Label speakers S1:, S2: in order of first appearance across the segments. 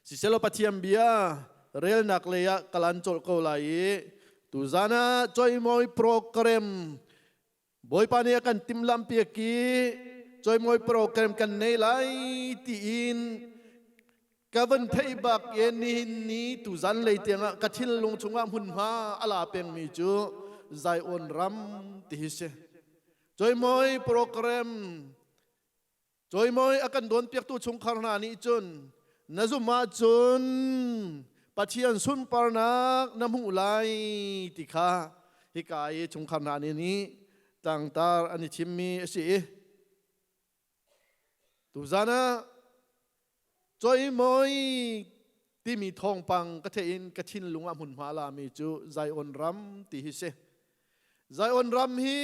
S1: Siselaw Pathian bia relnak lei ah kalan colh ko lai i tuzan ah coimawi program Bawipa nih a kan timhlamh piak i coimawi program kan nei lai tiin ka van theih bak ye nihin ni tuzan lei tiangah ka thinlung chungah hmunhma a la pengmi cu Zion ram ti hi si. Coimawi program Cawimawi a kan dawnpiaktu chungkhar hna nih cun na zumh ahcun Pathian sunparnak na hmuh lai ti kha hika i chungkhar hna nih nih tlangtar an i thimmi a si i tuzan ah cawimawi timi thawngpang ka theih in ka thinlung ah hmunhma a lami cu Zion ram ti hi si. Zion ram hi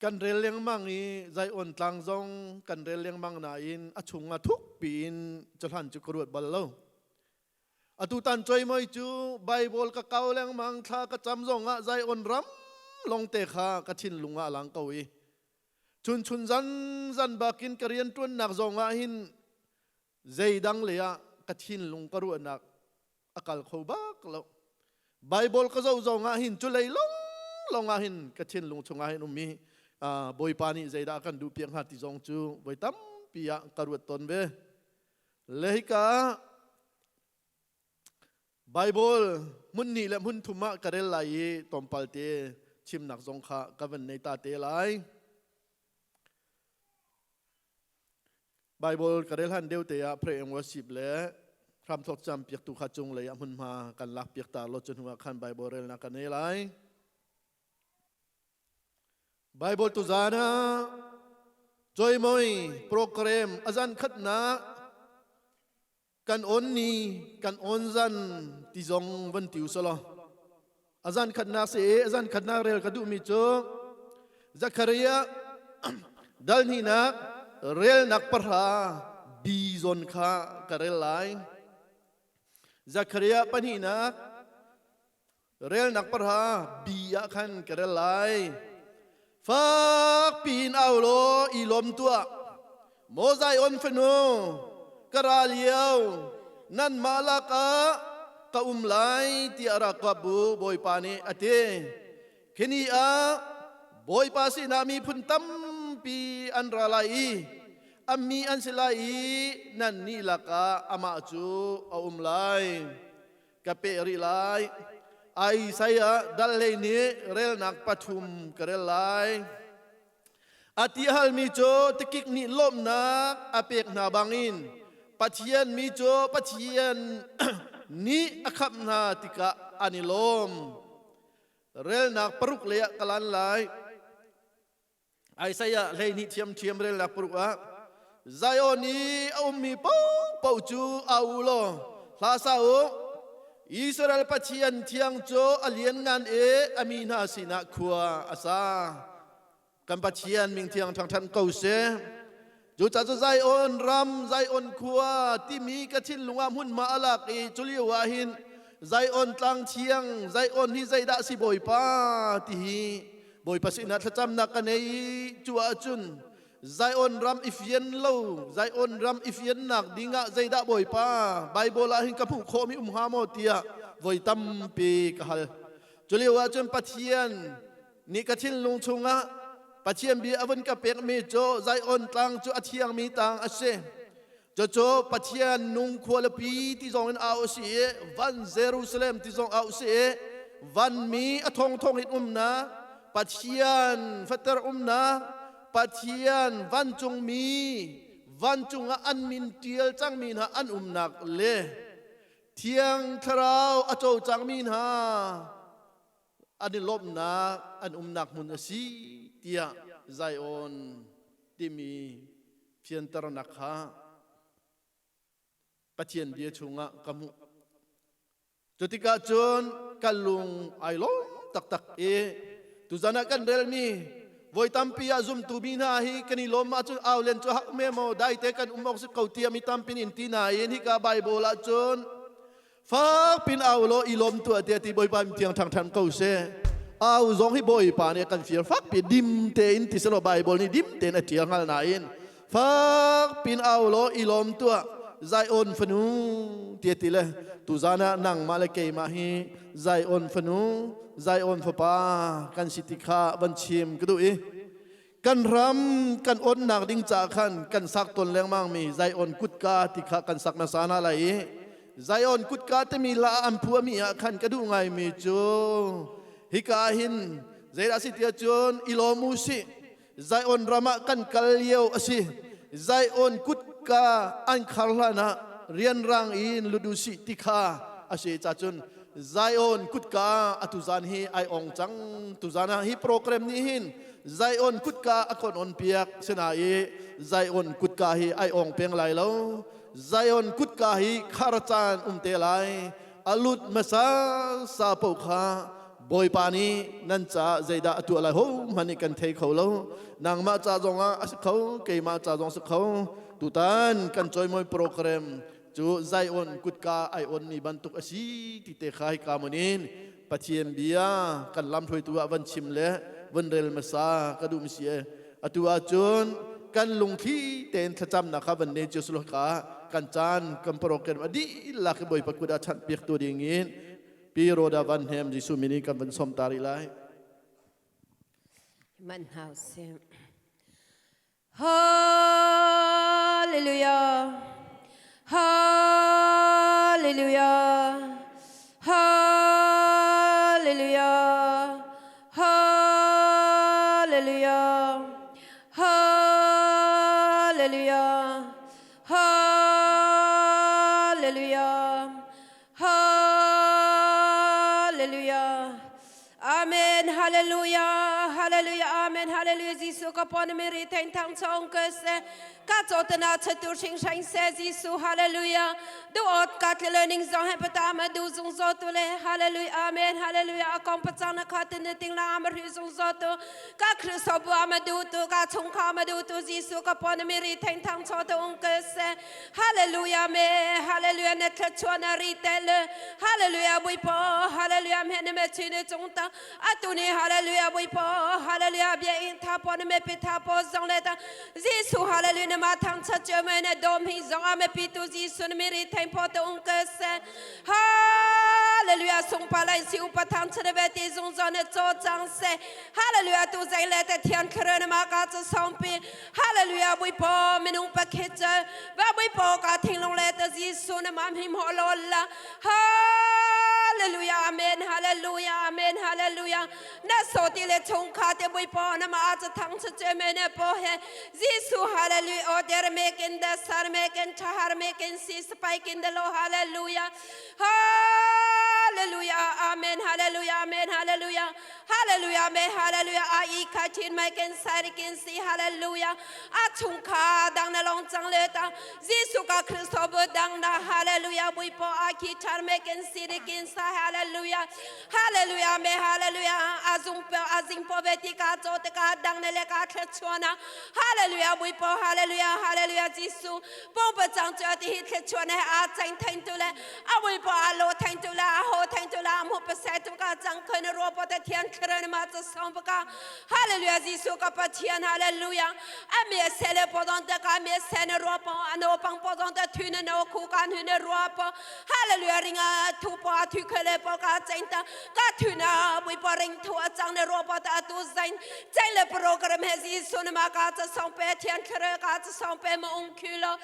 S1: Kan rel lengmang i Zion tlang zong kan rel lengmang nain a chungah thuk piin cahlan cu ka ruat bal lo. Atu tan coimoi cu Bible ka kau lengmang thla ka cam zongah Zion ram longte kha ka thinlung ah a lang ko i chun chun zan zan bakin ka rian ṭuannak zongah hin zeidang lei ah ka thinlung ka ruahnak a kal kho bak lo. Bible ka zoh zong ah hin culei long long ah hin ka thinlung chungah hin um i Bawipa nih zeidah kan duh piak hnga ti zong cu voi tampi ah ka ruat tawn ve. Le hika Bible hmun hnih le hmun thum ah ka rel lai i tlawmpal te chimnak zong kha ka van nei ta te lai. Bible ka rel han deuh te ah pray and worship le hramthok cam piaktu kha cung lei ah hmunhma kan lak piak ta lo cu hnu ah khan Bible relnak kan nei lai. Bible tu zan ah Joy program azan khatnak kan on ni kan on zan ti zong van tiu solo azan khatnak se azan khatnak rel ka duhmi cu Zakaria dal hnihnak relnak pahra bi zawn kha ka rel lai Zakaria pahnihnak relnak pahra bi ah khan ka rel lai fak piin au law i lawm tuah maw Zion fanu ka ra lio nanmah lakah ka um lai tiah rakap bu Bawipa nih a ti khini ah Bawipa sinah miphun tampi an ra lai i a mi an si lai i nannih lakah amah cu a um lai ka peh rih lai. Isaiah dal hlei nih relnak pathum ka rel lai. A ti halmi cu tikik nih lawmhnak a pek hna bangin Pathian mi cu Pathian nih a khamh hna tikah an i lawm. Relnak paruk lei ah ka lan lai. Isaiah 12 thiamthiam relnak paruk ah Zion i a ummi paohpaoh cu au u law hla sa u Israel Pathian thiang cu a lianngan i a mi hna sinah khua a sa kan Pathian min thiang ṭhangṭhan ko seh Cucaah cu Zion ram Zion khua timi ka thinlung ah hmunhma a lak i culio ah hin Zion tlang thiang Zion hi zeidah si Bawipa ti hi Bawipa sinah thlacamnak ka nei i cu ahcun Zion ram i fian lo Zion ram i fiannak dingah zeidah Bawipa Bible ah hin ka hmuh khawhmi um hnga maw tiah voi tampi ka hal. Culio ahcun Pathian nih ka thinlung chungah Pathian bia a vun ka pekmi cu Zion tlang cu a thiangmi tlang a si. Cucu Pathian nung khualipi ti zong in au a si i van Jerusalem ti zong au a si i vanmi a thongthong in umnak Pathian fater umnak Pathian vancungmi vancung ah an min ṭial cangmi hna an umnak le Thiang Thlarau a co cangmi hna an i lawmhnak an umnak hmun a si tiah Zion timi fianternak kha Pathian bia chungah ka hmuh. Cutikah cun ka lung ai lawm taktak i tuzan ah kan relmi voi tampi ah zumtu mi hna hi kan i lawm ahcun au len cu hak me maw daite kan um awk si ko tiah mi tampi in ti nain hika Bible ah cun Fak pin au law i lawm tuah tiah ti Bawipa mi thiang ṭhangṭhan ko seh. Au zong hi Bawipa nih a kan fir fak pi dim tein ti selaw Bible nih dim tein a ṭial hngal nain Fak pin au law i lawm tuah Zion fanu tia ti le tuzan ah nangmah le keimah hi Zion fanu Zion fapa kan si ti kha van chim ka duh i kan ram kan onnak ding ca khan kan sak ton lengmang mi Zion kutka ti kha kan sak hmasa hna lai i Zion kutka timi la an phuami ah khan ka duh ngai mi cu hika hin zeidah si tiah cun i lawm u sih Zion ram ah kan kal lio a si. Zion kutka an khar hlan ah rianrang in lut u sih ti kha a si ca cun Zion kutka atu zan hi ai ong cang. Tuzan ah hi program nih hin Zion kutka a kon on piak sina i Zion kutka hi ai ong peng lai lo. Zion kutka hi khar caan um te lai. Alut masa sa po kha Bawipa nih nan caah zeidah a tuah lai hohmanh nih kan thei kho lo. Nangmah ca zongah a si kho, keimah ca zong a si kho. Tutan kan cawimawi program cu Zion kutka ai onmi bantuk a si ti te kha hika mun in Pathian bia kan lamhruaitu ah van chim le van rel hmasa ka duh mi si e. Atu ahcun kan lungthli tein thlacamnak kha van nei cio sulaw ka kan caan kan program a dihlak i Bawipa kut ah chanh piak tu ding in Pi Rhoda Van Hnem Jesuh min in kan van som ta rih lai.
S2: Man hau sim. Hallelujah. Hallelujah. Hallelujah. Hallelujah. Hallelujah. Hallelujah. Hallelujah. Amen. Hallelujah. Hallelujah. Amen. Hallelujah. Jesu ka pon mi ri thein thang chong ke se ka chotana chatu hring hrain se Jesu. Hallelujah. Du ot ka learning zong he pata ma du zung zo tu le. Hallelujah. Amen. Hallelujah. Akong pachang na kha tin ting la ma ri zung zo tu ka Kristo bu ma du tu ka chung kha ma du tu Jesu ka pon mi ri thein thang cho tu ung ke se Hallelujah me hallelujah na thluachuah na ri tel hallelujah Bawipa hallelujah me na me chin cung ta atu ni hallelujah Bawipa hallelujah bia in tha po na me pi tha po zong le ta Jesu hallelujah na ma thang chat che me na dom hi zong a me pi tu Jesu na mi ri thain po te ung ke se hallelujah sung pa lai si upa thang chat ve ti zung zo na cho chang se hallelujah tu zai le te thian khre na ma ka chu song pi Hallelujah Bawipa minung pakhat cu va Bawipa ka thinglung le ta Jesuh na mam him ho lol la Hallelujah amen hallelujah amen hallelujah na so ti le chung kha te Bawipa na ma cha thang cha che me ne po he Jesuh hallelujah o der me kin da sar me kin thahar me kin si spai kin da lo hallelujah hallelujah amen hallelujah amen hallelujah Hallelujah me hallelujah a i kha chin mai ken sai kin si hallelujah a chung kha dang na long chang le ta Jesu ka Kristo bu dang na hallelujah bui po a khi thar me ken si ri kin sa hallelujah hallelujah me hallelujah a zung pe a zing po ve ti ka cho te ka dang na le ka thlet chuana hallelujah bui po hallelujah hallelujah Jesu pong pa chang cho ti hi thlet chuana a chang thain tu le a vui po a lo thain tu la a ho thain tu la mu pa se tu ka chang khoi na ro po te thian khre ma cha song pa ka hallelujah jesu ka pathian hallelujah a me se le po dong te ka me se na ro po a no pang po dong te thu na no khu kan hu na ro po hallelujah ringa thu po a thu khoi le po ka chain ta ka thu na vui po ring thu a chang na ro po ta tu zain chain le program he jesu na ma ka cha song pe thian khre ka cha song pe ma ung khu lo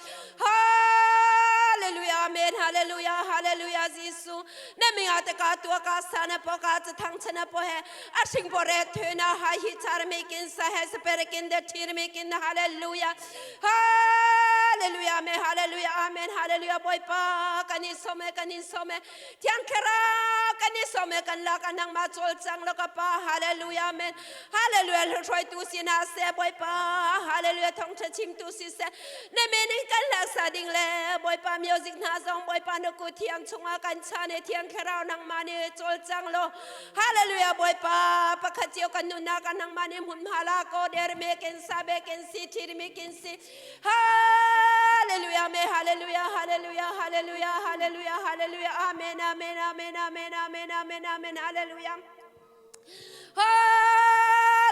S2: Hallelujah, amen, hallelujah, hallelujah, Jesu. Na mi ate ka tua ka sa na po ka cha thang chana po he. A sing po re thu na ha hi char me kin sa he sa per kin de thir me kin hallelujah. Hallelujah, amen, hallelujah, amen, hallelujah. Boy pa kani some kani some. Thiang Thlarau kan i sawm i kan lak ah nangmah cawlcang law ka Pa hallelujah amen hallelujah hruaitu si hna seh Bawipa hallelujah thawngṭha chimtu siseh na min in kan hlasa ding le Bawipa music hna zong Bawipa na kut thiang chungah kan chan i Thiang Thlarau nangmah nih cawlcang law hallelujah Bawipa pakhat cio kan nunnak ah nangmah nih hmunhma la ko der me ken sa be ken si thir mi ken si Hallelujah, amen, hallelujah, hallelujah, hallelujah, hallelujah, hallelujah, amen, amen, amen, amen, amen, amen, amen, hallelujah.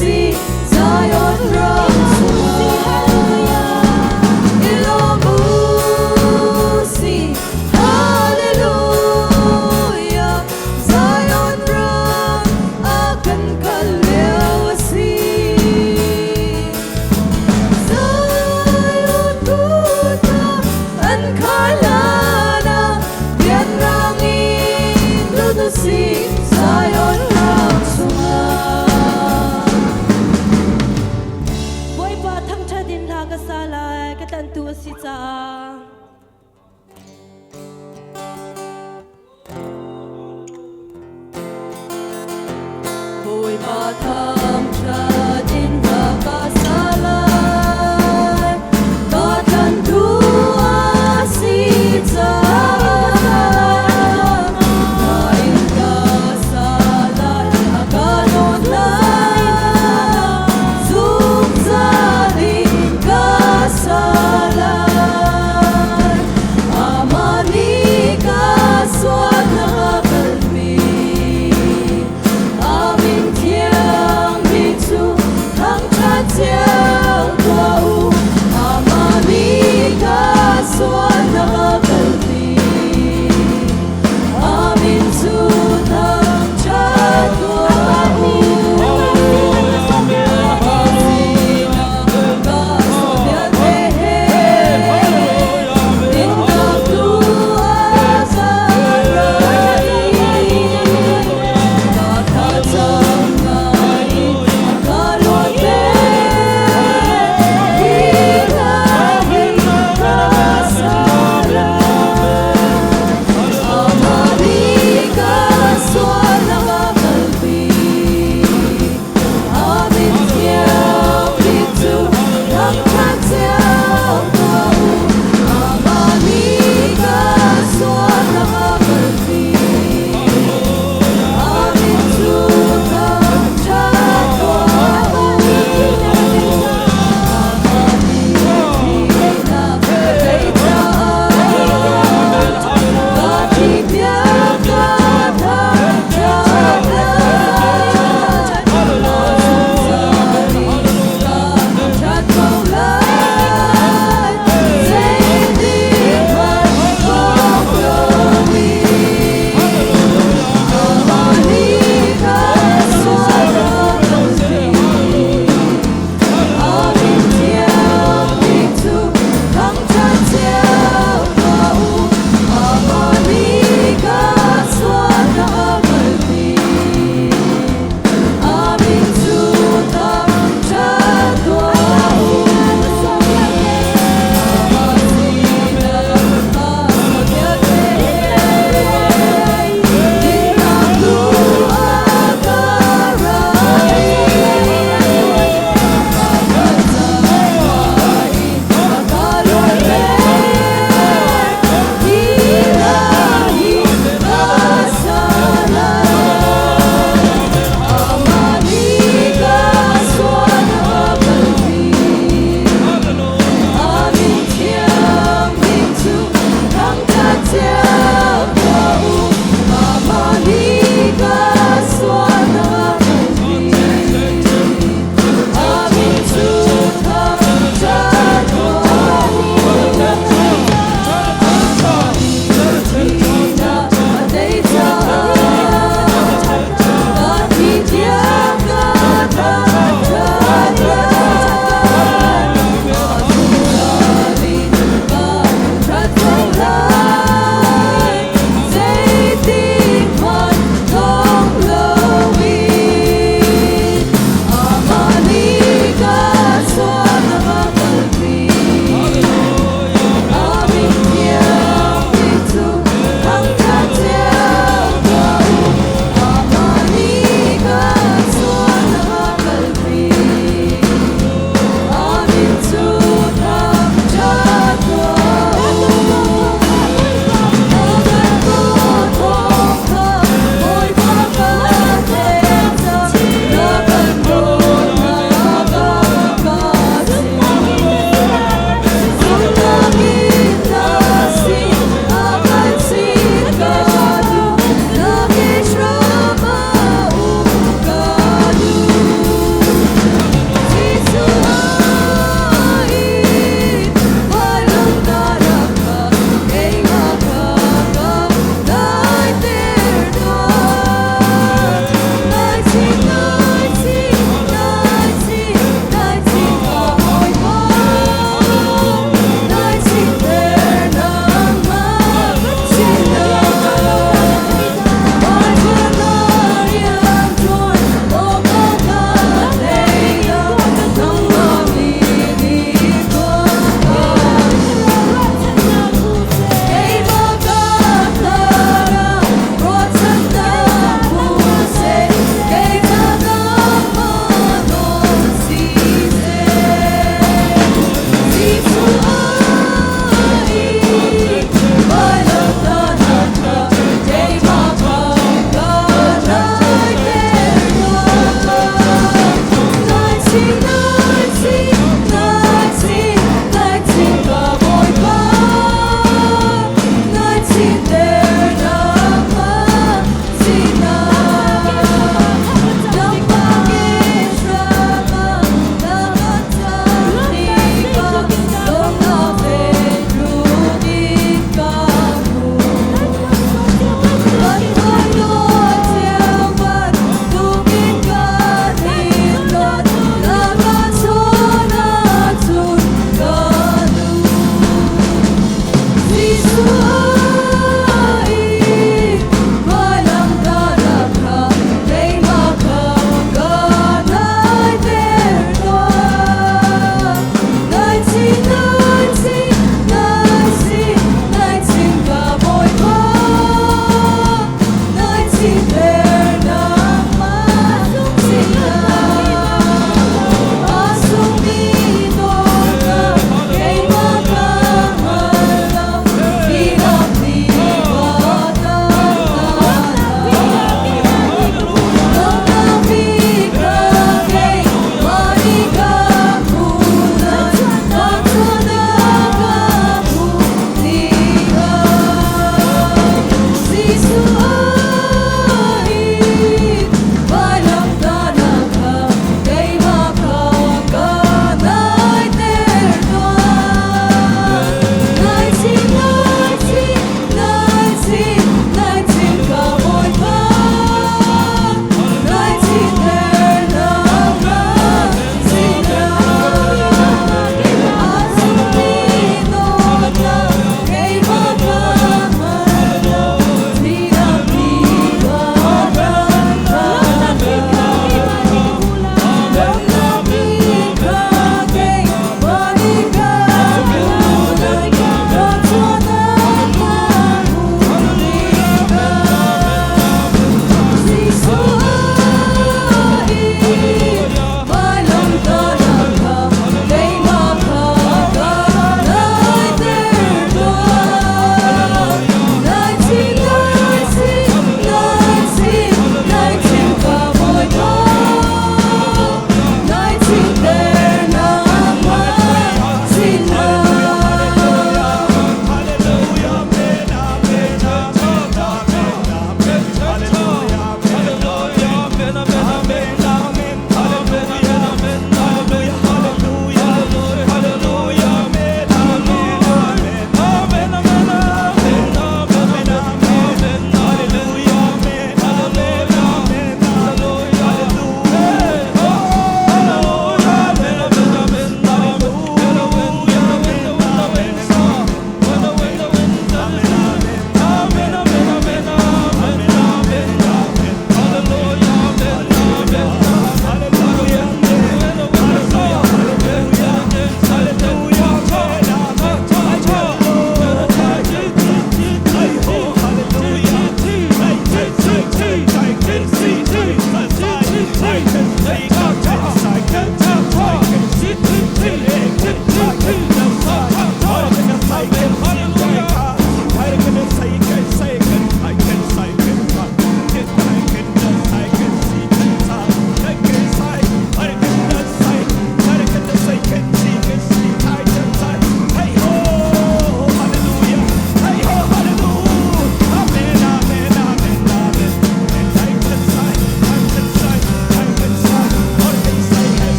S3: si Zion ram chungah. I lawm u si, Hallelujah. Zion ram a kan kal lio a si. Zion kutka an khar hlan ah rianrang in lut u sih Zion ram chungah.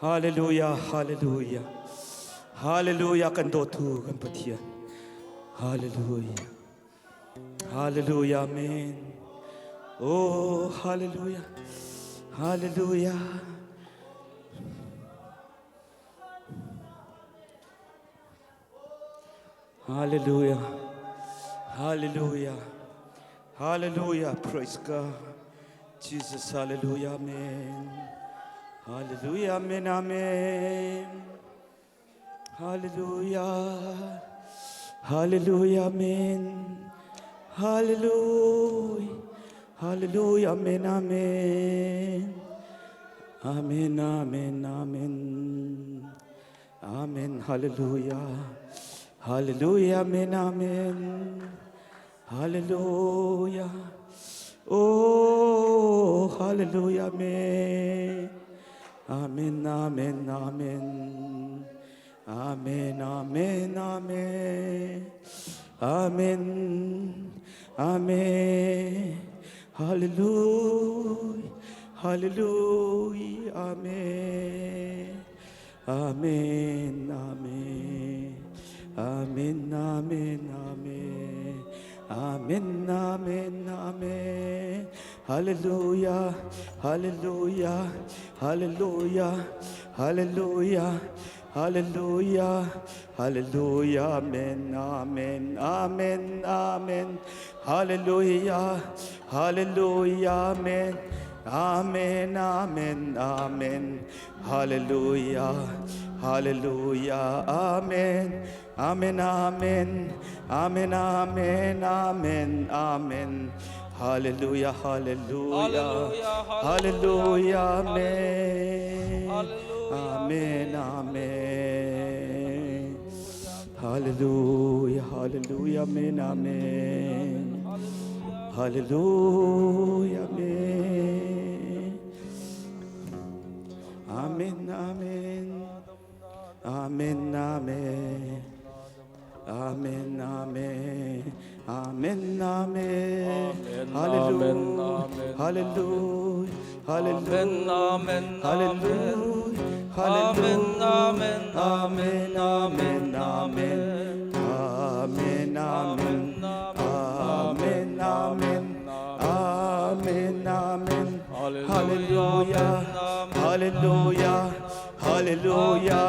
S4: Hallelujah, hallelujah. Hallelujah kan dawtu kan Pathian. Hallelujah. Hallelujah, amen. Oh, hallelujah. Hallelujah. Hallelujah. Hallelujah. Hallelujah. Praise God. Jesus, hallelujah, amen. Hallelujah, amen, amen. Hallelujah. Hallelujah, amen. Hallelujah. Hallelujah, amen, amen. Amen, amen, amen. Amen, hallelujah. Hallelujah, amen, amen. Hallelujah. Oh, hallelujah, amen. Amen, amen, amen. Amen, amen, amen. Amen, amen. Hallelujah, hallelujah, amen. Amen, amen. Amen, amen, amen. Amen, amen, amen. Hallelujah, hallelujah, hallelujah, hallelujah, hallelujah, hallelujah, amen, amen, amen, amen. Hallelujah, hallelujah, amen. Amen, amen, amen. Hallelujah, hallelujah, amen. Amen, amen, amen, amen, amen, amen. Hallelujah, hallelujah, hallelujah, amen. Amen, amen. Hallelujah, hallelujah, amen, amen. Hallelujah, amen. Amen, amen. Amen, amen. Amen, amen. Amen, amen. Hallelujah, hallelujah, hallelujah.
S5: Amen,
S4: Hallelujah, hallelujah.
S5: Amen,
S4: Amen, amen, amen. Amen, amen. Amen, amen. Amen, amen. Hallelujah, hallelujah, hallelujah,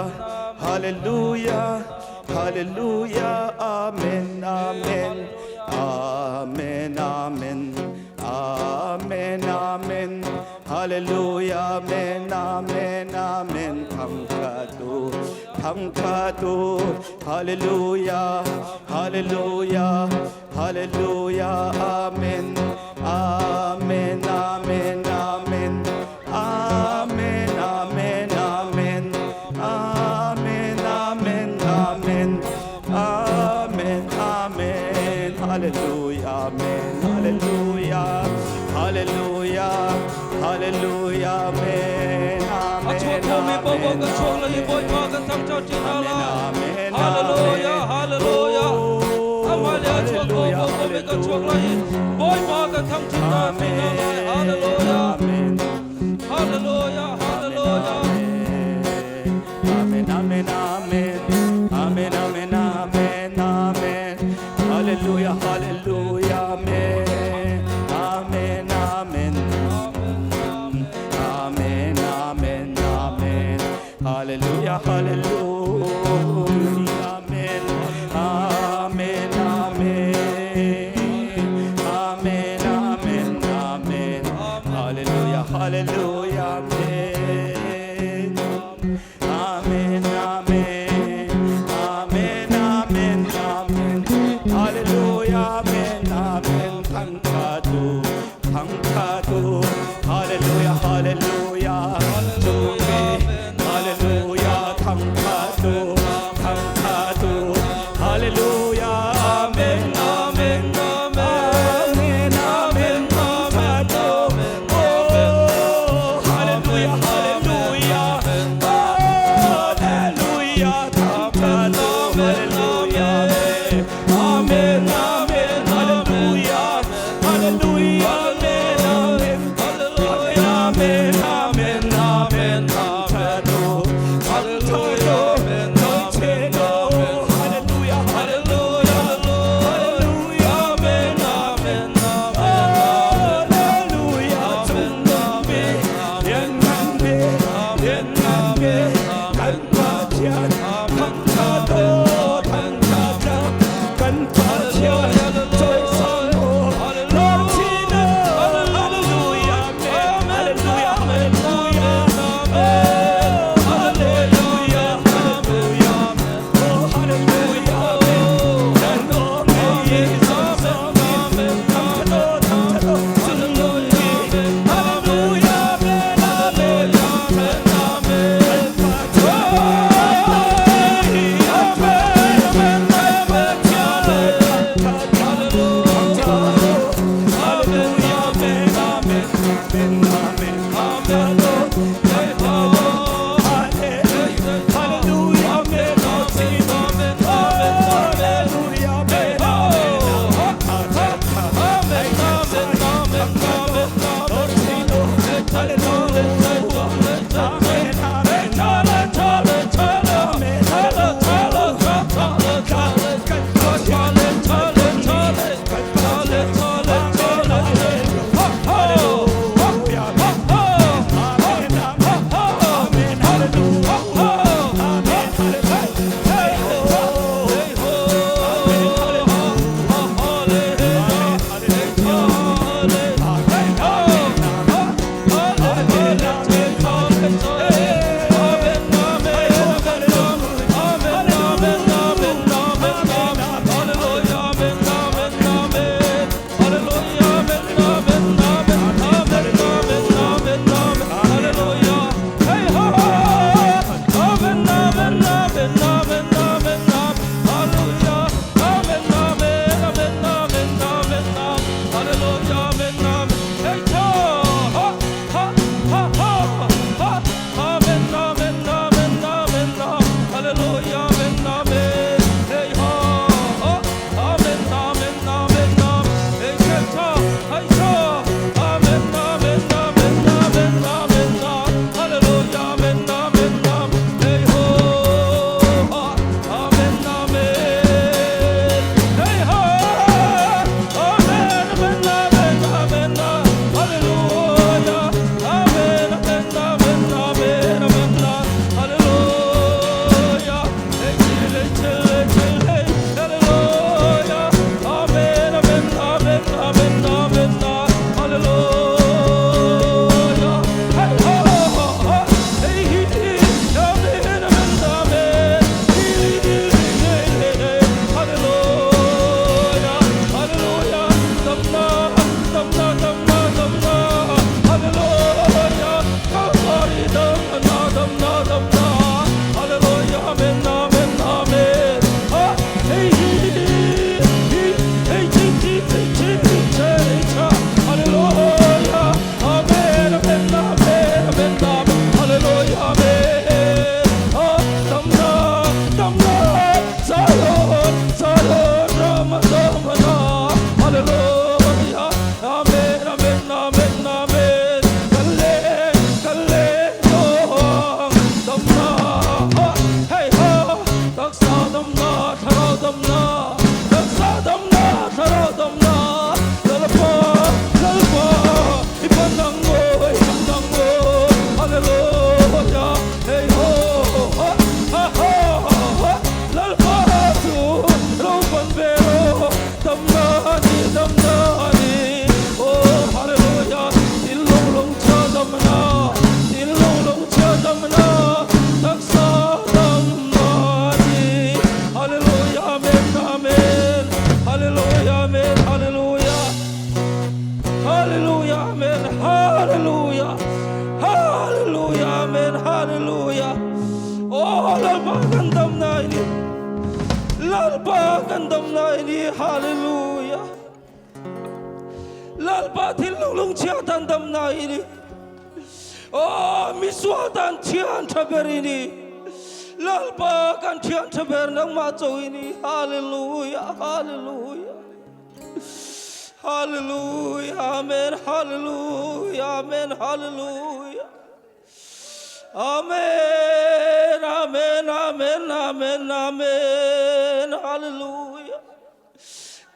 S4: hallelujah, hallelujah. Amen, amen. Amen, amen. Amen, amen. Hallelujah, amen, amen, amen. Thangkatu, thangkatu. Hallelujah, hallelujah, hallelujah. Amen, amen, amen, amen. Amen, amen, amen. Amen, amen, amen. Amen, amen. Hallelujah, amen. Hallelujah, hallelujah, hallelujah, amen.
S5: A chuak khomi paohpaoh kan chuak lai i Bawipa kan thangṭhat ṭi hna lai.
S4: Amen,
S5: Hallelujah, hallelujah. A hmailei a chuak kho paohpaoh kan chuak lai i Bawipa kan thangṭhat hna ṭi hna lai. Hallelujah,
S4: Amen.
S5: hallelujah, hallelujah.
S4: Amen, amen, amen, amen, amen, amen, amen. Hallelujah, hallelujah, amen, amen, amen, amen, amen, amen. Hallelujah, hallelujah, amen, amen, amen, amen, amen, amen. Hallelujah, hallelujah, amen. Amen, amen, amen, amen, amen. Hallelujah, amen, amen. Thangṭhat u, thangṭhat u. Hallelujah, hallelujah. Hallelujah, thangṭhat u, thangṭhat u. Hallelujah, amen,
S5: Amen, amen.
S4: amen, amen, thangṭhat u. Oh, hallelujah, hallelujah, hallelujah, thangṭhat u, hallelujah, amen, amen, hallelujah, hallelujah, amen, amen, amen, amen, amen, thangṭhat u.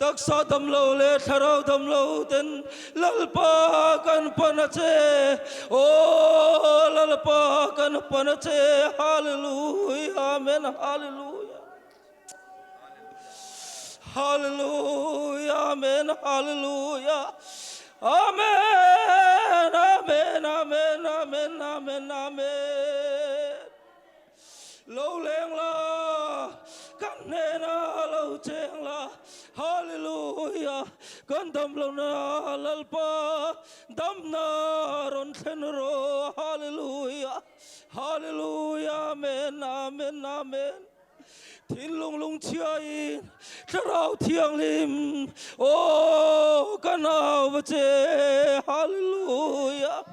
S5: Taksa damlo le thlarau damlo ten Lalpa kan pan a che. O Lalpa kan pan a che. Hallelujah. Amen. Hallelujah. Hallelujah. Amen. Hallelujah. Amen. Amen. Amen. Amen. Amen. Amen. Lo leng la, kan hnena lo cheng la, Hallelujah, kan dam lo na Lalpa, dam na ron thlen ro, Hallelujah, Hallelujah, Amen, Amen, Amen. Thinlung lungchia in Thlarau Thianghlim, oh kan au va che, Hallelujah.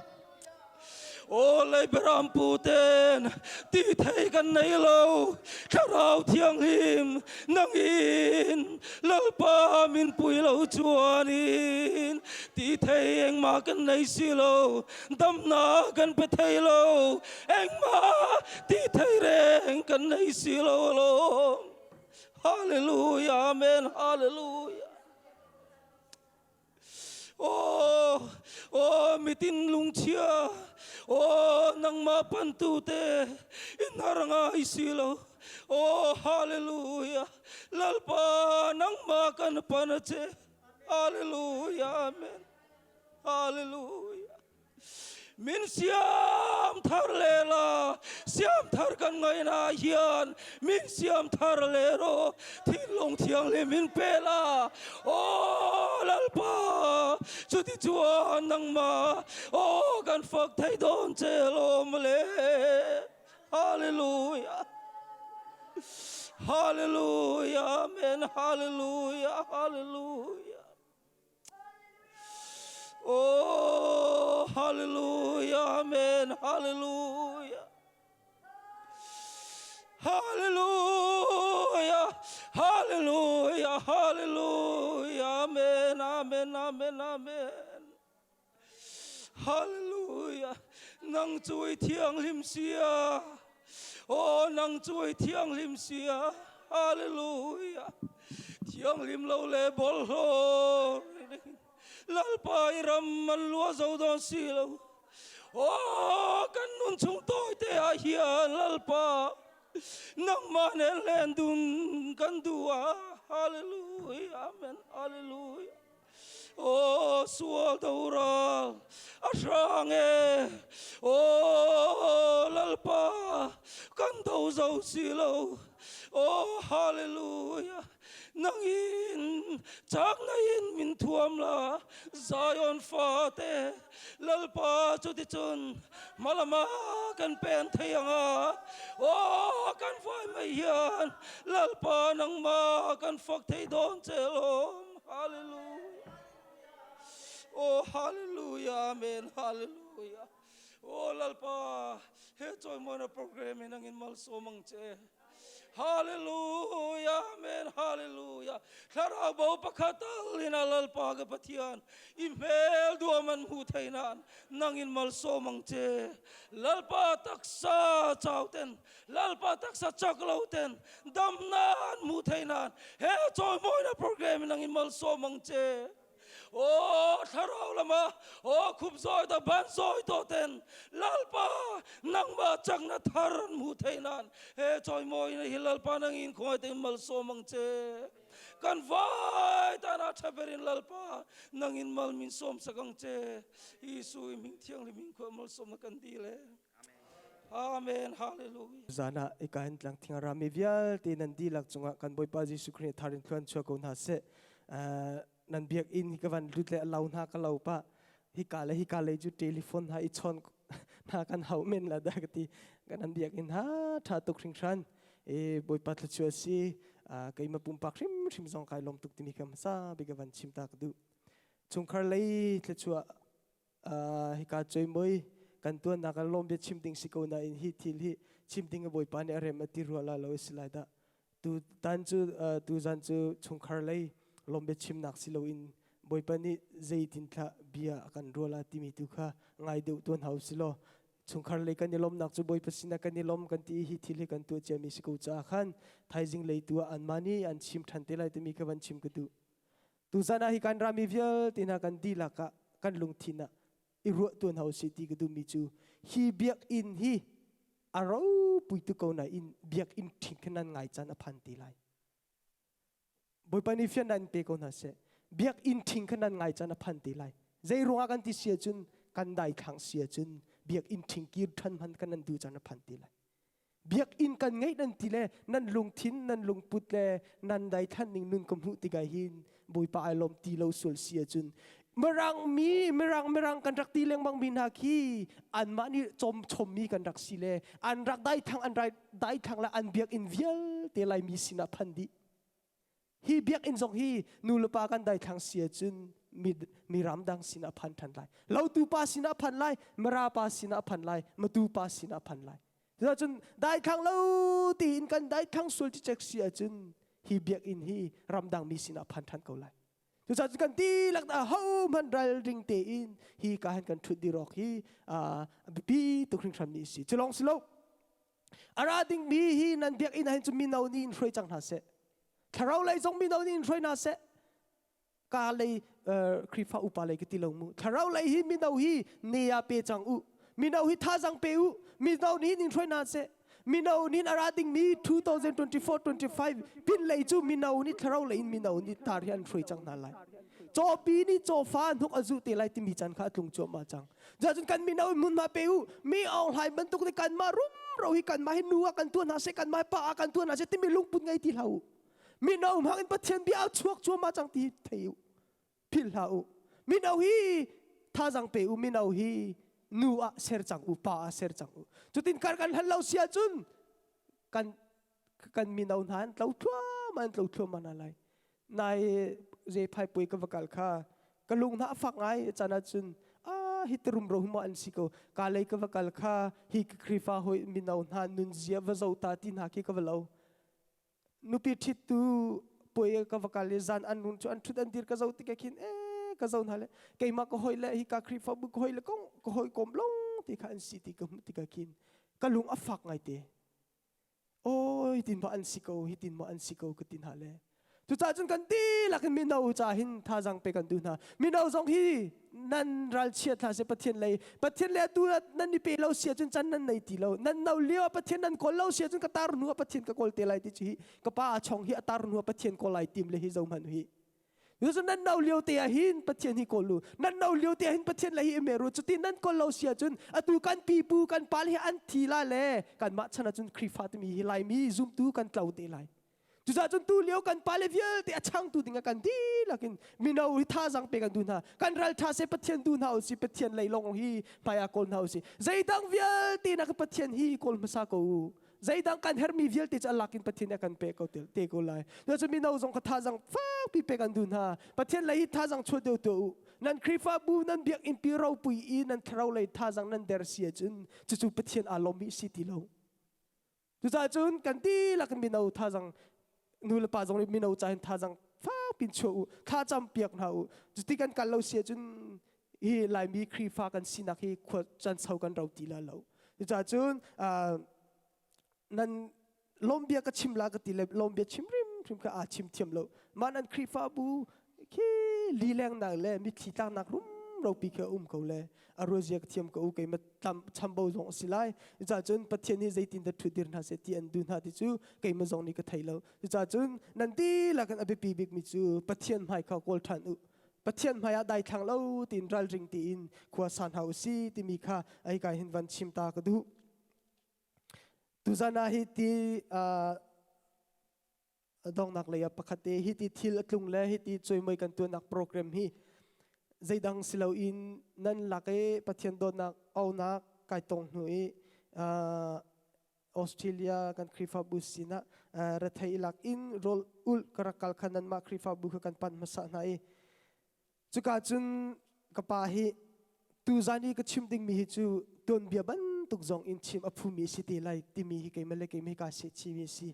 S5: O lei berampu ten ti thei kan nei lo thlarau thianghlim nangin lalpa min pui lo chuanin ti thei engmah kan nei si lo damnak kan pe thei lo engmah ti thei reng kan nei si lo alawm hallelujah amen hallelujah Aw, aw, mitin lungchia, aw, nangmah pantu te, in har ngai si lo. Aw, hallelujah, Lalpa nangmah kan pan a che. Hallelujah, amen. Hallelujah. Min siam thar le la siam thar kan ngai na hian min siam thar le ro thinlung thianghlim min pe la aw lalpa chuti chuan nangma aw kan fak thei dawn che lawm le hallelujah hallelujah amen hallelujah hallelujah Oh, hallelujah, amen, hallelujah. Hallelujah, hallelujah, hallelujah, amen, amen, amen, amen. Hallelujah. Nang cu i thianghlim sia. Oh, nang cu i thianghlim sia. Hallelujah. Thianghlim lo le bawlhhlawh Lalpa i ram an lua zo dawn si lo. Oh, kan nun chung tawi te ah hian Lalpa nangmah nen len dun kan duh ah. Hallelujah. Amen. Hallelujah. Aw sual doral a hrang e Aw Lalpa kan do zo si lo Aw hallelujah nangin chakna in min thuam la Zion fate Lalpa cuticun hmalama kan pen thei anga Aw kan vai mai hian Lalpa nangmah kan fak thei dawn che lawm Hallelujah. Oh, hallelujah. Amen. Hallelujah. Oh, Lalpa, he chawimawi program in angin malsawm ang che. Hallelujah. Amen. Hallelujah. Thlarau bo pakhat tal in Lalpa ka Pathian i hmel duam an hmu thei nan nangin malsawm ang che. Lalpa taksa chau ten Lalpa taksa chak lo ten damna an hmuh theih nan he chawimawina program in angin malsawm ang che. Aw thlarau lama aw khup zawi ta ban zawi tawh ten Lalpa nangmah chakna thar an hmuh theih nan he chawimawina hi Lalpa nangin khawngaih takin malsawm ang che. Kan vai tana tha berin Lalpa nangin mal min sawm sak ang che. Isu i hming thianghlim in khual malsawmna kan dil e. Amen. Hallelujah.
S6: Zan ah ika hin tlang thing rami vialte nan dihlak cungah kan Bawipa Jesuh Khrih thar in thluan chuah ko hna seh. Nan biakinn hi ka van lut le a lau hna ka lo pa. Hika le hika lei cu telephone ha i chawn hna kan hau men la dah ka ti. Kan an biakinn ha tha tuk hringhran. E Bawipa thluachuah si. Keimah pumpak hrimhrim zong kai lawm tuk timi kha hmasa bik ka van chim ta ka duh. Chungkhar lei thluachuah hika cuimoi kan tuannak ah lawm bia chim ding si ko nain hi thil hi chim ding a bawipa nih a rem a ti rua la lo si lai dah tu tan cu tu zan cu chungkhar lei lawm bia chimnak si loin bawipa nih zeitin thlah bia a kan rua la timi tu kha ngai deuh tuan hau si law chungkhar lei kan i lawmnak cu bawipa sinah kan i lawm kan ti hi thil hi kan tuah ciami si ko caah khan thaizing lei tu ah anmah nih an chim ṭhan te lai timi kha van chim ka duh Tuzan ah hi kan rami vialte hna kan dihlak ah kan lungthin ah i ruah tuan hau sih ti ka duhmi cu hi biakinn hi a ropui tuk ko nain biakinn ṭhing kha nan ngai caan a phan te lai. Bawipa nih fiannak in pe ko hna seh. Biakinn ṭhing kha nan ngai caan a phan te lai. Zei ruangah kan ti si ahcun kan daithlang si ahcun biakinn ṭhing kir ṭhan hman kan nan duh caan a phan te lai. Biakinn kan ngeih nan ti le nan lungthin nan lungput le nan daithlan ning nun ka hmuh tikah hin Bawipa ai lawm ti lo sual si ahcun Mirang mi mirang mirang kan rak ti lengmang mi hna khi anmah nih cawm chommi kan rak si le an rak daithlang an rai daithlang le an biakinn vialte Laimi sinah phan dih. Hi biakinn zong hi nu le pa kan daithlang si ahcun Mi mi ramdang sinah phan ṭhan lai. Lotu pa sinah phan lai, Mara pa sinah phan lai, Matu pa sinah phan lai. Cucun daithlang lo tiin kan daithlang sual cicek si ahcun hi biakinn hi ramdang mi sinah phan ṭhan ko lai. Cucaah kan dihlak dah hohmanh ralring tein hi ka han kan ṭhut dir awk hi a biapi tuk hringhran mi a si. Cu lawng si lo. A ra dingmi hi nan biakinn ah hin cu mino nih in hruai cang hna seh. Thlarau lei zong mino nih in hruai hna seh. Ka lei Khrihfa upa lei ka ti lo mu. Thlarau lei hi mino hi ne ah pe cang u. Mino hi thazang pe u. Mino nih in hruai hna seh. Mino nih a ra dingmi 2024-25 pin lei cu mino nih thlarau lei in mino nih tar hi an hruai cang hna lai. Cawpi nih cawfa hnuk a zuh te lai timi caan kha a tlung cuahmah cang. Cun kan mino in hmunhma pe u. Mi Aung Hlaing bantuk nih kanmah rumro hi kanmah hi nu ah kan tuah hna seh, kanmah hi pa ah kan tuah hna seh timi lungput ngei ti hlah u. Mino hmang in Pathian bia a chuak cuahmah cang ti thei u. Philh hlah u. Mino hi thazang pe u. Mino hi nu ah ser cang u, pa ah ser cang u. Cutin kar kan hlan lo si ahcun kan kan mino hna an tlo thluahmah an tlo thluahmah hna lai. Nai zephai puai ka va kal kha ka lung hna a fak ngai caan ahcun ah hi ti rumro hi maw an si ko ka lei ka va kal kha hi ka Khrihfa hawi mino hna nunzia va zo ta ti hna khi ka va lo. Nupi ṭhittu puai ka va kal i zan an run cu an ṭhut an dir ka zoh tikah khin ee ka zoh hna le keimah ka hawi le hi ka Khrihfabu ka hawi le kong ka hawikom long ti kha an si ti ka hmuh tikah khin ka lung a fak ngaite. Aw hitin maw an si ko hitin maw an si ko ka ti hna le cucaah cun kan dihlak in mino ca hin thazang pe kan duh hna. Mino zong hi nan ralchiat hlah seh Pathian lei Pathian le atu nan i pe lo si ahcun can nan nei ti lo nan no lio ah Pathian nan kawl lo si ahcun ka tar hnu ah Pathian ka kawl te lai ti cu hi ka pa a chong hi a tar hnu ah Pathian kawl ai tim le hi zo hmanh hi Cucu nan no lio te ah hin Pathian hi kawl u nan no lio te ah hin Pathian le hi i mer u cuti nan kawl lo si ahcun atu kan pipu kan pa le hi an thi la le kanmah chan ahcun Khrihfa timi hi Laimi zumtu kan tlo te lai Cucaah cun tu lio kan pale vialte a changtu ding ah kan dihlak in mino hi thazang pe kan duh hna. Kan ral ṭha seh Pathian duh hna usih, Pathian lei lawng hi hmai ah kawl hna usih. Zeidang vialte nak Pathian hi kawl hmasa ko u. Zeidang kan herhmi vialte cu a lak in Pathian nih a kan pek ko te ko lai. Cucaah mino zong kha thazang fakpi pek an duh hna. Pathian lei hi thazang chuah deuh tuah u. Nan Khrihfabu nan biakinn pi ropui i nan thlarau lei thazang nan der si ahcun cucu Pathian aa lawmmi si ti lo. Cucaah cun kan dihlak in mino thazang nu le pa zong nih mino ca hin thazang fakpi in chuah u thlacam piak hna u cuti kan kal lo si ahcun hi Laimi Khrihfa kan sinak hi khua caan sau kan rau ti la lo cucaah cun nan lawmbia ka chim la ka ti le lawmbia chim hrimhrim kha aa chim thiam lo mah nan Khrihfabu khi lilengnak le mitthli tlaknak rumropi khi a um ko le a ruazia ka thiam ko u keimah tlam chambo zong a si lai cucaah cun Pathian hi zeitin dah ṭhutdir hna seh ti an duh hna ti cu keimah zong nih ka thei lo cucaah cun nan dihlak in a biapi bikmi cu Pathian hmai kha kawl ṭhan u Pathian hmai ah daithlang lo tiin ralring tiin khua sa hna u si timi kha ai kai hin van chim ta ka duh tuzan ah hi ti donghnak lei ah pakhat te hi ti thil a tlung le hi ti cuimoi kan tuahnak program hi zeidang si loin nan lak i Pathian dawtnak aunak kai tong hnu i Australia kan Khrihfabu sinah rethei lak in rawl ulh ka rak kal khan nanmah Khrihfabu kha kan pan hmasa hna i cuka cun ka pa hi tuzan i ka chim dingmi hi cu tuanbia bantuk zong in chim a phumi si te lai timi hi keimah le keimah hi kaa seh chimi a si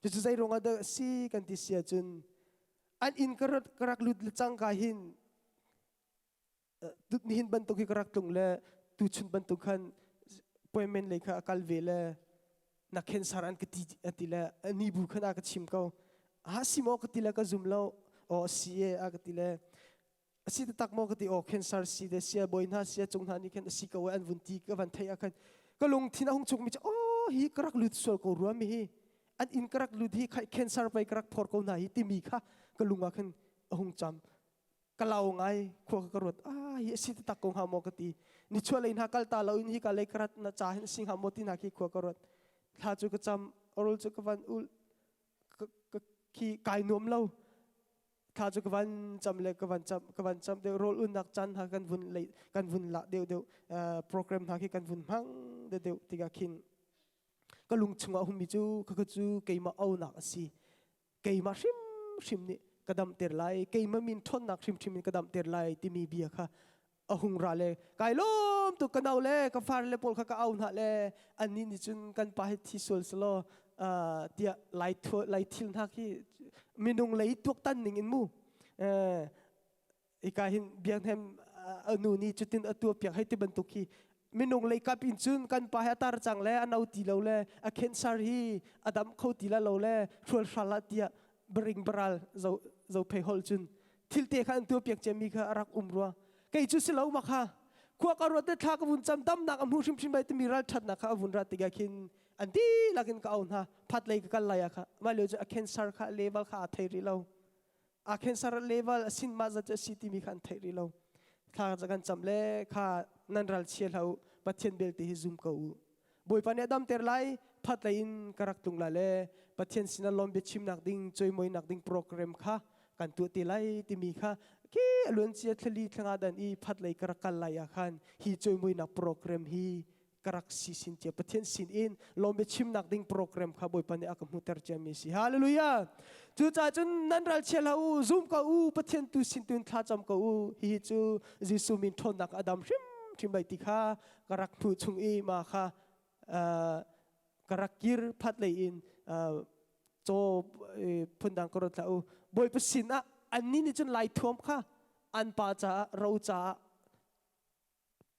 S6: cucu zei ruangah dah a si kan ti si ahcun an inn ka rak lut le cangka hin nihin bantuk hi ka rak tlung le tuchun bantuk khan appointment lei kha a kal ve le na cancer an ka ti a ti le ni bu khan a ka chim ko a si maw ka ti le ka zum lo aw si e a ka ti le a si taktak maw ka ti aw cancer si de sia bawi hna sia cung hna nih khan a si ko an vun ti ka van theih ah khan ka lungthin a hung chuk mi cu aw hi ka rak lut sual ko rua mi hi an inn ka rak lut hi cancer pei ka rak phor ko hna hi timi kha ka lung ah khan a hung cam ka lau ngai khua ka ruat ah hi a si taktak ko hnga maw ka ti ni chuah lei hna kal ta lo in hi ka lei ka rat na cha hin si hnga maw ti hna khi khua ka ruat thla cu ka cam orul cu ka van ul khi kai nuam lo thla cu ka van cam le ka van cam ka van cam deuh rawl unnak caan hna kan vun lei kan vun la deuh deuh program hna khi kan vun hmang deuh deuh tikah khin ka lung chungah hummi cu khakha cu keimah aunak a si keimah hrimhrim nih. Ka damter lai, keimah min ṭhawnnak hrimhrim in ka damter lai timi bia kha a hung ra le kai lawm tuk. Ka nau le ka far le pawl kha ka au hna le annih nih cun kan pa hi thi sual selaw tiah lai lai thil hna khi minung lei tuaktan ning in mu ika hin biaknem anu nih cutin a tuah piak hei ti bantuk khi minung lei kap in cun kan pa hi a tar cang le a no ti lo le a cancer hi a dam kho ti la lo le hrual hral ah tiah baring baral zo zo phei hol cun thil te kha an tuah piak ciami kha a rak um rua. Kei cu si lo ma kha khua ka ruat thla ka vun cam, damnak a hmu hrimhrim lai timi ralṭhatnak kha a vun rat tikah khin an dihlak in ka au hna. Phat lei ka kal lai ah kha mah lio cu a cancer kha level kha aa thei rih lo. A cancer level a sin mah zat cu a si timi kha an theih rih lo. Thla kan cam le kha nan ral chia hlah u, Pathian belte hi zum ko u, Bawipa nih a damter lai. Phat lei in ka rak tlung lai le Pathian sinah lawm biachimnak ding, cawimawinak ding program kha kan tuah te lai timi kha khi a luancia thlali thlanga dan i phat lei ka rak kal lai ah khan hi cawimawinak program hi ka rak si sin cia, Pathian sin in lawm biachimnak ding program kha Bawipa nih a ka hmuhter ciami si. Hallelujah! Cucaah cun nan ral chia hlah u, zum ko u, Pathian tu sin tun thlacam ko u. Hihi cu Jesuh min ṭhawnnak a dam hrimhrim lai ti kha ka rak hmuh chung i ma kha ka rak kir phat lei in caw phundang ka ruat hlah u. Bawipa sin ah annih nih cun lai thuam kha an pa caah ro caah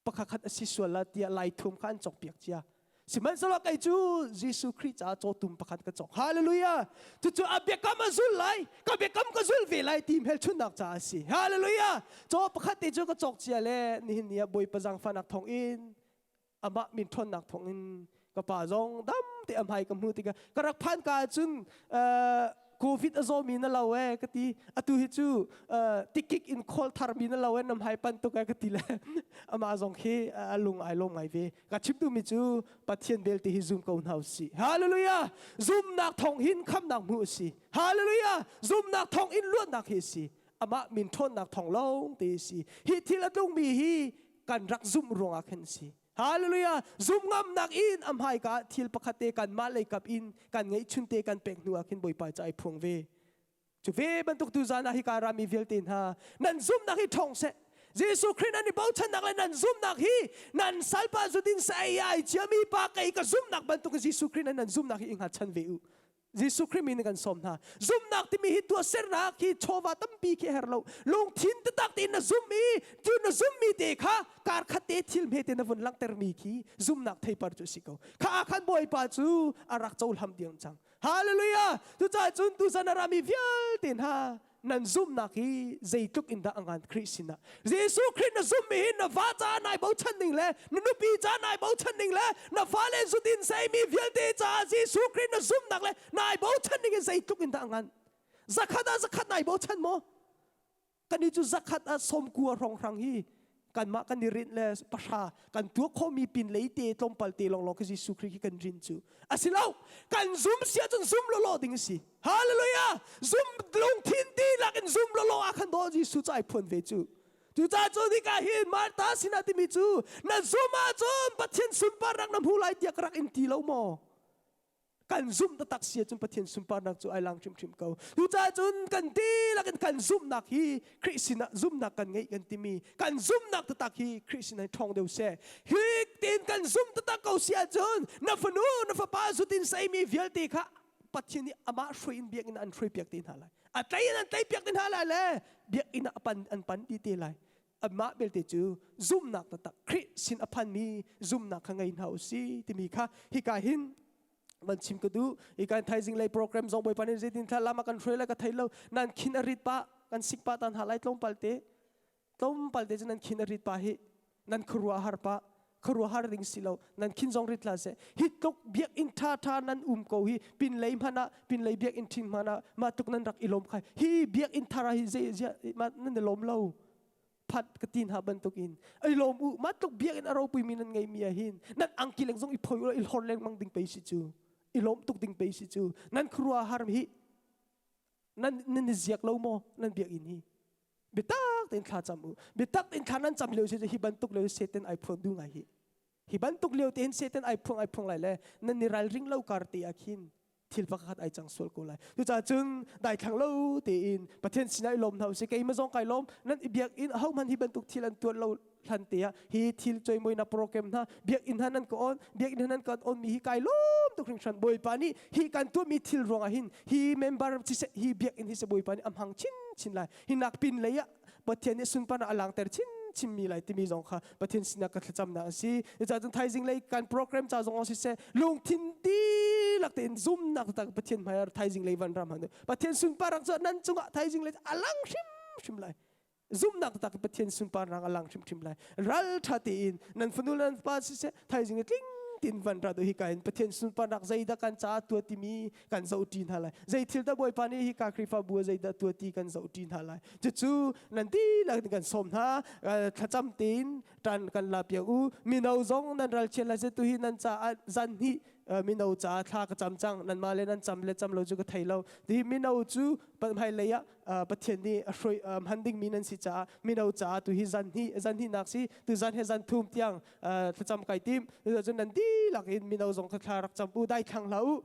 S6: pakhat a si sual la tiah lai thuam kha an cawk piak cia. Sihmanhsehlaw kei cu Jesuh Khrih caah cawtum pakhat ka cawk. Hallelujah! Cucu a biakam a zul lai, ka biakam ka zul ve lai ti hmelchunhnak caah a si. Hallelujah! Caw pakhat te cu ka cawk cia le nihin ni ah Bawipa zaangfahnak thawng in, amah min ṭhawnnak thawng in ka pa zong dam te a hmai ka hmuh tikah ka rak phan ka ahcun COVID a zawmi na lo e ka ti. Atu hi cu tikik in khawl tharmi na lo e, na hmai pan tuk e ka ti le amah zong khi a lung ai lawm ngai ve. Ka chim duhmi cu Pathian belte hi zum ko hna usih. Hallelujah! Zumnak thawng hin khamnak hmuh a si. Hallelujah! Zumnak thawng in luatnak hi a si. Amah min ṭhawnnak thawng lawng te a si. Hi thil a tlungmi hi kan rak zumh ruangah khan a si. Hallelujah! Zum ngamnak in a hmaika ah thil pakhat te kanmah lei kap in kan ngeihchun te kan pek hnu ah khin Bawipa ca i phuang ve. Cu ve bantuk tu zan ah hika rami vialte hna nan zumnak hi ṭhawng seh. Jesuh Khrih nan i bochannak le nan zumnak hi nan salpa zudin sa ei ai ciami pa kei ka zumnak bantuk Jesuh Khrih nan zumnak hi i hngatchan ve u. Jesuh Khrih min in kan sawm hna. Zumhnak timi hi tuahsernak hi chawva tampi khi a herh lo. Lungthin taktak tein na zum i cu na zummi te kha kar khat te thil hme te na vun langhtermi khi zumhnak theipar cu a si ko. Kha ah khan Bawipa cu a rak cohlam diam cang. Hallelujah! Cucaah cun tuzan a rami vialte hna nan zumhnak hi zeitluk in dah a ngan Khrih sinah? Jesuh Khrih na zumhmi hi na va caah nai bochan ning le na nupi caah nai bochan ning le na fale zutin seimi vialte caah Jesuh Khrih na zumhnak le nai bochan ning hi zeitluk in dah a ngan? Zakhat ah zakhat nai bochan maw? Kan i cu zakhat ah 90 hrawnghrang hi kanmah kan i rinh le pahra kan tuah khawhmi pin lei te tlawmpal te lawnglawng khi Jesuh Khrih khi kan rin cu a si lo. Kan zum si ahcun zum lawlaw ding a si. Hallelujah! Zum lungthin dihlak in zum lawlaw ah khan daw Jesuh cu ai phuan ve cu. Cucaah cun hika hin Martha sinah timi cu na zum ahcun Pathian sunparnak na hmu lai tiah ka rak in ti lo maw? Kan zumh taktak si ahcun Pathian sunparnak cu ai lang hrimhrim ko. Cucaah cun kan dihlak in kan zumhnak hi Khrih sinah zumhnak kan ngeih kan timi kan zumhnak taktak hi Khrih sinah ṭhawng deuh seh. Hi tiin kan zumh taktak ko si ahcun na fanu na fapa zutin seimi vialte kha Pathian nih amah hruai in biakinn an hruai piak te hna lai. A tlei in an tlei piak te hna lai le biakinn ah pan an pan ti te lai. Amah belte cu zumhnak taktak Khrih sin a phanmi zumhnak kha ngei hna u si timi kha hika hin van chim ka duh. Hika thaizing lei program zong Bawipa nih zeitin thla lam a kan hruai lai ka thei lo. Nan khin a rit pah kan sik pah tan ha lai tlawmpal te tlawmpal te cu nan khin a rit pah hi nan khuaruah har pah khuaruahhar ding si lo. Nan khin zong rit la seh. Hi tluk biakinn tha tha nan um ko hi pin lei hmanh ah pin lei biakinn thin hmanh ah mah tuk nan rak i lawm khai hi biakinn thar ah hi zei zia ma nan i lawm lo phat ka tin ha bantuk in ai lawm u. Mah tluk biakinn a ropui mi nan ngei mi ah hin nan angki leng zong i phoi u i hlor lengmang ding pei si cu i lawm tuk ding pei si cu. Nan khuaruahhar hi nan nan i ziak lo maw nan biakinn hi? Biatak tein thla cam u. Biatak tein thla nan cam lio si hi bantuk lio Satan ai phuan du ngai hi. Hi bantuk lio tein Satan ai phuang ai phuang lai le nan ni ralring lo kar te ah khin. Thil pakhat ai cang sual ko lai. Cucaah cun daithlang lo tein Pathian sinah i lawm hna usih. Keimah zong kai lawm. Nan i biakinn ahohmanh hi bantuk thil an tuan lo hlan te ah hi thil coimoinak program hna biakinn hna nan ka on, biakinn hna nan kan on mi hi kai lawm tuk hringhran. Bawipa nih hi kan tuahmi thil ruangah hin hi member siseh, hi biakinn hi seh, Bawipa nih a hmang chinchin lai. Hi nak pin lei ah Pathian nih sunparnak a langter chinchinmi lai timi zong kha Pathian sinah ka thlacamnak a si. Cucaah cun thaizing lei kan program ca zong siseh, lungthin dihlak tein zumnak taktak Pathian hmai ah thaizing lei van ram han. Pathian sunparnak cu nan cungah thaizing lei a lang hrimhrim lai. Zumnak taktak Pathian sunparnak a lang hrimhrim lai. Ral ṭha tein nan fanu nan pa siseh, thaizing i tling tin van ra do hi ka in Pathian sunparnak zeidah kan caah tua timi kan zoh ṭi hna lai. Zei thil dah Bawipa nih hi ka Khrihfabu ah zeidah tua ti kan zoh ṭi hna lai. Cucu nan dihlak in kan sawm hna. Thlacam tein ṭan kan la piak u. Mino zong nan ralchiat lai tu hi nan caah zan hnih mino caah thla ka cam cang. Nanmah le nan cam le cam lo cu ka thei lo. Ti mino cu hmailei ah Pathian nih a hruai hman dingmi nan si caah mino caah tu hi zan hnih, zan hnihnak si, tu zan he zan thum tiang thlacam kai tim. Cun nan dihlak in mino zong kha thla rak cam u, daithlang hlah u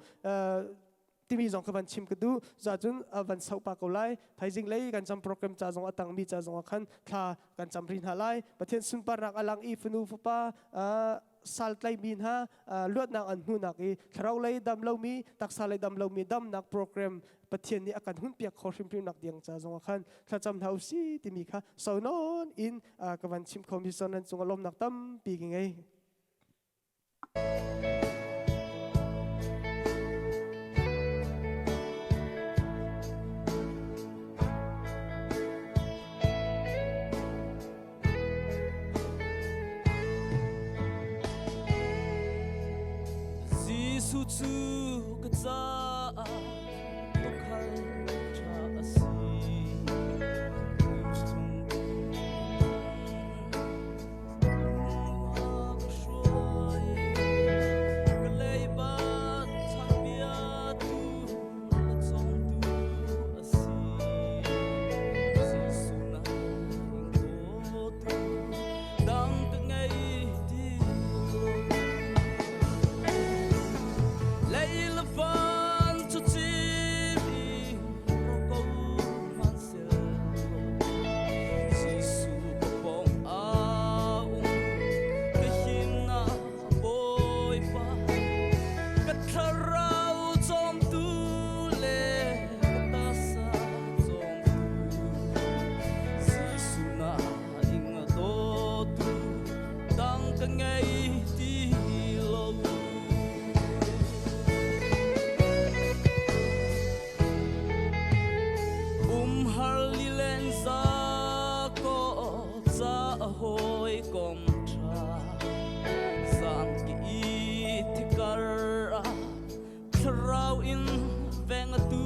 S6: timi zong kha van chim ka duh. Cun van soh pa ko lai. Thaizing lei kan cam program ca zong a tangmi ca zong ah khan thla kan cam rih hna lai. Pathian sunparnak a lang i fanu fapa sal tlaimi hna luatnak an hmuhnak i thlarau lei dam lomi, taksa lei dam lomi damnak program Pathian nih a kan hunpiak kho hrimhrim nak diang ca zong ah khan thlacam hna usih timi kha so nawn in ka van chim kho mi son nan cungah lawmnak tampi ka ngei.
S5: Jesuh cu ka caah tuukhal ṭha a si. Ka hruai, ka leiba chanpiatu la cawmtu a si. Jesuh na dang ka ngei ti lo. Lei le van cu cim i ro ko hmanhsehlaw, Jesuh ka pawng ah um, ka himnak Bawipa, ka thlarau cawmtu le ka tasa cawmtu, Jesuh na ing dawtu dang ka ngei ti lo. Umhar lilen za ko ca hawikom ṭha, zan ki i thikar ah thlarau in veng atu,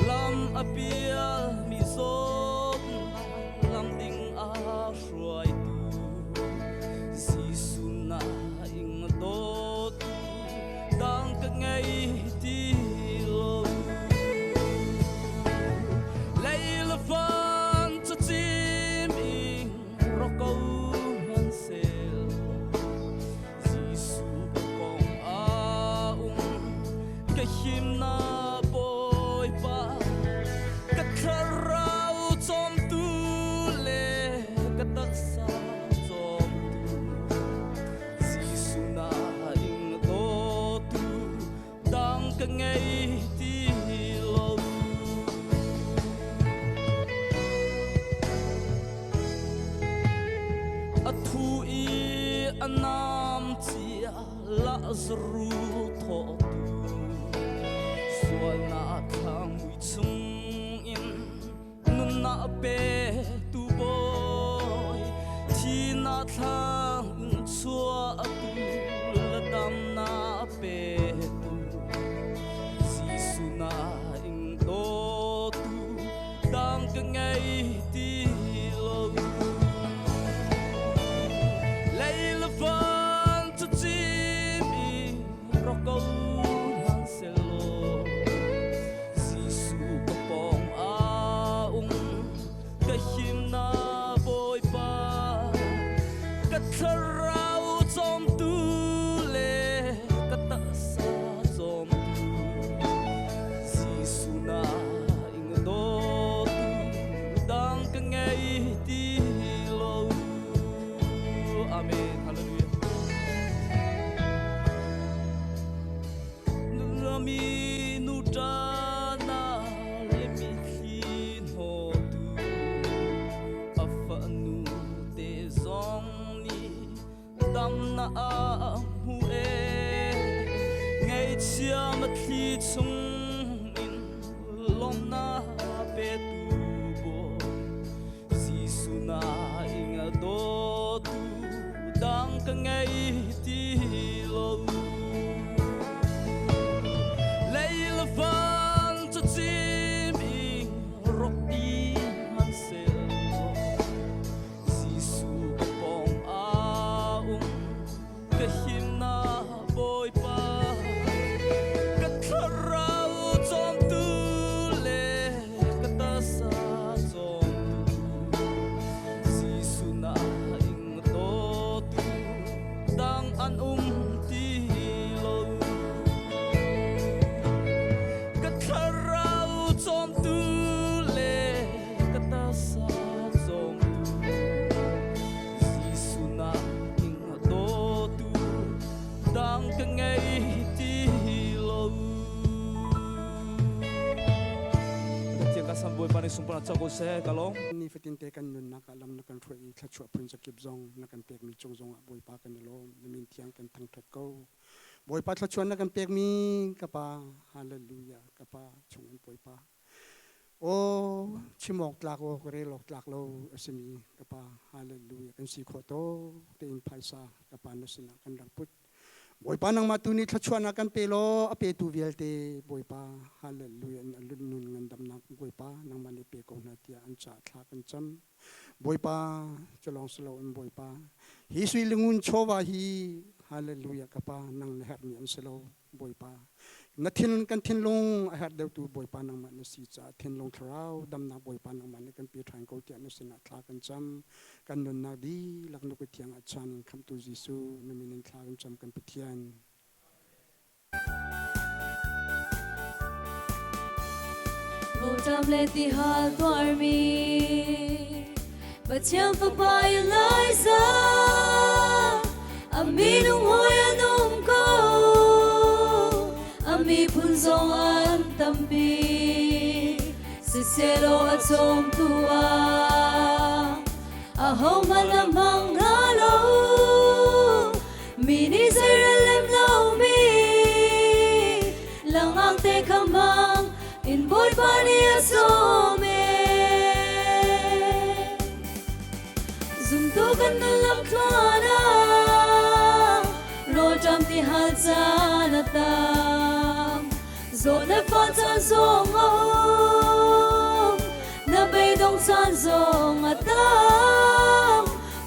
S5: lam a pial mi zawtnak lam ding a hruaitu, Jesuh na ing dawtu dang ka ngei ti lo. Lei le van cu cim in ro ko hmanhsehlaw, Jesuh ka kong ah um, ka himnak Bawipa, ka thlarau cawmtu le ka taksa cawmtu, Jesuh na ing dawtu dang ka ngei ti lo. A thu i a nam cia Lazarus thawhtu, sualnak thlangmui chungin nunnak pe tu Bawi, thihnak thlang in chuahtu le damnak petu, Jesuh na ing dawtu dang ka ngei ti lo. Lei le van cu cim in ro ko hmanhsehlaw, Jesuh ka pawng ah um, ka himnak Bawipa, ka hmu e Ngaihchia mathli chung in lawmnak petu Bawi Jesuh na ing a dawtu dang ka ngei ti lo. Lei le van cu cim in rok dih hmanhsehlaw Jesuh ka pawng ah um ka himnak Bawipa ka thlarau cawmtu le ka tasa cawmtu Jesuh na ing dawtu dang an um ti lo ka thlarau cawmtu le ka tasa cawmtu Jesuh na ing dawtu dang ka ngei ti lo. Pathian ka sam Bawipa nih sunparnak co ko seh ka lawm.
S7: Nifatin te kan nunnak ah lam na kan hruai i thluachuah phun zakip zong na kan pekmi cung zongah Bawipa kan i lawm. Na min thiang kan thangṭhat ko. Bawipa thluachuah na kan pekmi ka Pa, hallelujah, ka Pa chungin Bawipa. Aw, chim awk tlak aw, ka rel awk tlak lo a simi ka Pa, hallelujah, kan si khawh tawk tein phaisa ka Pa na sinah kan rak put. Bawipa nangmah tu nih thluachuahnak kan pe law a petu vialte Bawipa hallelujah in a nun ngandamnak Bawipa nangmah nih pe ko hna tiah an caah thla kan cam. Bawipa cu lawng si loin Bawipa hi sui le ngun chawva hi hallelujah ka pa nang na herhmi an si lo Bawipa na thin kan thinlung a herh deuhtu Bawipa nangmah na si caah thinlung thlarau damnak Bawipa nangmah nih kan pe ṭhan ko tiah na sinah thla kan cam. Kan nunnak dihlak na kut thiang ah chan in khamhtu Jesuh na min in thla kan cam kan Pathian.
S3: Rawlṭam le tihal tuarmi Pathian Fapa Elijah a minung hawi an um ko a miphun zong an tampi Siselaw a cawmtu ah ahohmanh a hmang hna lo. Mi nih zeirel lem lomi langang te kha hmang in Bawipa nih a sawm e. Zumtu kan nun lamthluan ah rawlṭam ti hal caan a tam. Zawt le fah caan zong a um, na beidong caan zong a tam.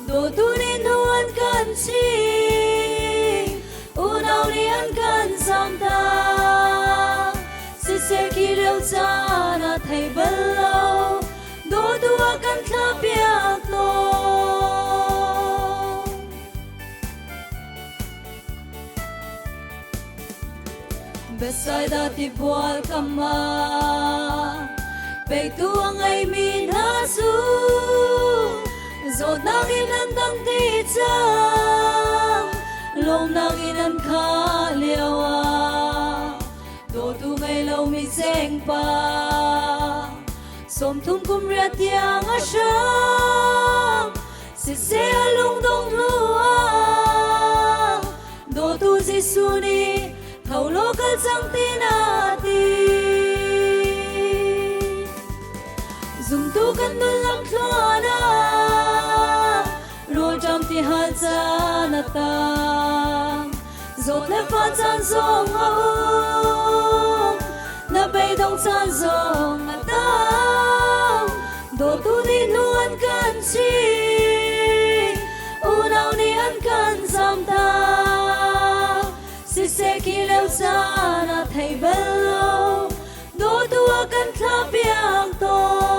S3: Dawtu nih hnu an kan ching, unau nih an kan zamtak. Siseh khi lio caan ah thei bal lo, dawtu a kan thlahpiak tawn. Bethsaida tibual kam ah peihtu a ngeimi hna cu zawtnak in an dang dih cang. Lawmnak in an khah lio ah dawtu ngei lomi zengpa 30 kum riat tiang a hrang. Siseh a lungdong hnu ah dawtu Jesuh nih tho law kal cang tiin a ti. Zumtu kan nun lamthluan ah rawlṭam ti hal caan a tam. Zawt le fa caan zong a um, na beidong caan zong a tam. Dawtu nih hnu an kan ching, unau nih an kan zamtak. Siseh khi lio caan ah thei bal lo, dawtu a kan thlahpiak tawn.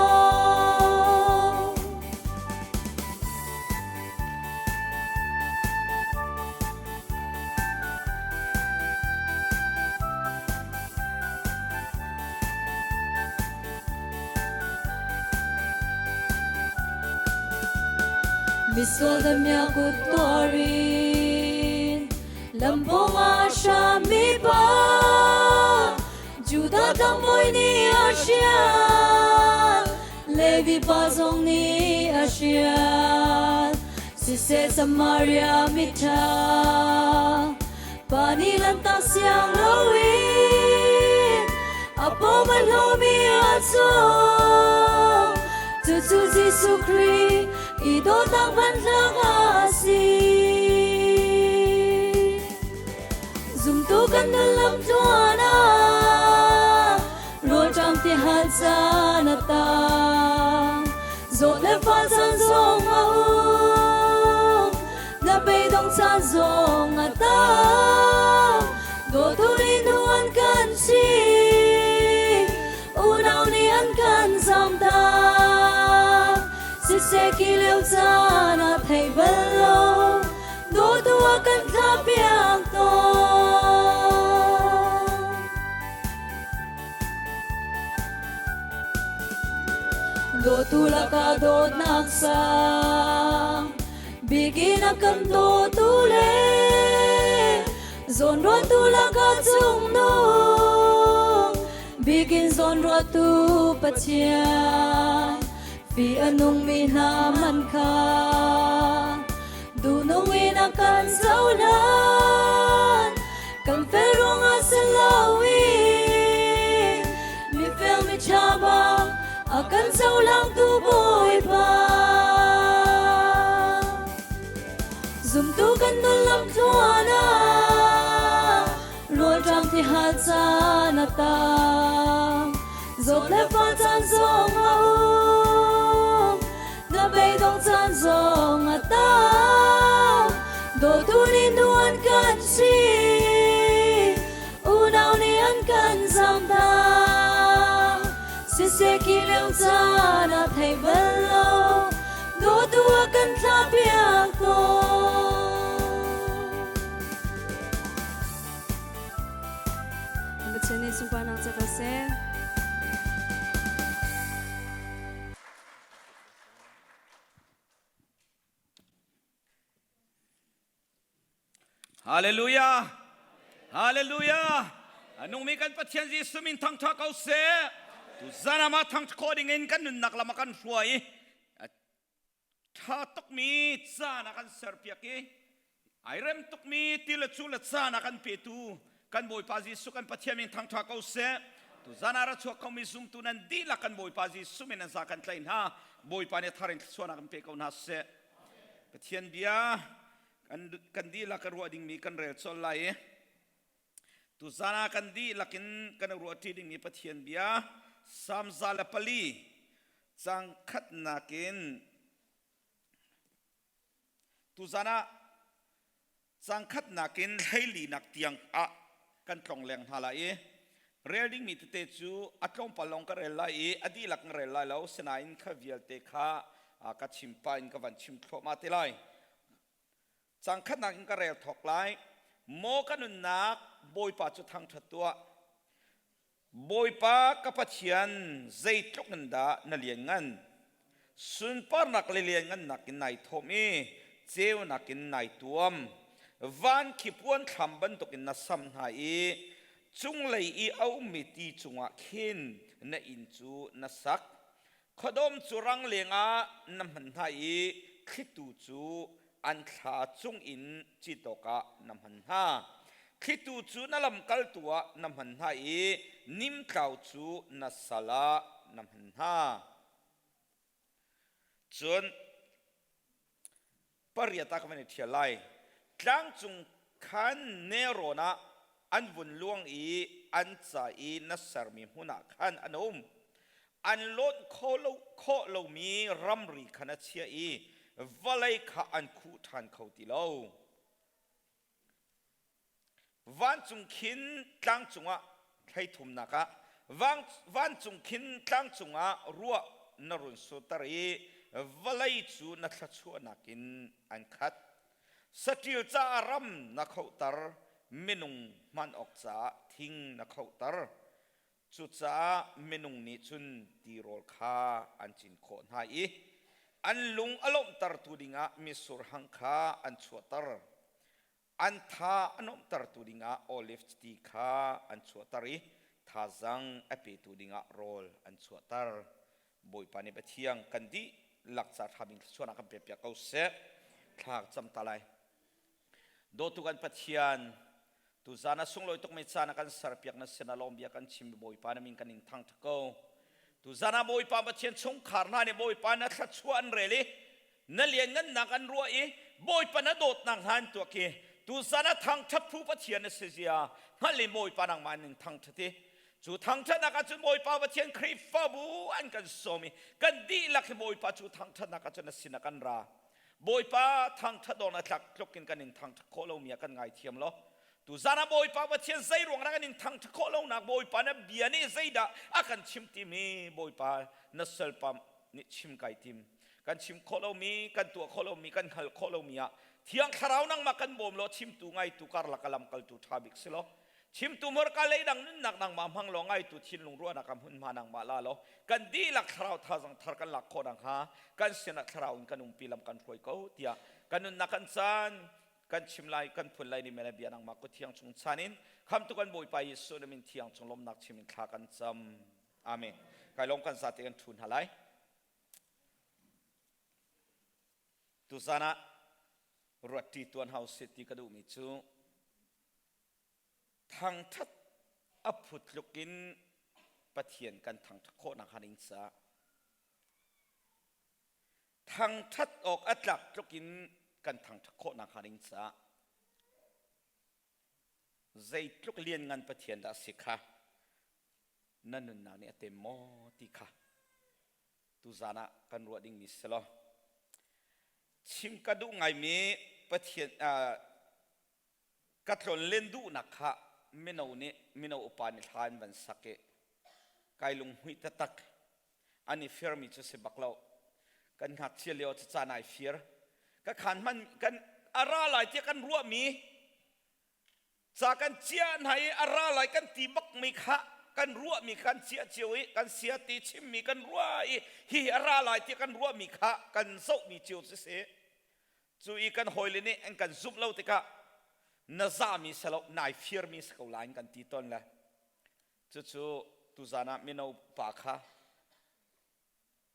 S3: Misual damiah kut tuarin lambong ah hrammi pa Judah tlangbawi nih a hrial Levi pa zong nih a hrial. Siseh Samaria miṭha pa nih lanhtak siang loin a pawm a hlawmi a cawk. Cucu Jesuh Khrih i dawtnak hmanthlak a si. Zumtu kan nun lam tluan ah rawlṭam ti hal caan a tam. Zawt le fah caan zong a um, na beidong caan zong a tam. Dawtu nih nu an kan chih, unau nih an kan zamtak. Siseh ki lio caan ah theih bal lo, dawtu a kan thlahpiak tawn. Dawtu lakah dawtnak sang bikin a kan dawtu le zawnruahtu lakah cungnung bikin zawnruahtu Pathian fi a nungmi hna man kha duhnung in a kan cohlan. Kan fel ruangah si loin mifel miṭha bang a kan cohlangtu Bawipa. Zumtu kan nun lam tluan ah rawlṭam ti hal caan a tam. Zawt le fah caan zong a um, na beidong caan zong a tam. Dawtu nih nu an kan chih, unau nih an kan zamtak. Siseh ki lio caan ah thei bal lo, dawtu a kan thlahpiak tawn.
S8: Pathian nih sunparnak ca ko seh.
S9: Hallelujah! Hallelujah! Anung mi kan Pathian Jesuh min thangtha ko seh. Tu zanama thangtha kho ding in kan nunnak lam a kan hruai. Tha tukmi caan a kan serpiak i ai rem tukmi ti le cu le caan a kan petu kan Bawipa Jesuh kan Pathian min thangtha ko seh. Tu zan ah ra chuak khomi zumtu nan dihlak kan Bawipa Jesuh min an za kan tlaih hna. Bawipa nih thar in thluachuahnak kan pe ko hna seh. Pathian bia kan dihlak a ruah dingmi kan rel colh lai i tuzan ah kan dihlak in kan ruah ṭi dingmi Pathian bia Salm 104 cang khatnak in tuzan ah cang khatnak in hleilinak tiang ah kan tlong leng hna lai i rel dingmi tete cu a tlawmpal lawng ka rel lai i a dihlak ka rel lai lo, sinain kha vialte kha ka chim pah in ka van chim thluahmah te lai. Cang khatnak in ka rel thawk lai. Maw ka nunnak, Bawipa cu thangṭhat tuah. Bawipa ka Pathian, zeitluk in dah na lianngan! Sunparnak le lianngannak in nai thawm i ceunak in nai tuam. Van khi puan thlam bantukin na sam hna i cunglei i a ummi ti cungah khin na inn cu na sak. Khuadawm cu rangleng ah na hman hna i thlitu cu an thla cungin cit awkah na hman hna. Thlitu cu na lamkaltu ah na hman hna i nimtlau cu na sal ah na hman hna. Cun pariat ah ka van i ṭhial lai. Tlangcung khan nelrawn ah an vun luang i an ca i na sermi hmun ah khan an um. An lawnh khawh lomi ramri kha na chiah i vawlei kha an khuh ṭhan kho ti lo. Vancung khin tlang cungah thleithumnak ah vancung khin tlang cungah ruah na run surter i vawlei cu na thluachuahnak in an khat. Saṭil caah ram na khohter, minung hman awk caah thing na khohter. Cucaah minung nih cun tirawl kha an cin khawh hna i an lung a lawmhtertu dingah mitsur hang kha an chuahter. An tha a nuamhtertu dingah oliv chiti kha an chuahter i thazang a petu dingah rawl an chuahter. Bawipa nih Pathian kan dihlak ca ṭha bik thluachuahnak kan pekpiak ko seh. Thla cam ta lai. Dawtu kan Pathian, tuzan a sunglawi tukmi caan a kan serpiak na sin ah lawm bia kan chim Bawipa na min kan in thangṭhat ko. Tuzan ah Bawipa Pathian chungkhar hna nih Bawipa na thluachuah an rel i na lianngannak an ruah i Bawipa na dawtnak hna an tuak i tuzan ah thangṭhat phu Pathian na si zia hngalh in Bawipa nangmah in thangṭhat i cu thangṭhatnak ah cun Bawipa Pathian Khrihfabu an kan sawm i kan dihlak hi Bawipa cu thangṭhatnak ah cun na sin ah kan ra. Bawipa thangṭhat awk na tlak tluk in kan in thangṭhat khawh lomi ah kan ngaithiam law tuzan ah Bawipa Pathian zei ruang dah kan in thangṭhat khawh lonak Bawipa na bia nih zeidah a kan chim timi Bawipa na salpa nih chim kai tim kan chim khawh lomi kan tuah khawh lomi kan hngalh khawh lomi ah Thiang Thlarau nangmah kan bawm law chimtu ngaitu karlak a lamkaltu ṭha bik si law chimtu hmurka leidang nunnak nangmah hmang law ngaitu thinlung ruahnak ah hmunhma nangmah la law kan dihlak thlarau thazang thar kan lak khawh nakhnga kan sinah thlarau in kan umpi lam kan hruai ko tiah kan nunnak kan caan kan chim lai kan phun lai ni mele bia nangmah kut thiang chung chan in khamtu kan Bawipa Jesuh na min thiang chung lawmnak chim in thla kan cam amen kai lawm kan zate kan thu hna lai tuzan ah ruatti tuan hau sit ti ka duhmi cu Thangṭhat a phu tluk in Pathian kan thangṭhat khawh nakhnga ding caah thangṭhat awk a tlak tluk in kan thangṭhat khawh nakhnga ding caah zeitluk lianngan Pathian dah a si kha na nunnak nih a tem maw ti kha tuzan ah kan ruah dingmi si law chim ka duh ngaimi Pathian ka tlonlen duhnak kha mino nih mino upa nih hla an van sak i kai lunghmuih taktak. An i firmi cu si bak lo. Kan ngakchia lio cu caan ai fir. Ka khan hman kan a ra lai tiah kan ruahmi ca kan cia hna i a ra lai kan ti bakmi kha kan ruahmi kan cia cio i kan sia ti chimmi kan ruah i hi a ra lai tiah kan ruahmi kha kan zohmi cio cu si. Cu i kan hawile nih an kan zumh lo tikah na zahmi si lo, nai firmi si ko lai kan ti tawn le cucu tuzan ah mino pa kha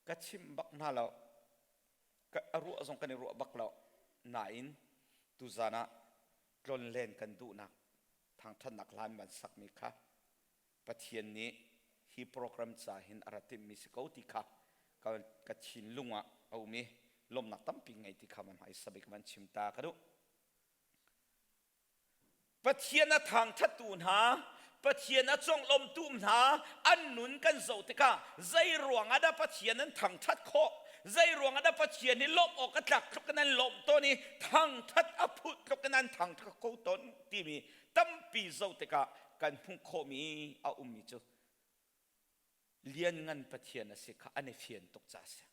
S9: ka chim bak hna lo ka a ruah zong kan i ruah bak lo nain tuzan ah tlonlen kan duhnak thangthatnak hlan van sakmi kha Pathian nih hi program ca hin a ra timhmi si ko ti kha ka, ka thinlung ah a um i lawmhnak tampi ngei ti kha man hmaisa bik van chim ta ka duh. Pathian a thangthattu hna, Pathian a conglawmtu hna an nun kan zoh tikah zei ruang ah dah Pathian an thangthat khawh? Zei ruang ah dah Pathian hi lawmh awk a tlak tluk in an lawmh tawn i thangthat a phut tluk in an thangthat ko tawn timi tampi zoh tikah kan hmuh khawhmi a ummi cu lianngan Pathian a si kha an i fian tuk ca a si.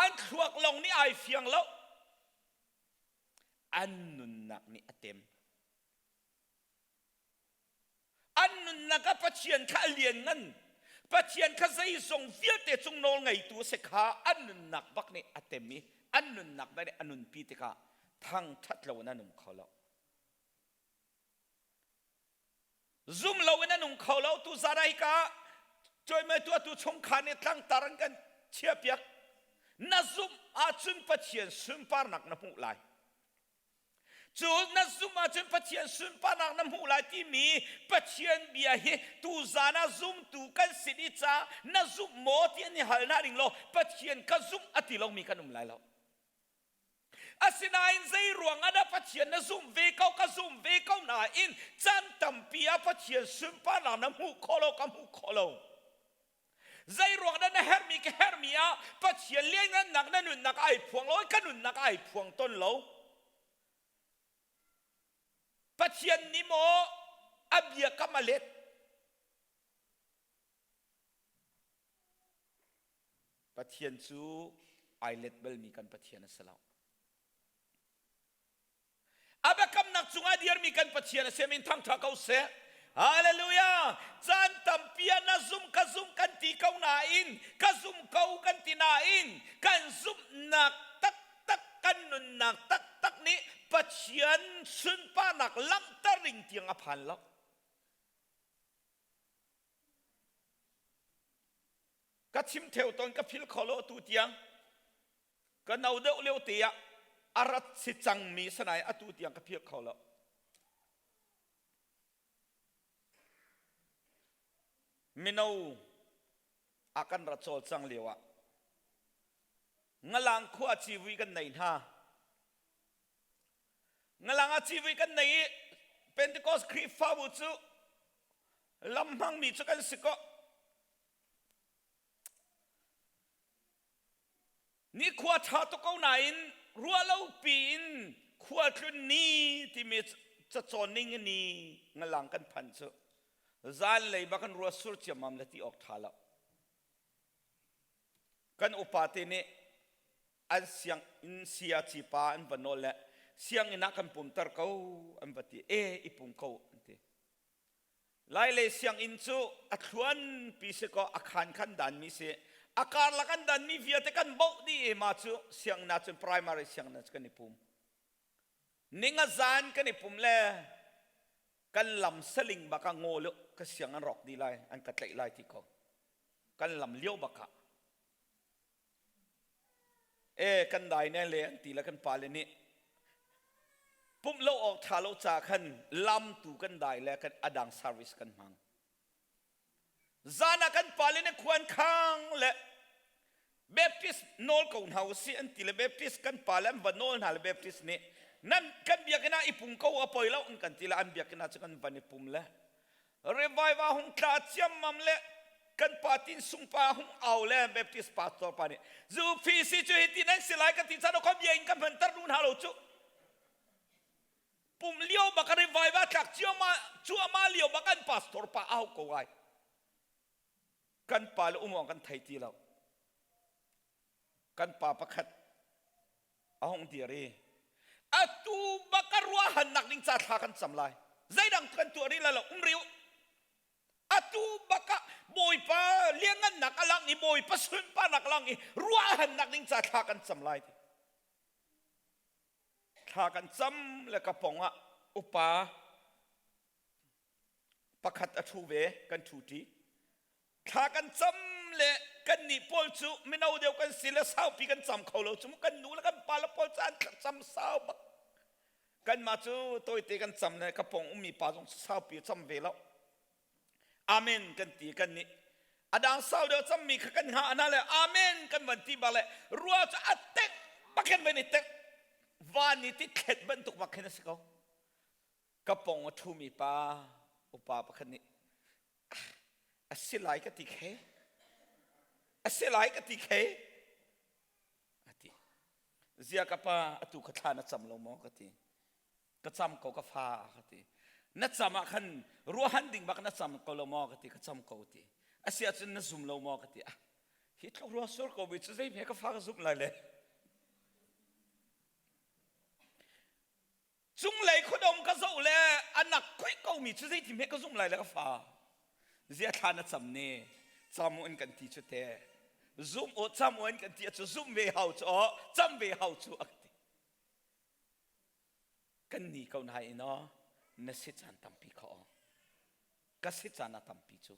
S9: An thluak lawng nih ai fiang lo. An nunnak nih a tem. An nunnak ah Pathian kha a lianngan. Pathian kha zeizong vialte cung nawl ngeitu a si kha an nunnak bak nih a tem i an nunnak bak nih a nunpi tikah thangṭhat lo in an um kho lo. Zum lo in an um kho lo. Tu zan ah hika cuaimai tuahtu chungkhar nih tlangtar an kan chiahpiak. Na zumh ahcun Pathian sunparnak na hmuh lai. Cu na zumh ahcun Pathian sunparnak na hmuh lai timi Pathian bia hi tuzan ah zumtu kan si dih caah na zumh maw ti an i hal hna ding law Pathian ka zumh a ti lomi kan um lai lo. Asinain zei ruang ah dah Pathian na zumh ve ko ka zumh ve ko nain caan tampi ah Pathian sunparnak na hmuh khawh lo ka hmuh khawh lo. Zei ruang dah na herhmi ka herhmi ah Pathian lianngannak na nunnak ai phuang lo ka nunnak ai phuang ton lo. Pathian nih maw a biakam a let. Pathian cu ai let balmi kan Pathian a si lo. A biakamnak cungah dirmi kan Pathian a si min thangṭha ko seh. Hallelujah! Caan tampi ah na zum ka zum kan ti ko nain ka zum ko kan ti nain kan zumhnak taktak kan nunnak taktak nih Pathian sunparnak langhter ding tiang a phan lo. Ka chim theo tawn ka phil kho lo tu tiang. Ka no deuh lio te ah a rat si cangmi sanai atu tiang ka philh kho lo. Mino a kan rat cawlcang lio ah ngalang khua civui kan nei hna. Ngalang ah civui kan nei i Pentecost Khrihfabu cu lam hmangmi cu kan si ko. Nikhua ṭha tuk ko nain ruahlopi in khua tlun ni timi cacawn ning ni ngalang kan phan cu zanlei bak kan ruah sur ciammam le ti awk ṭha lo. Kan upa te nih an sianginn siaci pa an va nawl le sianginn ah kan pumter ko an va ti. E i pum ko an ti. Lailei sianginn cu a thluanpi si kaw a khaan khan danmi si. A karlak an danmi vialte kan boh dih i mah cu sianginn ah cun primary sianginn ah cun kan i pum. Ninga zan kan i pum le kan lam saling bak ah ngaw ka siang an rawk dih lai, an ka tlaih lai ti ko. Kan lam lio bak ah. E kan dai ne le an ti le kan pale nih pumh lo awk ṭha lo ca khan lam tu kan dai le kan adang service kan hmang. Zan ah kan pale nih khuan khang le Baptist nawl ko hna usih an ti le Baptist kan pale an va nawl hna le Baptist nih nan kan biakinn ah i pum ko a poi lo an kan ti le an biakinn ah cu kan van i pum le revival hung tla ciammam le kan pa tin sung pa hung au le Baptist pastor pa nih zu fi si cu hi ti nan si lai ka ti chan ko bia in ka hman tar nu hna lo cu pum lio bak revival tlak ciama cuama lio bak an pastor pa au ko ai kan pa le umong kan thei ti lo kan pa pakhat a hung dir i atu bak a ruahannak ding ca thla kan cam lai zeidang kan tuah rih lai lo um rih u atu bak ah bawipa liangngannak a lang i bawipa sunparnak a lang i ruahannak ding ca thla kan cam lai ti thla kan cam le ka pong ah upa pakhat a ṭhu ve kan ṭhu ṭi thla kan cam le kan nih pawl cu mino deuh kan si le saupi kan cam kho lo cu kan nu le kan pa le pawl cu an cam sau bak kanmah cu tawite kan cam le ka pong ummi pa zong saupi cam ve lo amen kan ti kan nih adang sau deuh cammi kha kan hngah na le amen kan van ti bak le rua cu a tek bak khin van i tek van i ti thlet bantuk bak khin a si ko ka pong a ṭhumi pa upa pakhat nih a si lai ka ti khe a si lai ka ti khe a ti zia ka pa atu ka thla na cam lo maw ka ti ka cam ko ka fa ka ti na cam ah khan ruahan ding bak na cam ko lo maw ka ti ka cam ko ti a si ahcun na zum lo maw ka ti ah hi tluk rua sur ko mi cu zei hme ka fa ka zumh lai le Cunglei khuadawm ka zoh le a nak khuih komi cu zeiti hme ka zumh lai le ka fa. Zia thla na cam ne cam u in kan ti cu te. Zum u cam u in kan ti cu zum ve hau cu aw cam ve hau cu a ti. Kan ni ko na in aw na si caan tampi kha aw. Ka si caan a tampi cu.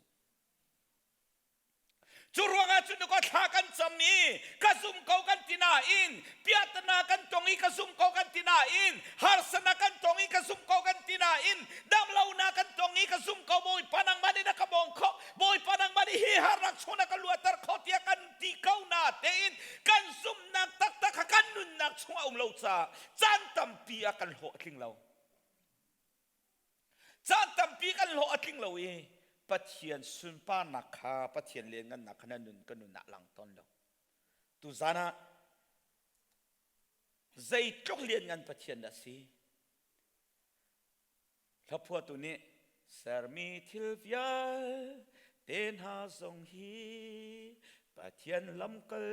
S9: Cu ruangah cun ka thla kan cam i ka zum ko kan ti nain piahtana kan tong i ka zum ko kan ti nain harsana kan tong i ka zum ko kan ti nain damlonak kan tong i ka zum ko Bawipa nangmah nih na ka bawm kho Bawipa nangmah nih hi harnak chung na ka luater kho tiah kan ti ko na tein kan zumhnak taktak kha kan nunnak chung a um lo caah caan tampi ah kan hlawh a tling lo. Caan tampi kan hlawh a tling lo i Pathian sunparnak kha Pathian lianngannak kha na nun ka nun ah lang tawn lo. Tuzan ah zeitluk lianngan Pathian dah si? Hlaphuatu nih sermi thil vialte hna zong hi Pathian lamkal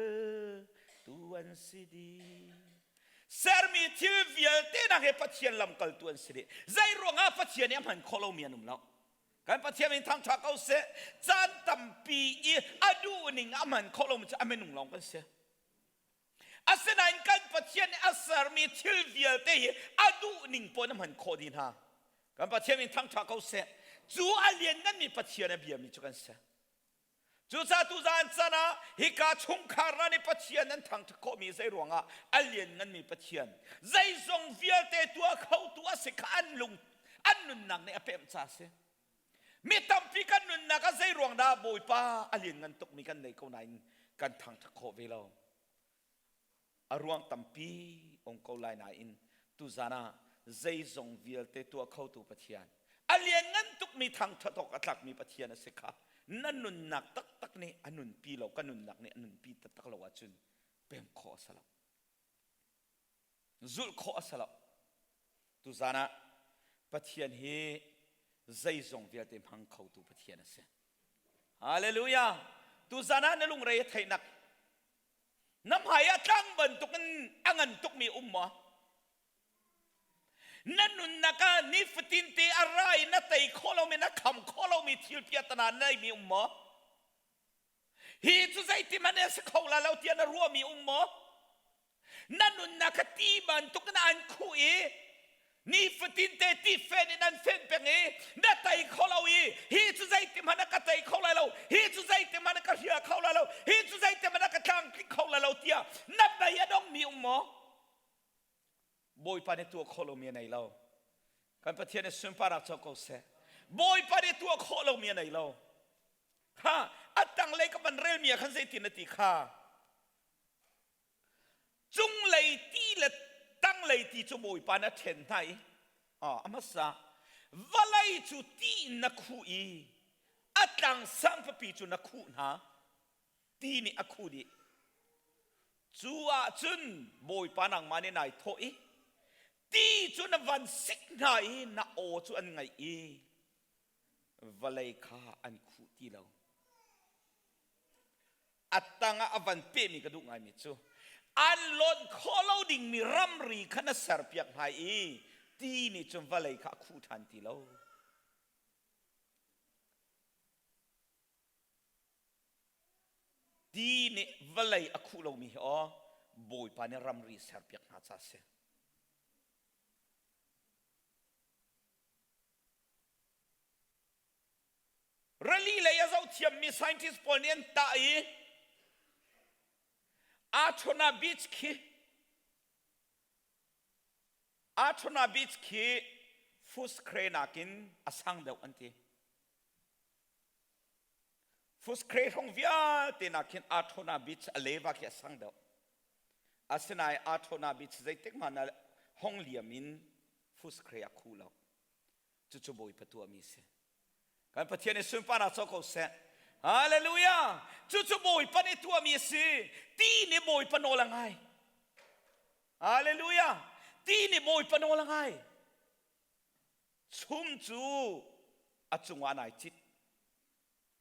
S9: tu an si dih. Sermi thil vialte nak he Pathian lamkaltu an si dih. Zei ruangah Pathian nih a hman khawh lomi an um lo. Kan Pathian in thangṭha ko seh. Caan tampi i a duh ning a hman khawh lomi cu a minung lawng kan si. Asinain kan Pathian nih a sermi thil vialte hi a duh ning pawn a hman khawh dih hna. Kan Pathian in thangṭha ko seh. Cu a liannganmi Pathian a biami cu kan si. Cucaah tuzaan can ah hika chungkhar hna nih Pathian an thangṭhat khawhmi zei ruangah a liannganmi Pathian zeizong vialte tuah khotu a si kha an lung an nunnak nih a pemh ca a si. Mi tampi kan nunnak ah zei ruang dah Bawipa a lianngan tukmi kan nei ko nain kan thangṭhat khawh ve lo. A ruang tampi um ko lai nain tuzan ah zeizong vialte tuah khotu Pathian a lianngan tukmi thangṭhat awk a tlakmi Pathian a si kha na nunnak taktak nih a nunpi lo ka nunnak nih a nunpi taktak lo ahcun pem khawh a si lo zulh khawh a si lo tuzan ah Pathian hi zeizong vialte hmang khotu Pathian a si Hallelujah tuzan ah na lungre a theihnak Na hmai ah tlang bantukin a ngan tukmi um maw? Na nunnak ah nifatin te a ra i na tei khawh lomi, na kham khawh lomi thil piatana na neimi um maw? Hi cu zeiti hmanh a si kho la lo tiah na ruahmi um maw? Na nunnak kha ti bantukin an khuh i nifatin te ti fen in an fen peng i na tei kho lo i hi cu zeiti hmanh ah ka tei kho lai lo hi cu zeiti hmanh ah ka hria kho lai lo hi cu zeiti hmanh ah ka tlang kho lai lo tiah na bei a dongmi um maw Bawipa nih tuah khawh lomi a nei lo kan Pathian nih sunparnak co ko seh Bawipa nih tuah khawh lomi a nei lo kha a tanglei ka van relmi ah khan zeitin na ti kha Cunglei ti le tanglei ti cu Bawipa nih a ṭhen hna i a hmasa vawlei cu ti in na khuh i a tlang sangpipi cu na khuh hna. Ti nih a khuh dih. Cu ah cun Bawipa nangmah nih nai thawh i ti cu na van sik hna i na aw cu an ngaih i vawlei kha an khuh ti lo. A tangah a van pehmi ka duh ngaimi cu an lonh khawh lo dingmi ramri kha na serpiak hna i ti nih cun vawlei kha a khuh ṭhan ti lo. Ti nih vawlei a khuh lomi hi aw Bawipa nih ramri serpiak hna ca a si. Rili lei a zohthiammi scientist pawl nih an tah i Achona Beach khi Achona Beach khi Footscray nakin a sang deuh an ti. Footscray hrawng vialte nakin Achona Beach a leva khi a sang deuh. Asinain Achona Beach zeitik hmanh ah hong liam in Footscray a khu lo. Cucu Bawipa tuahmi a si. Kan Pathian nih sunparnak co ko seh. Hallelujah! Cucu Bawipa nih tuahmi a si. Ti nih Bawipa nawl a ngai. Hallelujah! Ti nih Bawipa nawl a ngai. Chum cu a cungah nai cit.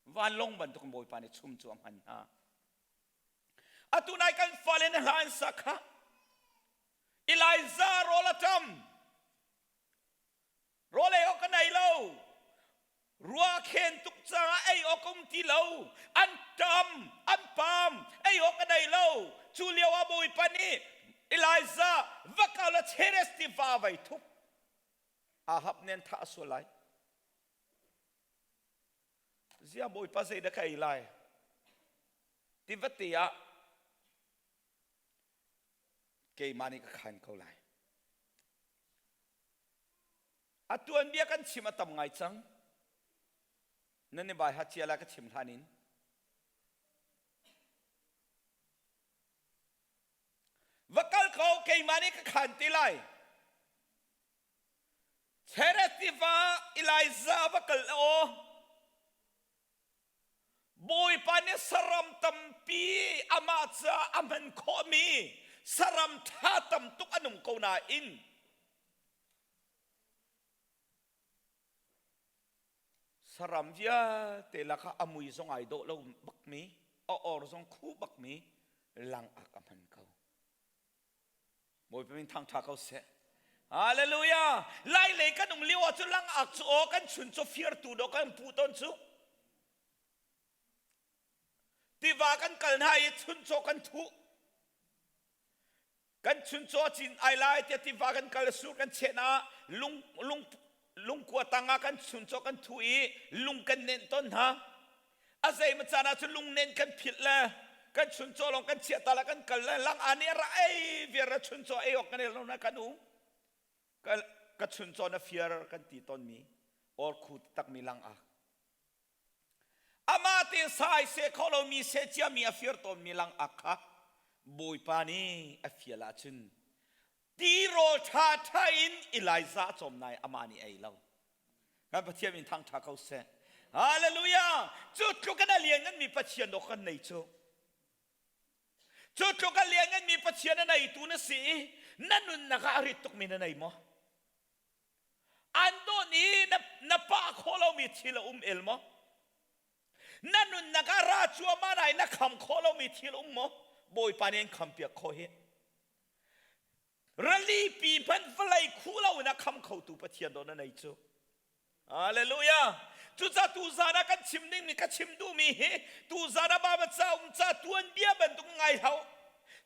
S9: Vanlawng bantuk Bawipa nih chum cu a hman hna. Atu nai kan fale na hla an sak kha. Elijah rawl a ṭam. Rawl ei awk ka nei lo. Rua khen tuk caah ei awk um ti lo. An ṭam, an pam, ei awk ka nei lo. Cu lio ah Bawipa nih Elijah va kal la Cheres tiva vai thup. Ahab nih an thah sual lai. Zia Bawipa zei dah ka ei lai? Tivate ah keimah nih ka khan ko lai. A tuanbia kan chim a tam ngai cang. Nan i bai ha cia la ka chim hlan in. Va kal ko keimah nih ka khan te lai. Chereth tiva Elijah va kal aw. Bawipa nih saram tampi amah caah a hman khawhmi saram ṭha tam tuk an um ko nain saram vialte lakah a mui zong ai dawh lo bakmi a or zong khu bakmi langak a hman ko. Bawipa min thangṭha ko seh. Hallelujah! Lai lei kan um lio ah cu langak cu aw kan chun cu firtu do kan pu ton cu. Tiva kan kal hna i chuncaw kan thuh. Kan chuncaw cin ai lai tiah tiva kan kal sur kan cheh na lung lung lungkua tangah kan chuncaw kan thuh i lung kan nenh ton hna. A zei caan ah cun lungnen kan philh le kan chuncaw lawng kan chiah ta le kan kal le lang aa nih ra ei viar ra chuncaw ei awk kan el lo na kan um. Ka, ka chuncaw na fiar kan ti tawnmi or khu takmi lang ah. Amah te sai se kho lomi se ciami a fir tawnmi lang ak kha Bawipa nih a fial ahcun tirawl ṭha ṭha in Elijah cawm nai amah nih ei lo. Kan Pathian min thangṭha ko seh. Hallelujah! Cu tluk in a liannganmi Pathian dawh kan nei cu. Cu tluk a liannganmi Pathian a neitu na si i na nunnak ah a rit tukmi na nei maw? An dawn i na, na pah khawh lomi thil a um el maw? Na nunnak ah ra cuahmah nain na kham khawh lomi thil um maw? Bawipa nih an khampiak khawh hi. Rali pi hmanh vawlei khuh loin a kham khotu Pathian dawh na nei cu. Hallelujah. Cucaah tuzan ah kan chim dingmi ka chim duhmi hi tuzan ah Baba ca um ca tuanbia bantuk ngai hau.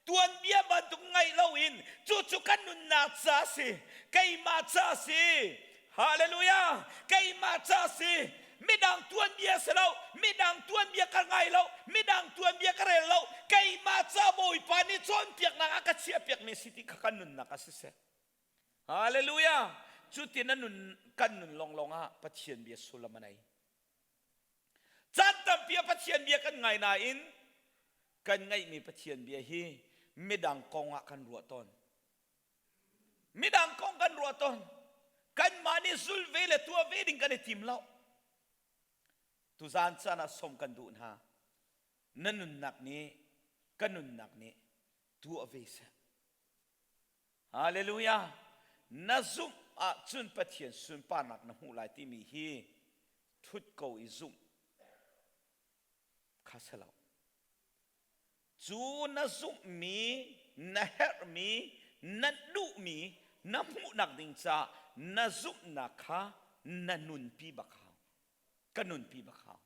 S9: Tuanbia bantuk ngaih loin cucu kan nunnak ca si, keimah ca si. Hallelujah. Keimah ca si. Midang tuanbia si lo, midang tuanbia ka ngai lo, midang tuanbia ka rel lo. Keimah ca Bawipa nih cawnpiaknak a ka chiahpiakmi si ti kha kan nunnak ah siseh. Hallelujah! Cutin na nun kan nun lawnglawng ah Pathian bia sullam a nei. Caan tampi ah Pathian bia kan ngai nain kan ngaihmi Pathian bia hi midang kong ah kan ruah tawn. Midang kong kan ruah tawn. Kanmah nih zul ve le tuah ve ding kan i tim lo. Tuzaan caan ah som kan duh hna. Na nunnak nih ka nunnak nih tuah ve seh. Hallelujah! Na zumh ahcun Pathian sunparnak na hmuh lai timi hi thut ko i zumh kha si lo. Cu na zumhmi, na herhmi, na duhmi na hmuhnak ding caah na zumhnak kha na nunpi bak hau. Ka nunpi bak hau.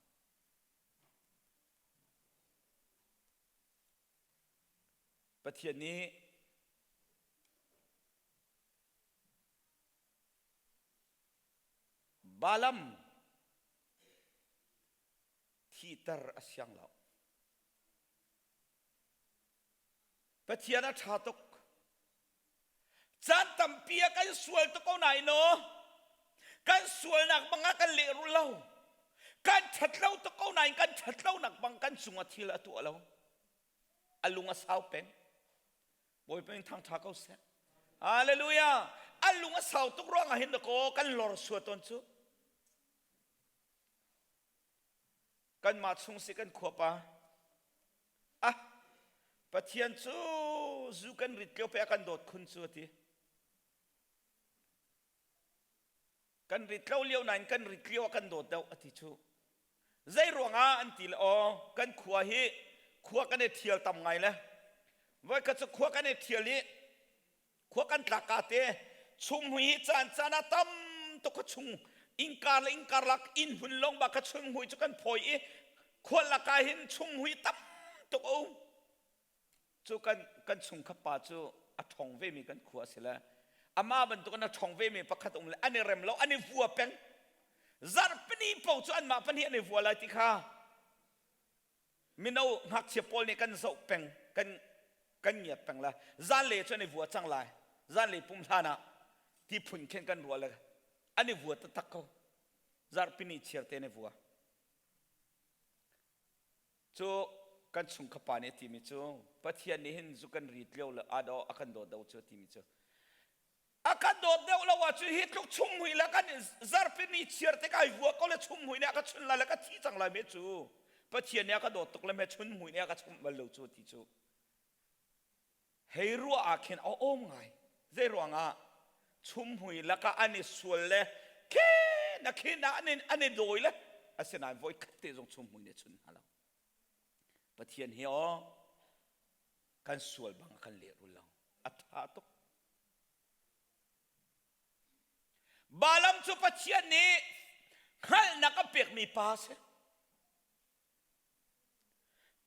S9: Pathian nih Balaam thiter a siang lo. Pathian a ṭha tuk. Caan tampi ah kan sual tuk ko nain aw, kan sualnak bang ah kan lehrul lo. Kan ṭhat lo tuk ko nain kan ṭhat lonak bang kan cungah thil a tuah lo. A lung a sau peng. Bawipa in thangṭha ko seh. Hallelujah! A lung a sau tuk ruangah hin dakaw kan lor sua tawn cu. Kanmah chung si kan khuapa. Ah, Pathian cu zu kan rit lio pe a kan dawt khun cu a ti. Kan rit lo lio nain kan rit lio a kan dawt deuh a ti cu. Zei ruangah an ti le aw kan khua hi khua kan i thial tam ngai le voi khat cu khua kan i thial i khua kan tlak ka te chumhui hi caan caan ah tam tuk ka chung ingkar le ingkar lak inn hmun lawng ba ka chumhui cu kan phawi i khua lak ah hin chumhui tam tuk a um cu kan kan chungkhat pa cu a ṭhong vemi kan khua a si le amah bantuk in a ṭhong vemi pakhat um le an i rem lo an i vua peng zarhpini paoh cu anmah pahnih an i vua lai ti kha mino ngakchia pawl nih kan zoh peng kan kan ngiat peng la zanlei cu an i vua cang lai zanlei pum hlan ah ti phun khin kan ruah le an i vua taktak ko zarhpini chiar te an i vua Cu kan chungkhat pa nih a timi cu Pathian nih hin zu kan rit lio le a daw a kan dawt deuh cu a timi cu a kan dawt deuh lo ahcun hi tluk chumhmui le kan zarpi ni chiar te kai vua ko le chumhmui nih a ka chun lai le ka thi cang lai me cu Pathian nih a ka dawt tuk le me chunhmui nih a ka chumh bal lo cu ti cu hei ruah ah khin a awm ngai zei ruangah chumhmui lakah an i sual le khe na khin ah an an i dawi le asinain voi khat te zong chumhmui nih a chun hna lo Pathian hi aw kan sual bang kan lehrul lo a tha tuk Balaam cu Pathian nih hngalhnak a pekmi pa a si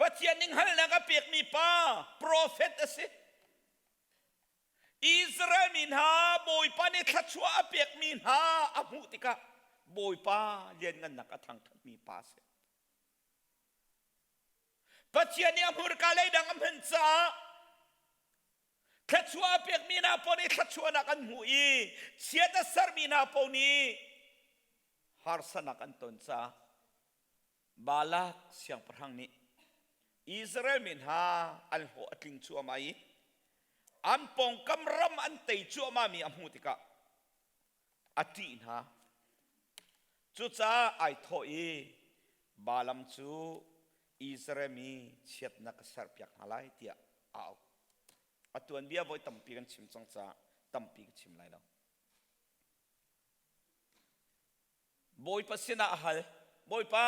S9: Pathian nih hngalhnak a pekmi pa profet a si. Israel mi hna Bawipa nih thluachuah a pekmi hna a hmuh tikah Bawipa lianngannak a thangṭhatmi pa a si. Pathian nih a hmurka leidang a hman caah thluachuah a pekmi hna paoh nih thluachuahnak an hmuh i chiat a sermi hna paoh nih harsanak an ton caah Balak siangpahrang nih Israel mi hna an hlawh a tling cuahmah i an pawngkam ram an tei cuahmahmi a hmuh tikah a ṭih hna. Cucaah ai thawh i Balaam cu Israel mi chiatnak ka serpiak hna lai tiah a auh. A tuanbia voi tampi kan chim cang caah tampi ka chim lai lo. Bawipa sinah a hal, Bawipa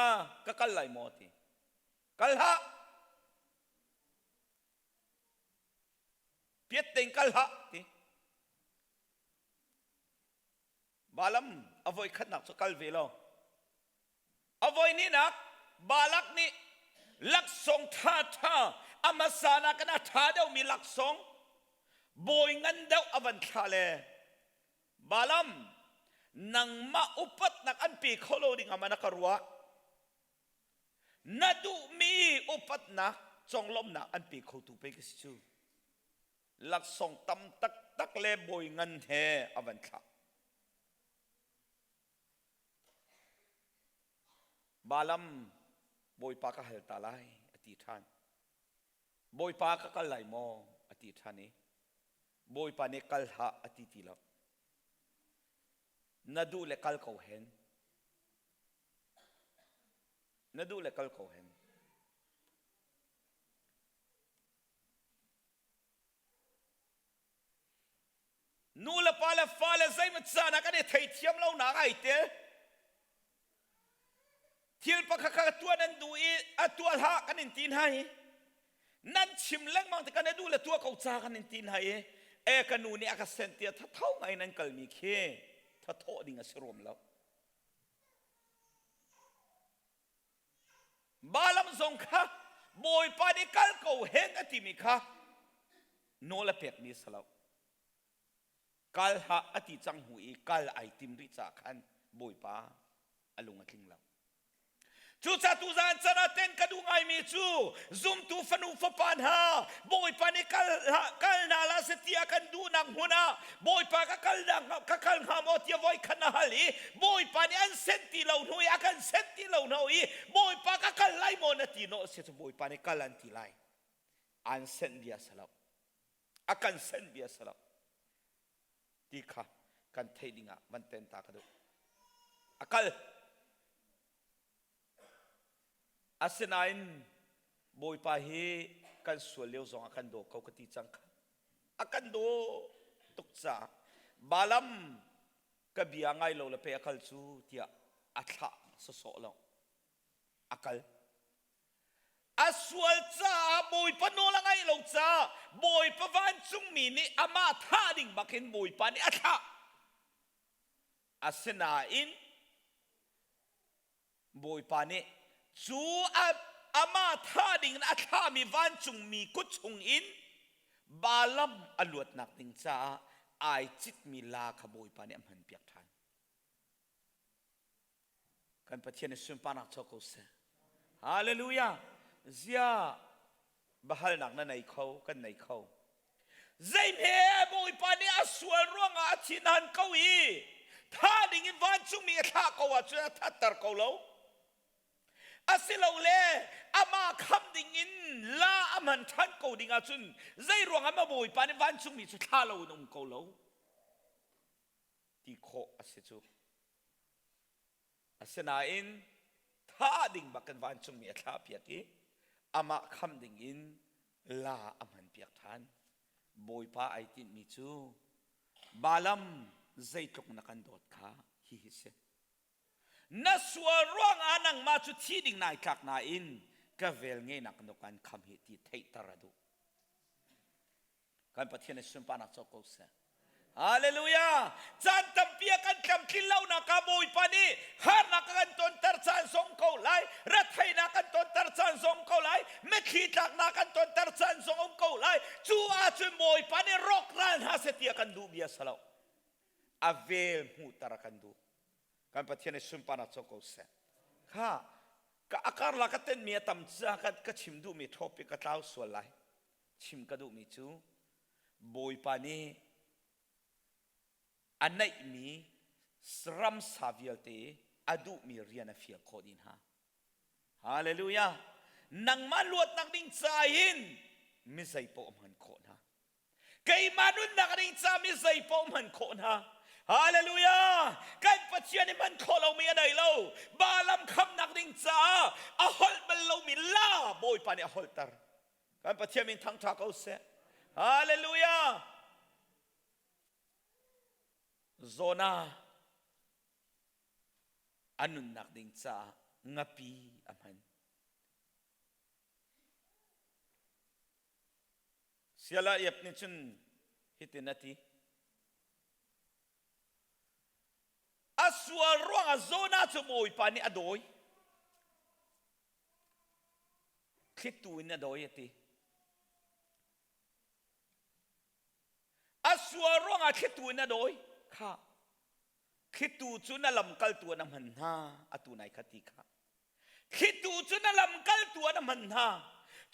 S9: ka kal lai maw ti. Kal hlah! Piat tein kal hlah ti. Balaam a voi khatnak cu kal ve lo. A voi hnihnak Balak nih laksawng ṭhaṭha a hmasa nakin a ṭha deuhmi laksawng bawi ngan deuh a van thlah le Balaam nangmah upatnak an pe kho lo ding ah na ka ruah. Na duhmi upatnak conglawmhnak an pe khotu pei ka si cu. Laksawng tam taktak le bawi ngan he a van thlah. Balaam Bawipa ka hal ta lai a ti ṭhan. Bawipa ka kal lai maw a ti ṭhan i Bawipa nih kal hlah a ti ti lo. Na duh le kal ko hen. Na duh le kal ko hen. Nu le pa le fa le zeimaw caan ah kan i theithiam lonak ai tel. Thil pakhat kha tuah nan duh i a tuah hlah kan in ti hna hi. Nan chim lengmang tikah na duh le tuah ko ca kan in ti hna i e ka nu nih a ka sen tiah thatho ngai nan kalmi khi thathawh ding a si ruam lo. Balaam zong kha Bawipa nih kal ko hen a timi kha nawl a pekmi a si lo. Kal hlah a ti cang hnu i kal ai tim rih caah khan Bawipa a lung a tling lo. Cucaah tuzaan can ah ten ka duh ngaimi cu zumtu fanu fapa hna Bawipa nih kal hlah kal hna la se tiah kan duhnak hmun ah Bawipa ka kal ka kal hnga maw tiah voi khat na hal i Bawipa nih an senh ti lo hnu i a kan senh ti lo hnu i Bawipa ka kal lai maw na ti nawh si cu Bawipa nih kal an ti lai. An senh bia si lo. A kan senh bia si lo. Ti kha kan theih ding ah van ten ta ka duh. A kal. Asinain Bawipa hi kan sual lio zong ah kan daw ko ka ti cang kha. A kan daw tuk caah Balaam ka bia ngai lo le pe a kal cu tiah a thlah sawsawh lo. A kal. A sual caah Bawipa nawl a ngaih lo caah Bawipa vancungmi nih amah thah ding bakin Bawipa nih a thlah. Asinain Bawipa nih cu amah thah dingin a thlahmi vancungmi kut chungin Balaam a luatnak ding caah ai citmi la kha Bawipa nih a hmanpiak ṭhan. Kan Pathian i sunparnak cho ko seh. Hallelujah! Zia bahalnak na nei kho, kan nei kho. Zeihme Bawipa nih a sual ruangah a thin han ko i thah ding in vancungmi a thlah ko ahcun a thatter ko lo. Asilole amah kham ding in la a hman ṭhan ko ding ahcun zei ruangah ma Bawipa nih vancungmi cu thlah lo in um ko lo ti khawh a si cu. Asinain thah ding bak kan vancungmi a thlahpiak i amah kham ding in la a hmanpiak ṭhan. Bawipa ai tinhmi cu Balaam zeitluk na kan dawt kha hihi si. Na sual ruangah nangmah cu thi ding nai tlak nain ka vel ngenak na kan kham hi ti theihter a duh. Kan Pathian i sunparnak co ko seh. Hallelujah! Caan tampi a kan tlamtlin lonak ah Bawipa nih harnak a kan tonter caan zong ko lai, retheihnak kan tonter caan zong ko lai, mitthli tlaknak kan tonter caan zong um ko lai. Cu ahcun Bawipa nih rawkral hna seh ti a kan duh bia si lo. A vel hmuhter a kan duh. Kan Pathian i sunparnak co ko seh. Kha. Ka akar la ka tenmi a tam ca ka ka chim duhmi topic ka tlau sual lai. Chim ka duhmi cu Bawipa nih a neihmi ramsa vialte a duhmi rian a fial khawh dih hna. Hallelujah! Nangmah luatnak ding ca hin mi zei paoh a hman khawh hna. Keimah nunnak ding ca mi zei paoh hman khawh hna. Hallelujah! Kan Pathian i hman khawh lomi a nei lo. Balaam khamnak ding caah a holh bal lomi la Bawipa nih a holhter. Kan Pathian min thangṭha ko seh. Hallelujah! Zona a nunnak ding caah ngapi a hman. Siala iap nih cun hitin a ti. A sual ruangah Jonah cu Bawipa nih a dawi. Thlitu in a dawi a ti. A sual ruangah thlitu in a dawi. Kha thlitu cu na lamkaltu an a hman hna atu nai kha ti kha. Thlitu cu na lamkaltu an hman hna.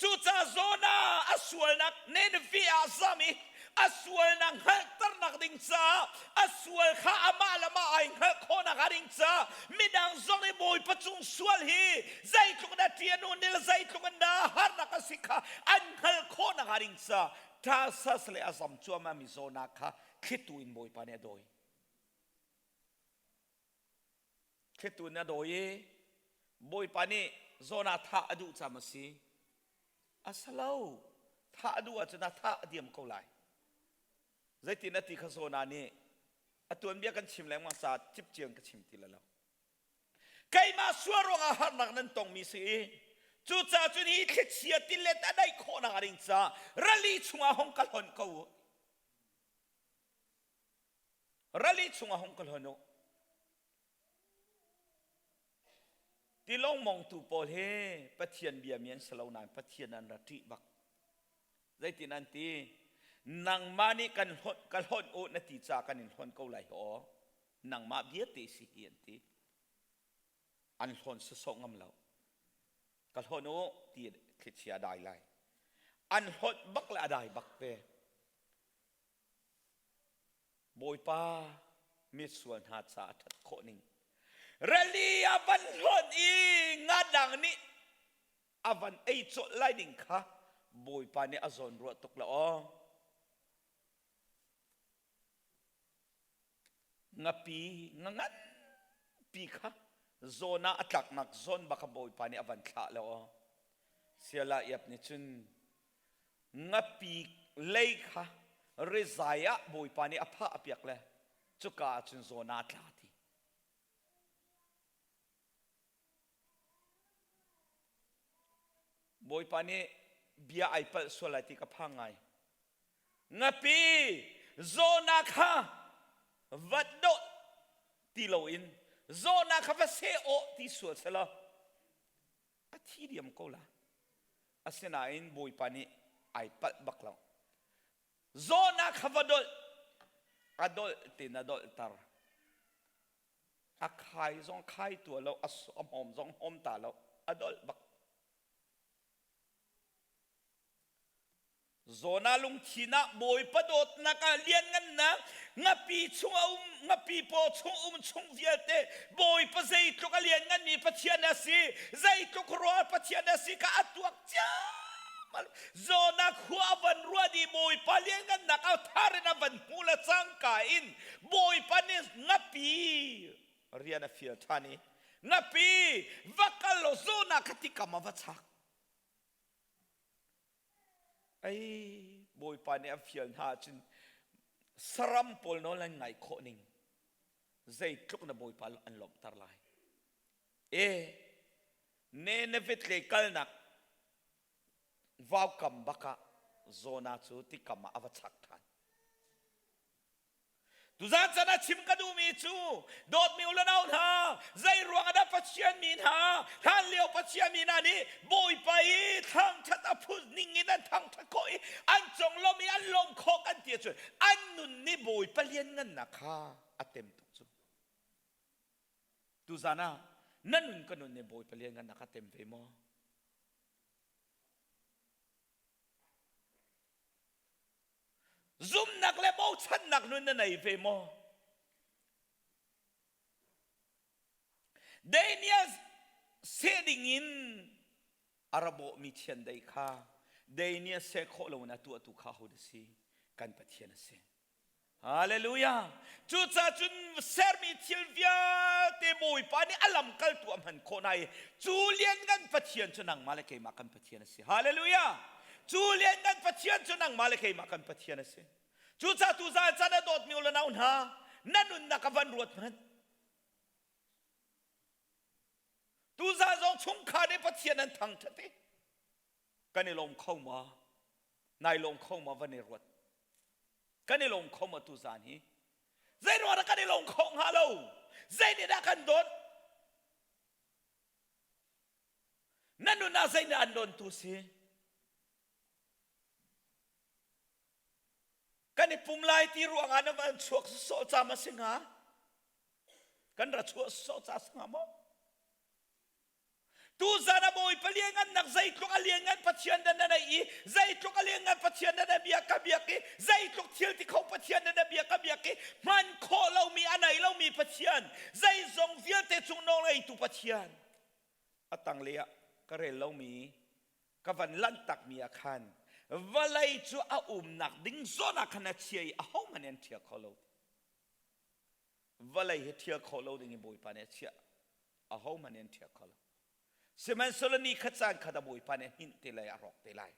S9: Cucaah Jonah a sualnak Nineveh ah zam i a sualnak hngalhternak ding caah a sual kha amah le amah ai hngalh khawhnak hnga ding caah midang zong nih Bawipa cung sual hi zeitluk in a ṭian u nil zeitluk in dah harnak a si kha an hngalh khawhnak hnga ding caah Tarsus le a zam cuahmahmi Jonah kha thlitu in Bawipa nih a dawi. Thlitu na dawi i Bawipa nih Jonah thah a duh cam a si. A si lo. Thah a duh ahcun a thah a diam ko lai. Zeitin a ti kha Jonah nih a tuanbia kan chim lengmang caah cipcian ka chim ti lo. Keimah sual ruangah harnak nan tongmi si i cucaah cun hi thlichia tilet a daih khawhnak ding caah rali chungah hong ka hlonh ko u. Rali chungah hung ka hlonh u. Tilawng mongtu pawl hi Pathian biami an si lo nain Pathian an ra ṭih bak. Zeitin an ti? Nangmah nih kan hlonh, ka hlonh u na ti caah kan in hlonh ko lai aw. Nangmah bia te si hi an ti. An hlawn sawsawh ngam lo. Ka hlonh u ti thlichia a dai lai. An hlonh bak le a dai bak ve. Bawipa misual hna ca a ṭhat khawh ning. Rali a van hlonh i nga dang nih a van ei colh lai ding kha Bawipa nih a zawn ruah tuk la aw. Ngapi nga nganpi kha zawn ah a tlaknak zawn bak kha Bawipa nih a van thlah lo aw. Siala iap nih cun Ngapi lei kha rizai ah Bawipa nih a phah piak le cuka ah cun zawn ah tla ti. Bawipa nih bia ai palh sual lai ti ka phang ngai. Ngapi zawna kha va dawh ti loin zawna kha va seh awh ti sual selaw a thi diam ko la. Asinain Bawipa nih ai palh bak lo. Zawnak kha va dolh, a dolh tin a dolhter. A khai zong khai tua lo, a hmawm zong hmawm ta lo, a dolh bak. Zona lungthin ah Bawipa dawtnak ah lianngannak ngapi chung a um ngapi paw chung um chung vialte Bawipa zeitluk a liannganmi Pathian a si zeitluk rual Pathian a si ka a tuak ciammam Zona khua a van ruah dih Bawipa lianngannak a thar in a van hmu le cangka in Bawipa nih ngapi rian a fial ṭhan i ngapi va kal law Zona kha tikam a va chak Ei, Bawipa nih a fial hna ahcun saram pawl nawl an ngaih khawh ning zeitluk na Bawipa an lawmhter lai. E, ne na vitle kalnak vaukam bakah Zona cu tikam ah a va chak ṭhan. Tuzan chan ah chim ka duhmi cu dawtmi u le nau hna zei ruang ah dah Pathian mi hna hlan lio Pathian mi hna nih Bawipa i thangṭhat a phun ning in an thangṭhat khawh i an conglawmh i an lawm khawh kan ti ahcun an nun nih Bawipa lianngannak kha a tem tuk cu. Tuzan ah Na nun ka nun ne Bawipa lianngan na ka tem ve maw? Zumnak le bochannak nun na nei ve maw? Daniel seh dingin a ra bawhmi chiandeih kha Daniel seh khawh loin a tuahtu kha aho dah si? Kan Pathian a si. Hallelujah! Cucaah cun sermi thil vialte Bawipa nih a lamkaltu a hman khawh hna i cu lianngan Pathian cu nangmah le keimah kan Pathian a si. Hallelujah! Cu lianngan Pathian cu nangmah le keimah kan Pathian a si. Cucaah tuzaan caan a dawtmi u le nau hna, na nunnak a van ruat hmanh. Tuzaan zong chungkhar nih Pathian an thangṭhat i kan i lawm kho ma? Nai lawm kho ma van i ruat. Kan i lawm kho ma tuzaan hi? Zei ruang dah kan i lawm kho hnga lo? Zei nih dah kan dawt? Na nun ah zei nih an dawntu si? Kan i pum lai ti ruangah na van chuak sawh ca ma si hnga? Kan ra chuah sawh ca si hnga maw? Tuzan a Bawipa lianngannak zeitluk a lianngan Pathian na na i zeitluk a lianngan Pathian na na bia ka biak i zeitluk thil ti kho Pathian na na bia ka biak i hman khawh lomi a nei lomi Pathian zeizong vialte cung nawl ngeitu Pathian a tanglei ah ka rel lomi ka van lanhtakmi ah khan vawlei cu a umnak ding zawn ah khan a chia i ahohmanh an ṭhia kho lo. Vawlei hi ṭhia kho lo ding in Bawipa nih a chiah. Ahohmanh an ṭhia kho lo. Sihmanhsehlaw ni khat caan khat a Bawipa nih a hninh te lai, a rawk te lai.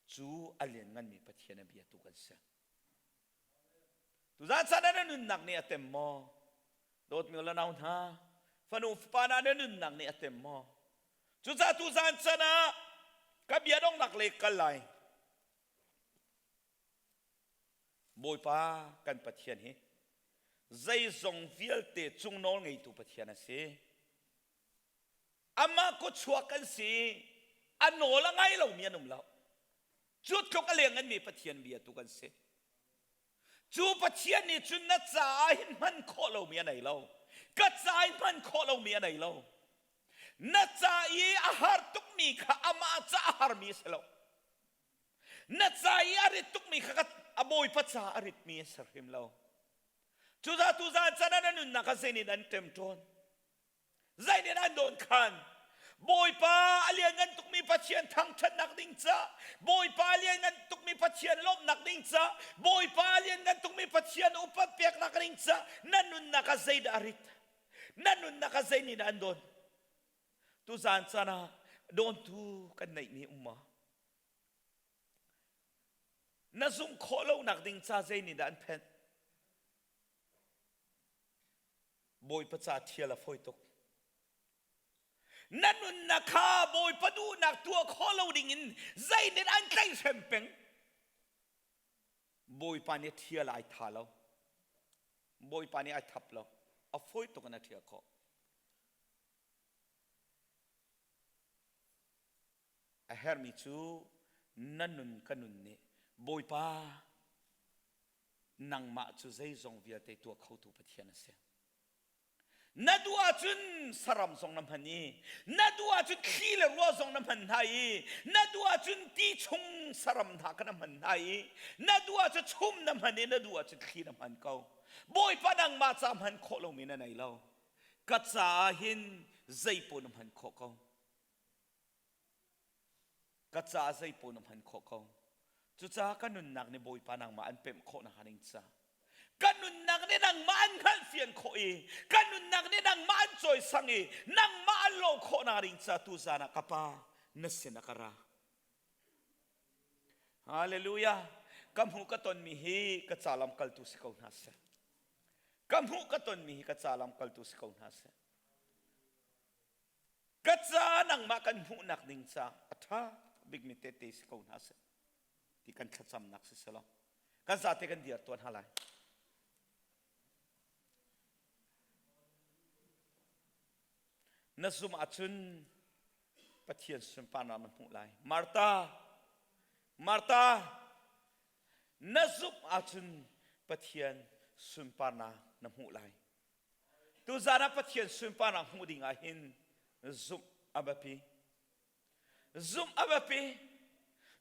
S9: Cu a liannganmi Pathian a biatu kan si. Tuzaan caan ah na nunnak nih a tem maw? Dawtmi le nau hna, fanu fapa hna na nunnak nih a tem maw? Cucaah tuzaan caan ah ka bia donghnak lei kal lai. Bawipa kan Pathian hi zeizong vialte cung nawl ngeitu Pathian a si. Amah kutchuak kan si. A nawl a ngai lomi an um lo. Cu tluk a leng nganmi Pathian bia tu kan si. Cu Pathian nih cun na caah hin hman khawh lomi a nei lo. Ka ca i hman khawh lomi a nei lo. Na ca i a har tukmi kha amah ca a harmi a si lo. Na ca i a rit tukmi kha a bawipa ca a ritmi a si hrim lo. Cucaah tuzaan can ah na nunnak ah zeinin an ṭemṭawn? Zeitin an dawn khan Bawipa a lianngan tukmi Pathian thangṭhatnak ding ca Bawipa a lianngan tukmi Pathian lawmhnak ding ca Bawipa a lianngan tukmi Pathian upat peknak ding ca na nunnak ah zeidah a rit na nunnak ah zei nih dah an dawn tuzaan caan ah dawntu kan neihmi um ma na zumh khawh lonak ding ca zei nih dah an phenh Bawipa ca thial a fawi tuk. Na nunnak kha Bawipa duhnak tuah khawh lo dingin zeitin an tlaihhrem peng. Bawipa nih thial ai tha lo. Bawipa nih ai thap lo. A fawi tuk in a thial khawh. A hermi cu na nun ka nun nih Bawipa nangmah cu zeizong vialte tuah khotu Pathian a si. Na duh ahcun saram zong na hman i, na duh ahcun thli le ruah zong na hman hna i, na duh ahcun ti chung saram hna kha na hman hna i, na duh ahcun chum na hman i, na duh ahcun thli na hman ko. Bawipa nangmah ca hman khawh lomi na nei lo. Ka caah hin zeipaoh na hman khawh ko. Ka ca zeipaoh na hman khawh ko. Cucaah ka nunnak nih Bawipa nangmah an pemh khawh nakhnga ding ca. Ka nunnak nih nangmah an hngalhfian khawh i ka nunnak nih nangmah an cawisang i nangmah an lawh khawh nakhnga ding ca tuzaan ah ka Pa na sin ah ka ra. Hallelujah. Ka hmuh ka tonmi hi ka ca lamkaltu si ko hna seh. Ka hmuh ka tonmi hi ka ca lamkaltu si ko hna seh. Ka ca nangmah kan hmuhnak ding ca a ṭha bikmi tehte si ko hna seh ti kan thlacamnak si selaw kan zate kan dir tuan hna lai. Na zumh ahcun Pathian sunparnak na hmuh lai. Martha, Martha, na zumh ahcun Pathian sunparnak na hmuh lai. Tuzan ah Pathian sunparnak hmuh ding ah hin zumh a biapi. Zumh a biapi.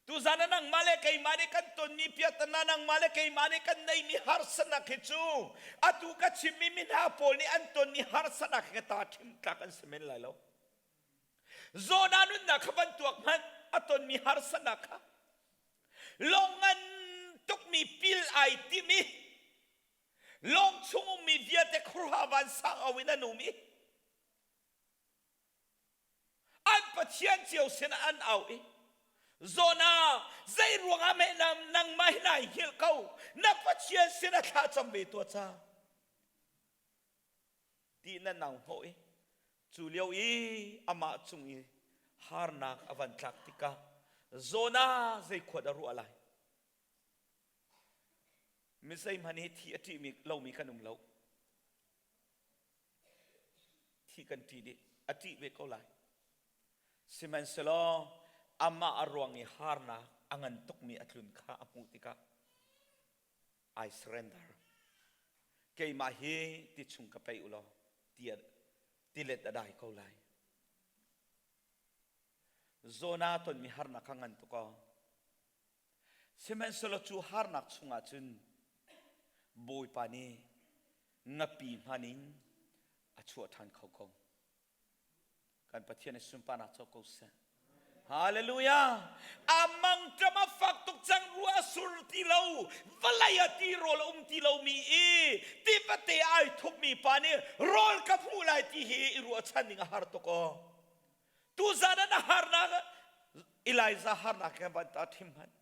S9: Tuzan ah nangmah le keimah nih kan tonmi piahtana nangmah le keimah nih kan neimi harsatnak hi cu atu ka chimmi mi hna pawl nih an tonmi harsatnak hi ta ṭhim tlak an si men lai lo. Jonah nunnak kha van tuak hmanh a tonmi harsatnak kha lawng ngan tukmi pil ai tim i lawng chung ummi vialte khuaruah vansang au in an um i an pathian cio sinah an au i Jonah zei ruangah meh nangmah hi nai hngilh ko na pathian sinah thla cam ve tuah ca ti nan nau hnawh i cu lio i amah cung i harnak a van tlak tikah Jonah zei khua dah ruah lai mi zeihmanh hi thi a ṭihmi lomi kan um lo thi kan ṭih dih a ṭih ve ko lai sihmanhsehlaw amah a ruang i harnak a ngan tukmi a tlun kha a hmuh tikah I surrender. Keimah hi ti chung ka peih u law tilet a dai ko lai. Zona tonmi harnak kha ngan tuk aw. Sihmanhsehlaw cu harnak chungah cun Bawipa nih ngapi hman in a chuah ṭhan kho ko. Kan Pathian i sunparnak co ko seh. Hallelujah! Amang ṭam a fak tuk cang rua a sur ti lo, vawlei ah ti rawl a um ti lomi i tivate ai thupmi pa nih rawl ka hmuh lai ti hi i ruahchan ding a har tuk aw. Tuzan ah na harnak Elijah harnak he van ta ṭhim hmanh.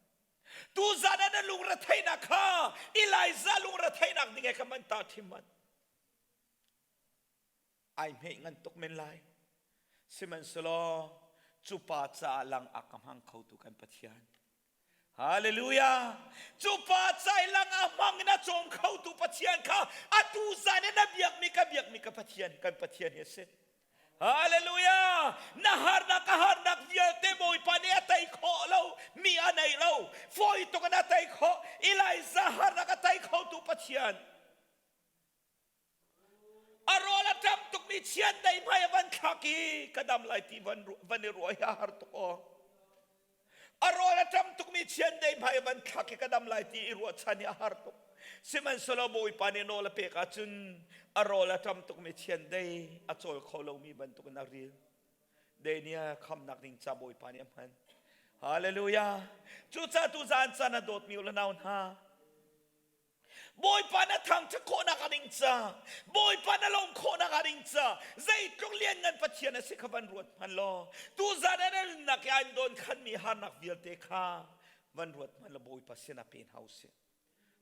S9: Tuzan ah na lungretheihnak kha Elijah lungretheihnak ding he khan van ta ṭhim hmanh. Ai hmeh ngan tuk men lai. Sihmanhsehlaw cu pa caah lang a ka hmang khotu kan Pathian. Hallelujah! Cu pa ca i lang a hmang in a cawm khotu Pathian kha atu zan in na biakmi ka biakmi ka Pathian kan Pathian hi a si. Hallelujah! Na harnak ka harnak vialte Bawipa nih a tei khawh lo mi a nei lo. Fawi tuk in a tei khawh. Elijah harnak a tei khotu Pathian. A rawl a ṭam tukmi chiandeih hmai a van thlak i ka dam lai ti van van i ruah hi a har tuk aw. A rawl a ṭam tukmi chiandeih hmai a van thlak i ka dam lai ti i ruahchan hi a har tuk. Sihmanhsehlaw Bawipa nih nawl a pek ahcun a rawl a ṭam tukmi chiandeih a cawl kho lomi bantukin a ril. Daniel khamnak ding ca Bawipa nih a hman. Hallelujah. Cucaah tu zan caan a dawtmi u le nau hna, Bawipa na thangṭhat khawhnak a ding ca Bawipa na lawm khawhnak a ding ca zeitluk lianngan Pathian a si kha van ruat hmanh law tuzan ah na nunnak i an dawn khanmi harnak vialte kha van ruat hmanh law Bawipa sinah pe hna usih.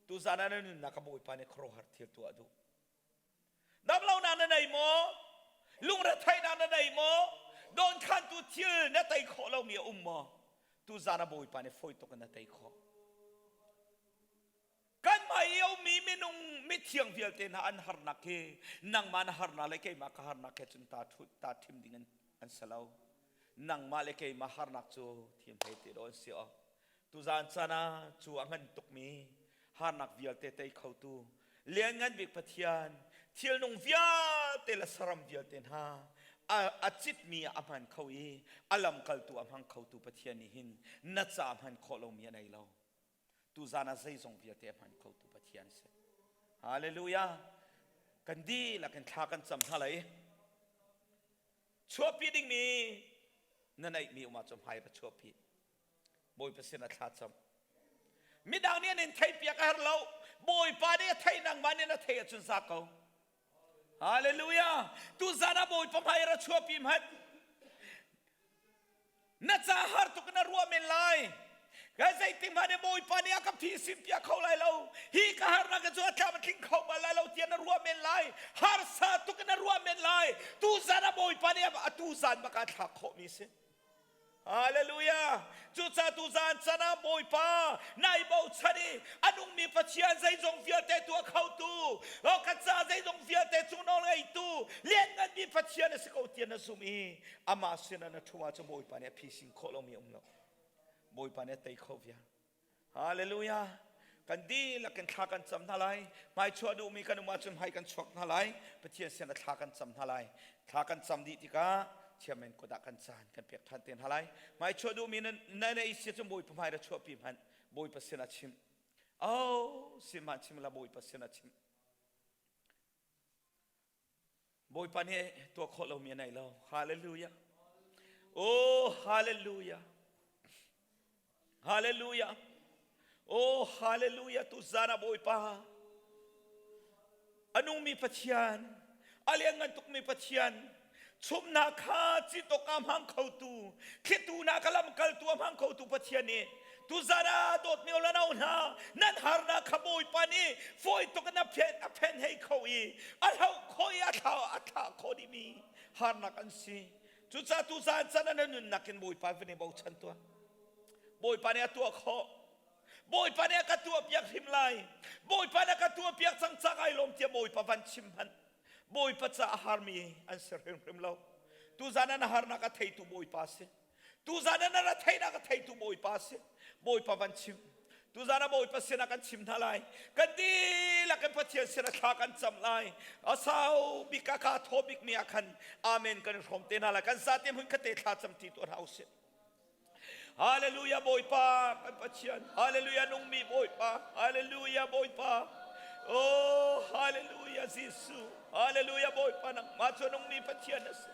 S9: Tuzan ah na nunnak ah Bawipa nih khuaruahhar thil tuah a duh. Damlonak na nei maw? Lungretheihnak na nei maw? Dawnkhantu thil na tei khawh lomi a um maw? Tuzan ah Bawipa nih fawi tuk in na tei khawh. Kanmah i a ummi minung mithiang vialte hna an harnak hi nangmah na harnak le keimah ka harnak he cun ta ta ṭhim ding an, an si lo. Nangmah le keimah harnak cu thim hlei te dawh an si awk. Tuzaan caan ah cu a ngan tukmi harnak vialte tei khotu lianngan bik Pathian thilnung vialte le saram vialte hna a, a citmi ah a hman kho i a lamkaltu a hmang khotu Pathian nih hin na ca hman khawh lomi a nei lo. Tuzaan ah zeizong vialte a hman khotu Pathian a si. Hallelujah. Kan dihlak in thla kan cam hna lai. Chuahpi dingmi na neihmi um ahcun hmai va chuahpi. Bawipa sin ah thla cam. Midang nih an in theihpiak a herh lo. Bawipa nih a theih nangmah nih na theih ahcun za ko. Hallelujah. Tuzaan ah Bawipa hmai ra chuahpi hmanh. Na ca har tuk na ruah men lai. Ka zeitik hmanh nih Bawipa nih a ka phisin piak kho lai lo. Hi ka harnak cu a tlam a tling kho bal lai lo tiah na ruah men lai. Harsa tuk na ruah men lai. Tuzaan ah Bawipa nih a tuzaan bak ah thlak khawhmi si. Hallelujah! Cucaah tuzaan can ah Bawipa nai bochan i a nungmi Pathian zeizong vialte tuah khotu, ka ca zeizong vialte cung nawl ngeitu, liannganmi Pathian a si ko tiah na zumh i amah sinah na ṭhu ahcun Bawipa nih a phisin khawh lomi a um lo. Bawipa nih a tei kho vial. Hallelujah! Kan dihlak in thla kan cam hna lai. Hmai chuah duhmi kan um ahcun hmai kan chuak hna lai. Pathian sin ah thla kan cam hna lai. Thla kan cam dih tikah chairman kut ah kan caan kan pek ṭhan te hna lai. Hmai chuah duhmi na nei si cun Bawipa hmai ra chuahpi hmanh. Bawipa sin ah chim. Oh, sim ah chim la Bawipa sin ah chim. Bawipa nih tuah khawh lomi a nei lo. Hallelujah. Oh, hallelujah. Hallelujah. Oh, hallelujah. Tu zan ah Bawipa. A nungmi Pathian, a lianngan tukmi Pathian, chumnak kha citok a hmang khotu, thlitu na ka lamkaltu a hmang khotu Pathian nih tuzan ah dawtmi lo hna nan harnak kha Bawipa nih fawi tuk in a phen a phen hei kho i a hloh kho i a thla a thlah kho dihmi harnak an si. Cucaah tuzan can ah na nunnak in Bawipa van i bochan tuah. Bawipa nih a tuah khawh. Bawipa nih a ka tuahpiak hrim lai. Bawipa nih a ka tuahpiak cang cak ai lawm tiah Bawipa van chim hmanh. Bawipa ca a harmi an si hrimhrim lo. Tuzan ah na harnak a theitu Bawipa a si. Tuzan ah na ra theihnak a theitu Bawipa a si. Bawipa van chim. Tuzan ah Bawipa sinah kan chim hna lai. Kan dihlak in Pathian sinah thla kan cam lai. A sau bik a ka thaw bik mi ah khan amen kan i hrawm te hna lai. Kan zate hmun khatte thla cam ti tuah hna usih. Hallelujah Bawipa kan Pathian. Hallelujah nungmi Bawipa. Hallelujah Bawipa. Oh hallelujah Jesuh. Hallelujah Bawipa nangmah cu nungmi Pathian na si.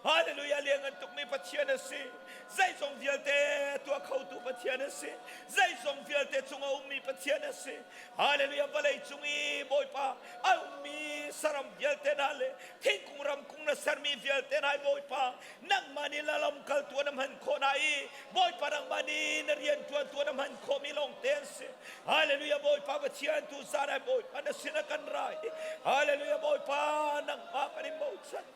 S9: Hallelujah lianngan tukmi Pathian na si. Zeizong vialte tuah khotu Pathian na si. Zeizong vialte cung a ummi Pathian na si. Hallelujah vawlei cung i Bawipa a ummi saram vialte hna le thingkung ramkung na sermi vialte hna Bawipa nangmah nih na lamkaltu na hman khawh hna i Bawipa nangmah nih na rianṭuantu na hman khawhmi lawngte an si. Hallelujah Bawipa Pathian tu zan ah Bawipa na sin ah kan ra i Hallelujah Bawipa nangmah kan in bochan.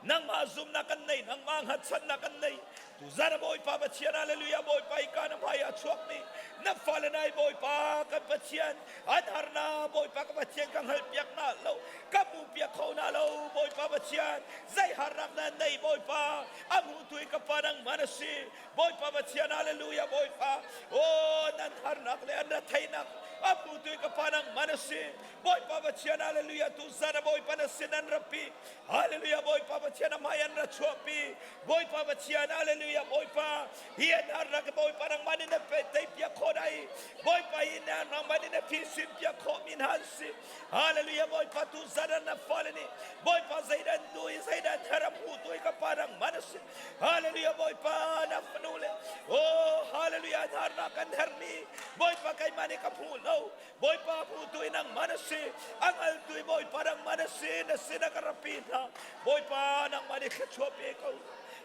S9: Nangmah zumnak kan nei, nangmah hngatchannak kan nei. Tuzan ah Bawipa Pathian Hallelujah Bawipa i ka na hmai ah chuakmi na fale nai Bawipa kan Pathian an harna Bawipa ka Pathian ka hngalhpiak na lo ka hmuhpiak kho hna lo Bawipa Pathian zei harnak na nei Bawipa a hmutu in ka pa nangmah na si Bawipa Pathian hallelujah Bawipa oh nan harnak le an retheihnak a hmutu in ka pa nangmah na si Bawipa Pathian hallelujah tu zan a Bawipa na sin an rapi hallelujah Bawipa Pathian a hmai an ra chuahpi Bawipa Pathian hallelujah Bawipa hi an harnak Bawipa nangmah nih na teipiak khawh dai Bawipa hi nangmah nih na phisin piak khawh mi hna an si Hallelujah Bawipa tu zan na fale nih Bawipa zeidan tu i zeidan haram hu tu i ka pa nangmah na si Hallelujah Bawipa na fanu le oh hallelujah harnak kan hermi Bawipa keimah nih ka phu lo Bawipa phu tu i nangmah na si a ngal tu i Bawipa nangmah na si na sin a ka rapi hna Bawipa nangmah nih thluachuah pe ko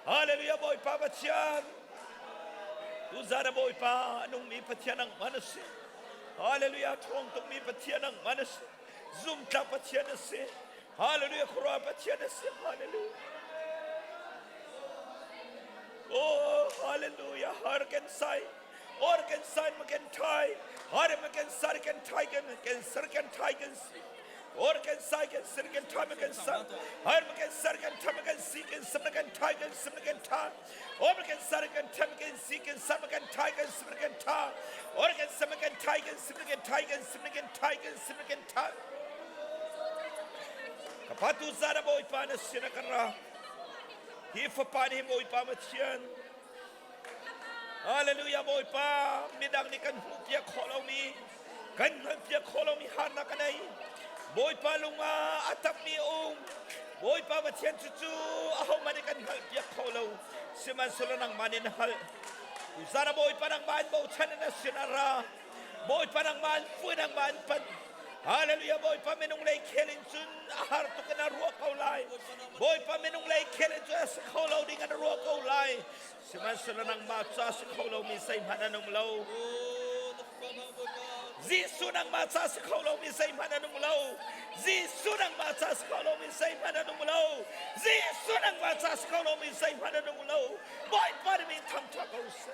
S9: Hallelujah Bawipa Pathian tuzan ah Bawipa nungmi Pathian nangmah na si Hallelujah ṭhawng tukmi Pathian nangmah na si zumtlak Pathian na si Hallelujah khuaruah Pathian na si Hallelujah Oh hallelujah har ken sai or ken sai ma ken thai har ma ken sar ken thai ken ken sar ken thai ken si or ken sai ken sir ken thai ma ken sar har ma ken sar ken thai ma ken si ken sam ken thai ken sim ken tha or ken sar ken thai ken si ken sam ken thai ken sim ken tha or ken sam ken thai ken sim ken thai ken sim ken thai ken sim ken tha Kapatu zara Bawipa na sin a kan ra hi fapa nih Bawipa Pathian Hallelujah Bawipa midang nih kan hmuh piak khawh lomi kan hngalh piak khawh lomi harnak ka nei Bawipa lungah a tapmi um Bawipa Pathian cucu ahohmanh nih kan hngalh piak kho lo sihmanhsehlaw nangmah nih na hngalh tuzan ah Bawipa nangmah in bochan in na sin a ra Bawipa nangmah in fui nangmah in panh Hallelujah Bawipa minung lei khel in cun a har tuk in a ruah ko lai Bawipa minung lei khel in cun a si kho lo ding in a ruah ko lai sihmanhsehlaw nangmah ca si kho lomi zeihmanh an um lo Jesuh nangmah ca si kho lomi zeihmanh an um lo Jesuh nangmah ca si kho lomi zeihmanh an um lo Jesuh nangmah ca si kho lomi zeihmanh an um lo Bawipa nih min thangṭhat ko seh.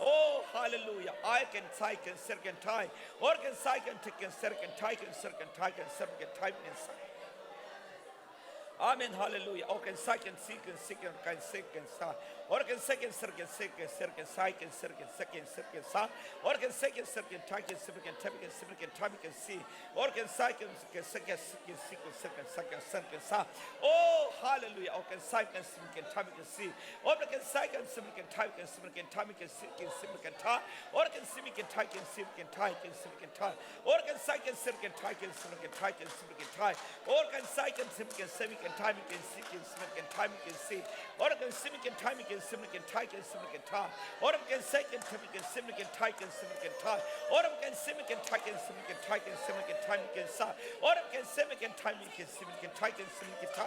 S9: Oh, hallelujah. I can, I can, second time. Organ, second, ticket, second, ticket, second, ticket, second, time, and Amen. Hallelujah. Okay, second, second, second, second, second, sa. Organ, second, second, second, second, second, second, second, second, sa. Organ, second, second, second, second, second, second, second, see. Organ, second, second, second, second, second, second, second, second, sa. Oh, hallelujah. Okay, second, second, second, see. Organ, second, second, second, second, second, second, second, ta. Organ, second, second, second, second, second, ta. Organ, second, second, second, second, second, second, ta. Organ, second, second, second, time can see can second time can see. Organ, second, time can second, time can second, ta. Organ, second, second, second, time can second, ta. Organ, second, time can second, time can second, time can sa. Organ, second, time can second, time can second, ta.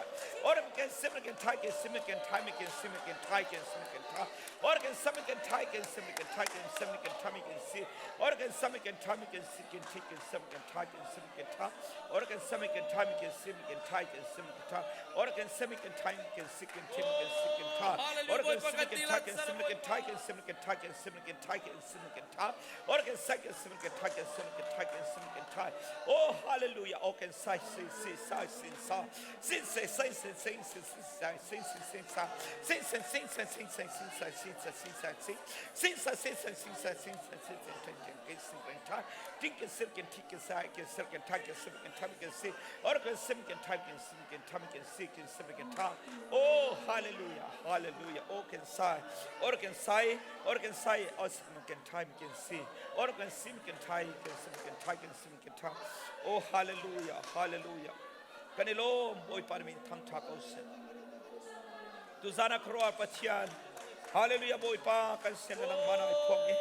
S9: Organ, second, time can second, time can second, time can second, ta. Organ, second, time can second, time can second, time can see. Organ, second, time can second, second, second, time can second, ta. Organ, second, time can second, time can second, ta. Organ, second, time can second, time can second, ta. Organ, second, time can second, time can second, time can second, time can second, ta. Organ, second, second, time can second, time can second, ta. Oh, hallelujah. Organ, sai, si, si, sai, si, sa. Si, si, si, si, si, si, si, sai, si, si, si, sa. Si, si, si, si, si, si, si, sa, si, sa, si, sa, si. Si, sa, si, sa, si, sa, si, sa, si, si, si, si, si, si, ta. Tinka, silken, tika, sai, silken, taka, silken, tamika, si. Organ, silken, taka, silken, tamika, silken, silken, ta. Oh, hallelujah, hallelujah. Organ, sai, organ, sai, organ, sai, osmican, time can see. Organ, silken, taka, silken, taka, silken, ta. Oh, hallelujah, hallelujah. Kan i lawm Bawipa na min thangṭha ko seh. Tuzan ah khuaruahhar Pathian, hallelujah Bawipa kan sin na nangmah nang i phuang i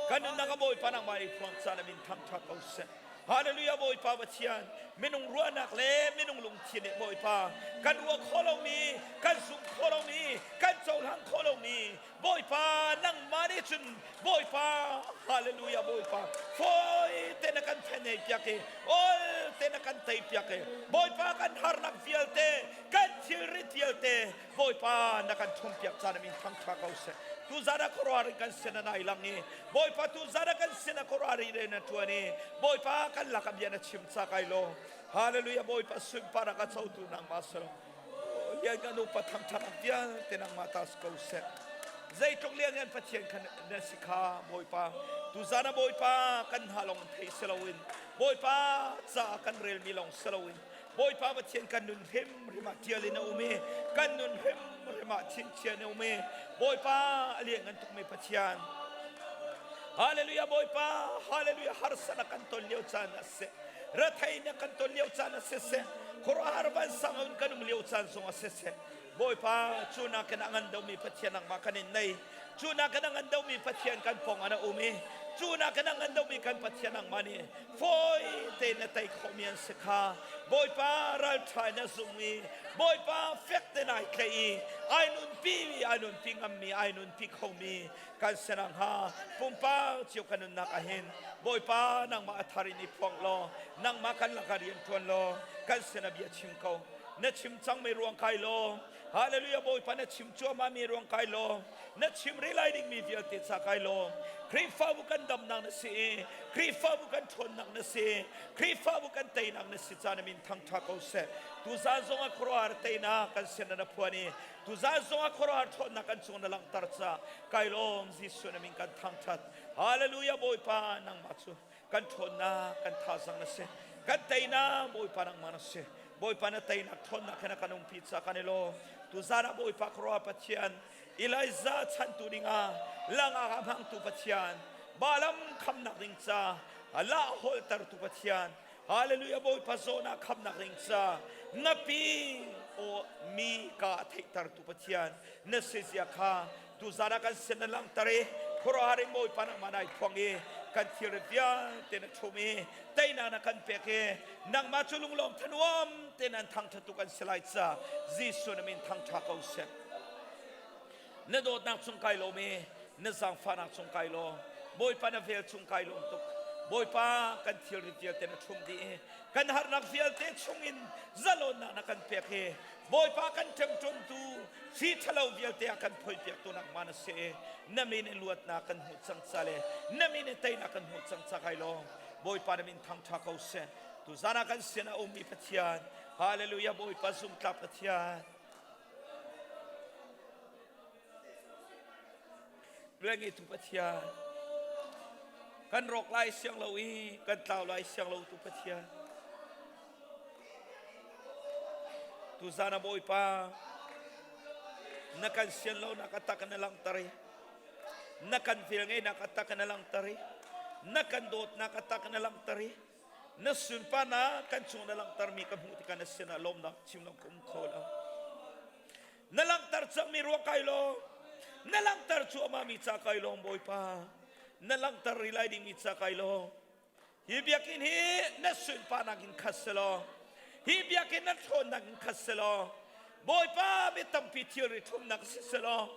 S9: kan nunnak ah Bawipa nangmah i phuang ca na min thangṭha ko seh. Hallelujah Bawipa Pathian, minung ruahnak le minung lungthin nih Bawipa kan ruah khawh lomi, kan zumh khawh lomi, kan cohlang khawh lomi Bawipa nangmah nih cun Bawipa hallelujah Bawipa fawi te na kan phenei piak i ol te na kan tei piak i Bawipa kan harnak vialte kan thilrit vialte Bawipa na kan thum piak caan min thangtha ko seh tuzan ah khuaruahar in kan sin a nai lang i Bawipa tuzan ah kan sin ah khuaruahar in na tuan i Bawipa kan lak ah bia na chim ca kai lo hallelujah Bawipa sunparnak a cotu nangmah silo lian kan upa thangṭhat vialte nangmah ta si ko seh zeitluk lian ngan Pathian khan na si kha Bawipa tuzan ah Bawipa kan hna lawng thei si loin Bawipa ca kan relmi lawng si loin Bawipa Pathian kan nun hrim hrim ah ṭial in a um i kan nun hrim hrim ah chingchian a um i Bawipa a lian ngan tukmi Pathian Hallelujah Bawipa Hallelujah harsa na kan ton lio caan a si rethei na kan ton lio caan a si seh khuaruahhar vansang in kan um lio caan zong a si seh Bawipa cu nakin a ngan deuhmi Pathian nangmah kan in nei cu nakin a ngan deuhmi Pathian kan pawng ah na um i cu nakin a ngan deuhmi kan Pathian nangmah nih fawi tein na tei khawhmi an si kha Bawipa ralṭha in a zum i Bawipa fek tein ai tlaih i ai nunpi ai nunpi ngammi ai nunpi khomi kan si nakhnga pumpak cio kan nunnak ah hin Bawipa nangmah a thar in i phuang law nangmah kan lakah rian ṭuan law kan sinah bia chim ko na chim cang mi ruang kai law Hallelujah Bawipa na chim cuahmah mi ruang kai law na chim rih lai ding mi vialte ca kai law Khrihfabu kan damnak na si i Khrihfabu kan ṭhawnnak na si Khrihfabu kan teinak na si ca na min thangṭha ko seh tuzaan zong ah khuaruahhar teinak kan sin na phuan i Tuzaan zongah khuaruahhar ṭhawnnak kan cung na langhter ca kai lawm Jesuh na min kan thangṭhat. Hallelujah Bawipa nangmah cu kan ṭhawnnak kan thazang na si. Kan teinak Bawipa nangmah na si. Bawipa na teinak ṭhawnnak he na kan umpi ca kan i lawm. Tuzaan ah Bawipa khuaruahhar Pathian Elijah chantu dingah langak ah hmangtu Pathian Balaam khamnak ding ca la holtertu Pathian. Hallelujah Bawipa zawn ah khamnak ding ca ngapi o mi ka theihter tu Pathian na si zia kha tuzan ah kan sin na langhter i khuaruahhar in Bawipa nangmah nai phuang i kan thil vialte na ṭhum i teinak na kan pek i nangmah cu lunglawm thanuam tein an thangṭhat tu kan si lai ca Jesuh na min thangṭha ko seh. Na dawtnak cung kai lawm i na zaangfahnak cung kai lawm. Bawipa na vel cung kai lawm tuk. Bawipa kan thilri vialte na ṭhum dih i kan harnak vialte chungin zalonnak na kan pek i Bawipa kan ṭemṭawntu thli ṭhalo vialte a kan phoipiaktu nangmah na si i na min in luatnak kan hmuh cang ca le na min in teinak kan hmuh cang ca kai lawm. Bawipa na min thangṭha ko seh. Tuzan ah kan sin a ummi Pathian, Hallelujah Bawipa zumtlak Pathian. Ngeitu Pathian, kan rawk lai siang lo i kan tlau lai siang lo tu Pathian. Tuzan ah Bawipa, na kan sian lo nak atak na langhter i na kan vel ngeinak atak na langhter i na kan dawtnak atak na langhter i na sunparnak kan chung na langhtermi ka hmuh tikah na sinah lawmnak chim lo ka um kho lo. Na langhter cangmi ruang kai lawm. Na langhter cuahmahmi ca kai lawm Bawipa. Na langhter rih lai dingmi ca kai lawm. Hi biakinn hi na sunparnak in khat selaw, hi biakinn na ṭhawnnak in khat selaw, Bawipa mi tampi thilri ṭhumnak si selaw,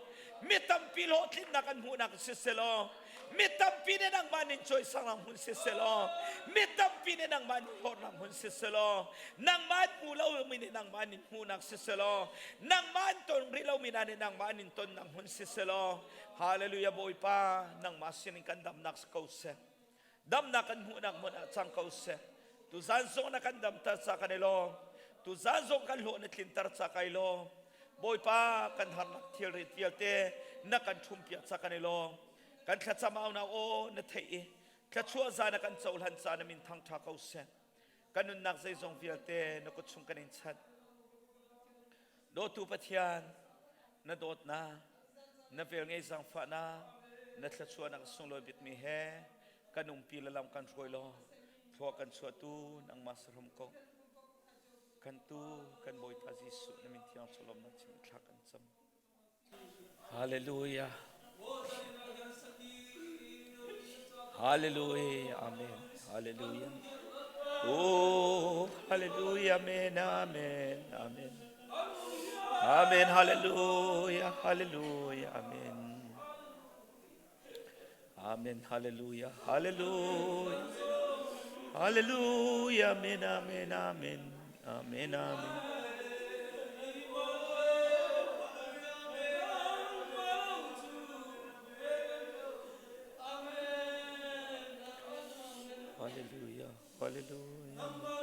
S9: mi tampi hlawhtlinnak an hmuhnak si selaw, mi tampi nih nangmah nin cawisangnak hmun si selaw, mi tampi nih nangmah nin hlawtnak hmun si selaw, nangmah an hmu lomi nih nangmah nin hmuhnak si selaw, nangmah an ton rih lomi hna nih nangmah nin tonnak hmun si selaw, Hallelujah Bawipa, nangmah sinin kan damnak si ko seh. Damnak kan hmuhnak hmun ah cang ko seh. Tuzan zong na kan damter ca kan i lawm. Tuzan zong kan hlawh na tlinter ca kai lawm. Bawipa kan harnak thilrit vialte na kan ṭhumpiak ca kan i lawm. Kan thlacam au na aw na theih i thluachuah za na kan cohlan ca na min thangṭha ko seh. Kan nunnak zeizong vialte na kut chung kan in chanh. Dawtu Pathian, na dawtnak, na velngei zaangfahnak, na thluachuahnak sunglawi bikmi he kan umpi le lam kan hruai law thlua kan chuahtu nangmah sahram ko. Kan tu kan Bawipa Jesuh na min thiang cawlawmnak chim thla kan cam. Hallelujah. Hallelujah. Amen. Hallelujah. Oh, hallelujah. Amen. Amen. Amen. Amen. Hallelujah. Hallelujah. Amen. Amen. Hallelujah. Hallelujah. Hallelujah. Amen. Amen. Amen. Amen. Amen. Hallelujah. Hallelujah.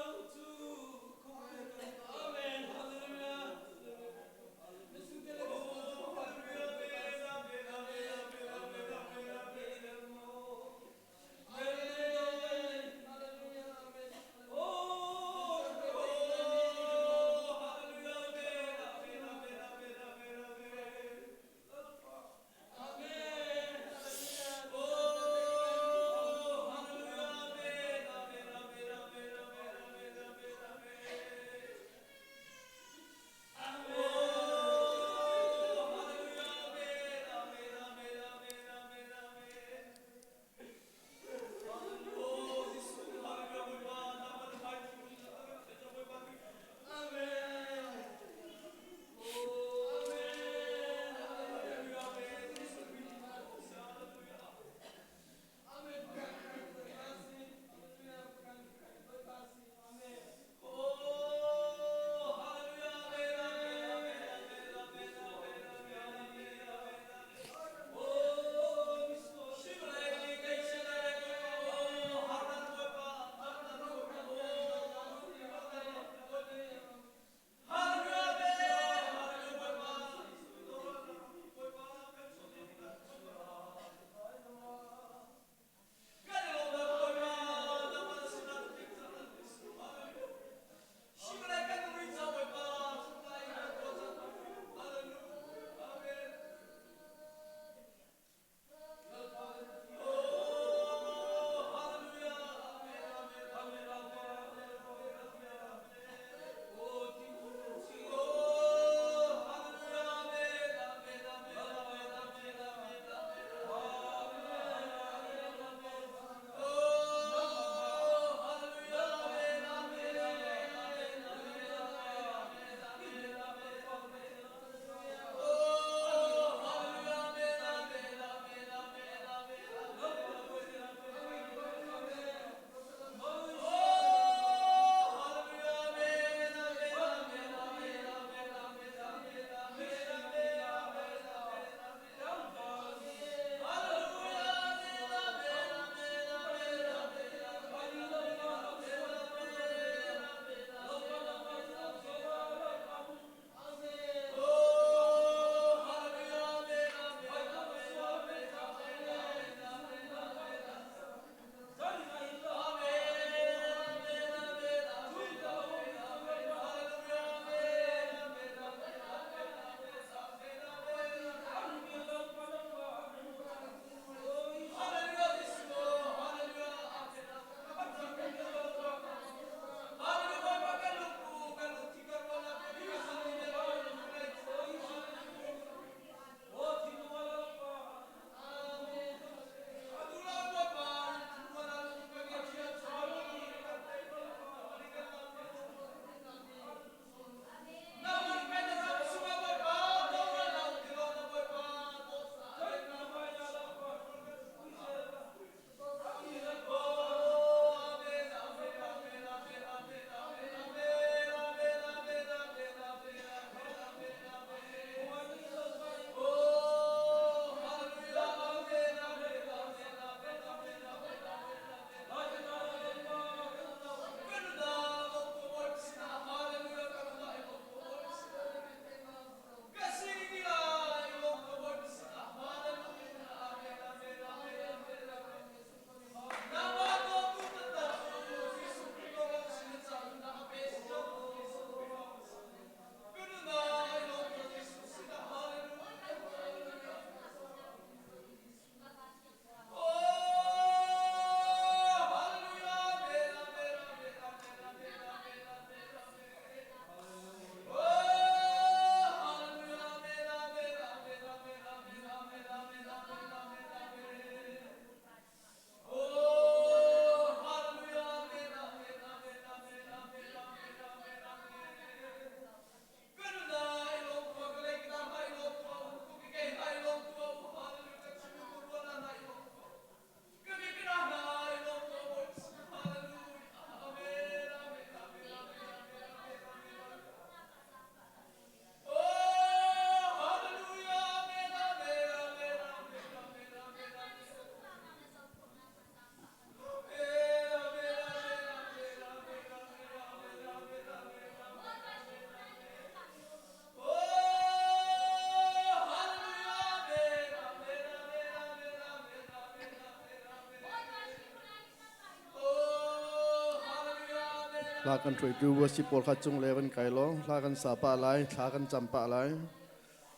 S1: Hla kan hruaitu worship pawl kha cung le van kai law hla kan sa pah lai, thla kan cam pah lai.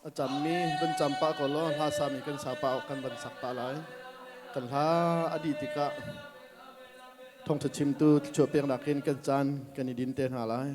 S1: A cammi van cam pah ko law hla sami kan sa pah kan van sak pah lai. Kan hla a dih tikah thawngtha chimtu thluachuah peknak in kan caan kan i din te hna lai.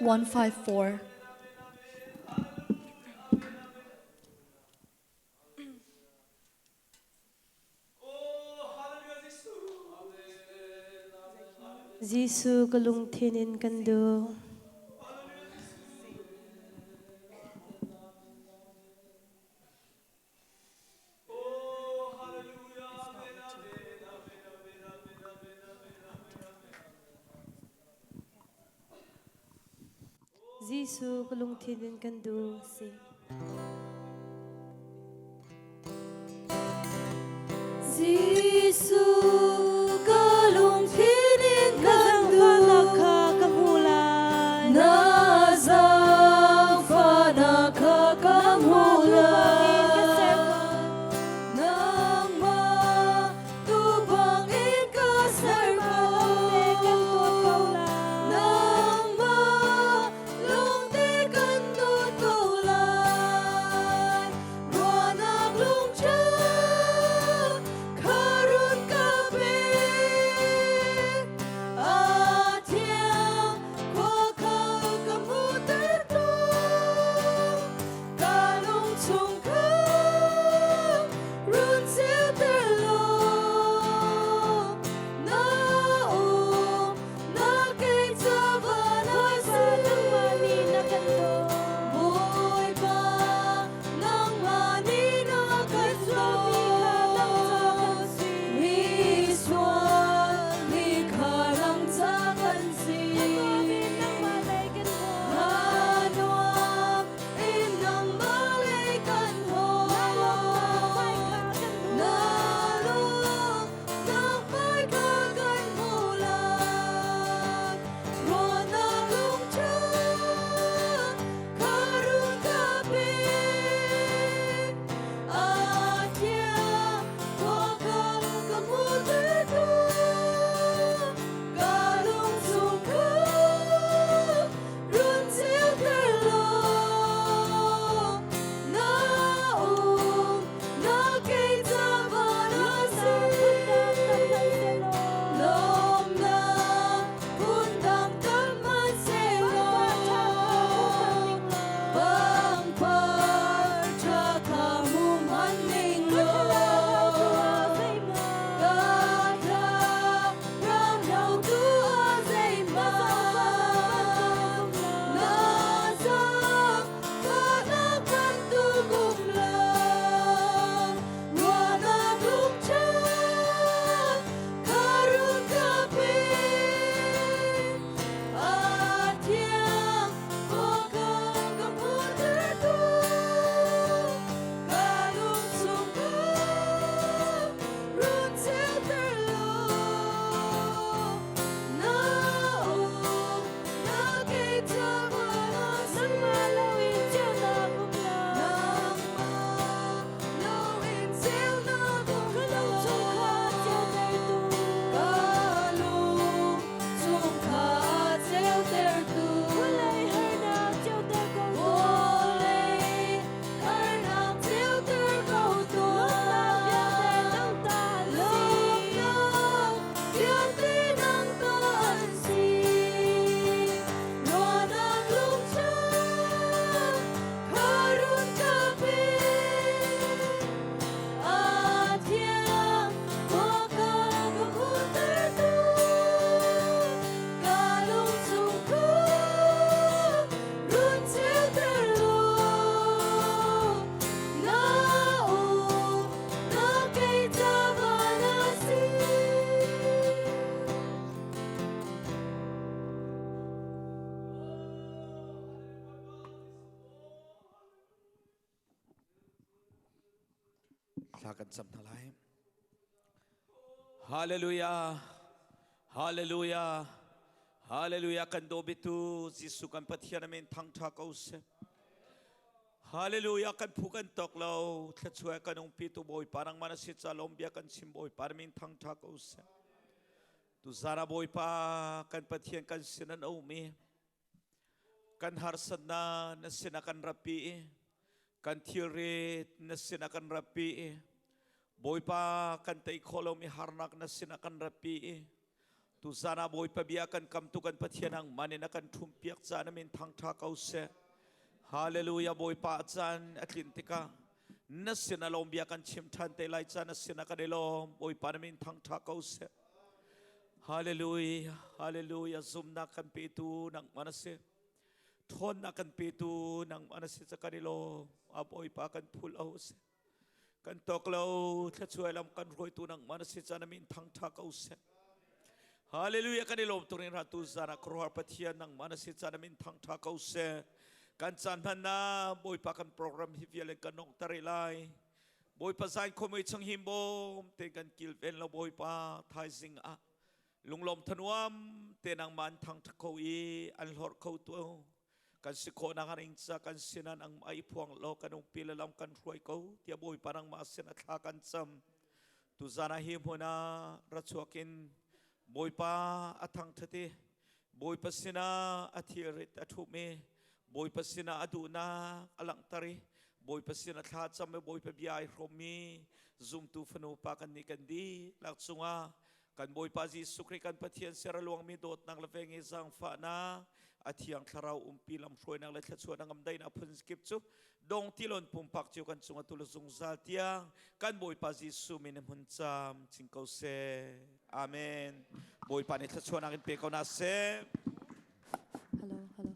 S8: 154.
S3: Jesuh ka lungthin in kan duh. Jesuh ka lungthin in kan duh si. Jesuh ka lungthin in kan duh kha ka hmu lai. Na zaangfahnak kha ka hmu lai. Nangmah tu bangin ka ser ko. Nangmah lungte kan dawt ko lai.
S9: Thla kan cam hna lai. Hallelujah. Hallelujah. Hallelujah kan do bitu Jesuh kan Pathian amin thangtha ko seh. Hallelujah kan phu kan tok lo thluachuah kan ungpi tu Bawipa nang mana si ca lom bia kan chim Bawipa min thangtha ko seh. Tu zara Bawipa kan Pathian kan sin an um i kan harsatnak na sinah kan rapi i kan thilrit na sinah kan rapi i Bawipa kan tei khawh lomi harnak na sinah kan rapi i tuzan ah Bawipa bia kan kamtu kan Pathian ang man in a kan ṭhumpiak caan na min thangṭha ko seh. Hallelujah Bawipa caan a tlin tikah na sinah lawm bia kan chim ṭhan te lai caan na sinah kan i lawm Bawipa na min thangṭha ko seh. Hallelujah, hallelujah, zumnak kan petu nangmah na si. Ṭhawnnak kan petu nangmah na si ca kan i lawm. A Bawipa kan phul o si. Kan tok lo, thluachuai lam kan hruaitu nangmah na si ca na min thangṭha ko seh. Hallelujah, kan i lawm tuk ning tu zan ah khuaruahhar Pathian nangmah na si ca na min thangṭha ko seh. Kan caan hman Bawipa kan program hi vial in kan nong tar lai. Bawipa zain khuamui chung him bawm te kan kilven lo Bawipa thaizing ah lunglawm thanuam te nangmah an thangṭhat kho i an hlorh kho tu kan si khawhnak an ing ca kan sinan ang ai phuang lo kan ungpi le lam kan hruai ko tiah Bawipa nangmah sin a thla kan cam tuzan ah hi hmun ah ra chuak in Bawipa a thangṭhat i Bawipa sinah a thilrit a ṭhum i Bawipa sinah a duhnak a langhter i Bawipa sinah thla cam i Bawipa bia ai hrawmmi zumtu fanu pa kan nih kan dihlak cungah kan Bawipa Jesuh Khrih kan Pathian ser a luangmi dawtnak le veng i zaangfahnak a thiang thlarau umpi lamhruainak le thluachuahnak ngamdaihnak phun kip cu dong tilon pumpak cio kan cungah tul zungzal tiang kan Bawipa Jesuh min hmun cam cing ko seh. Amen. Bawipa nih thluachuahnak in pe ko na seh.
S8: Hello, hello.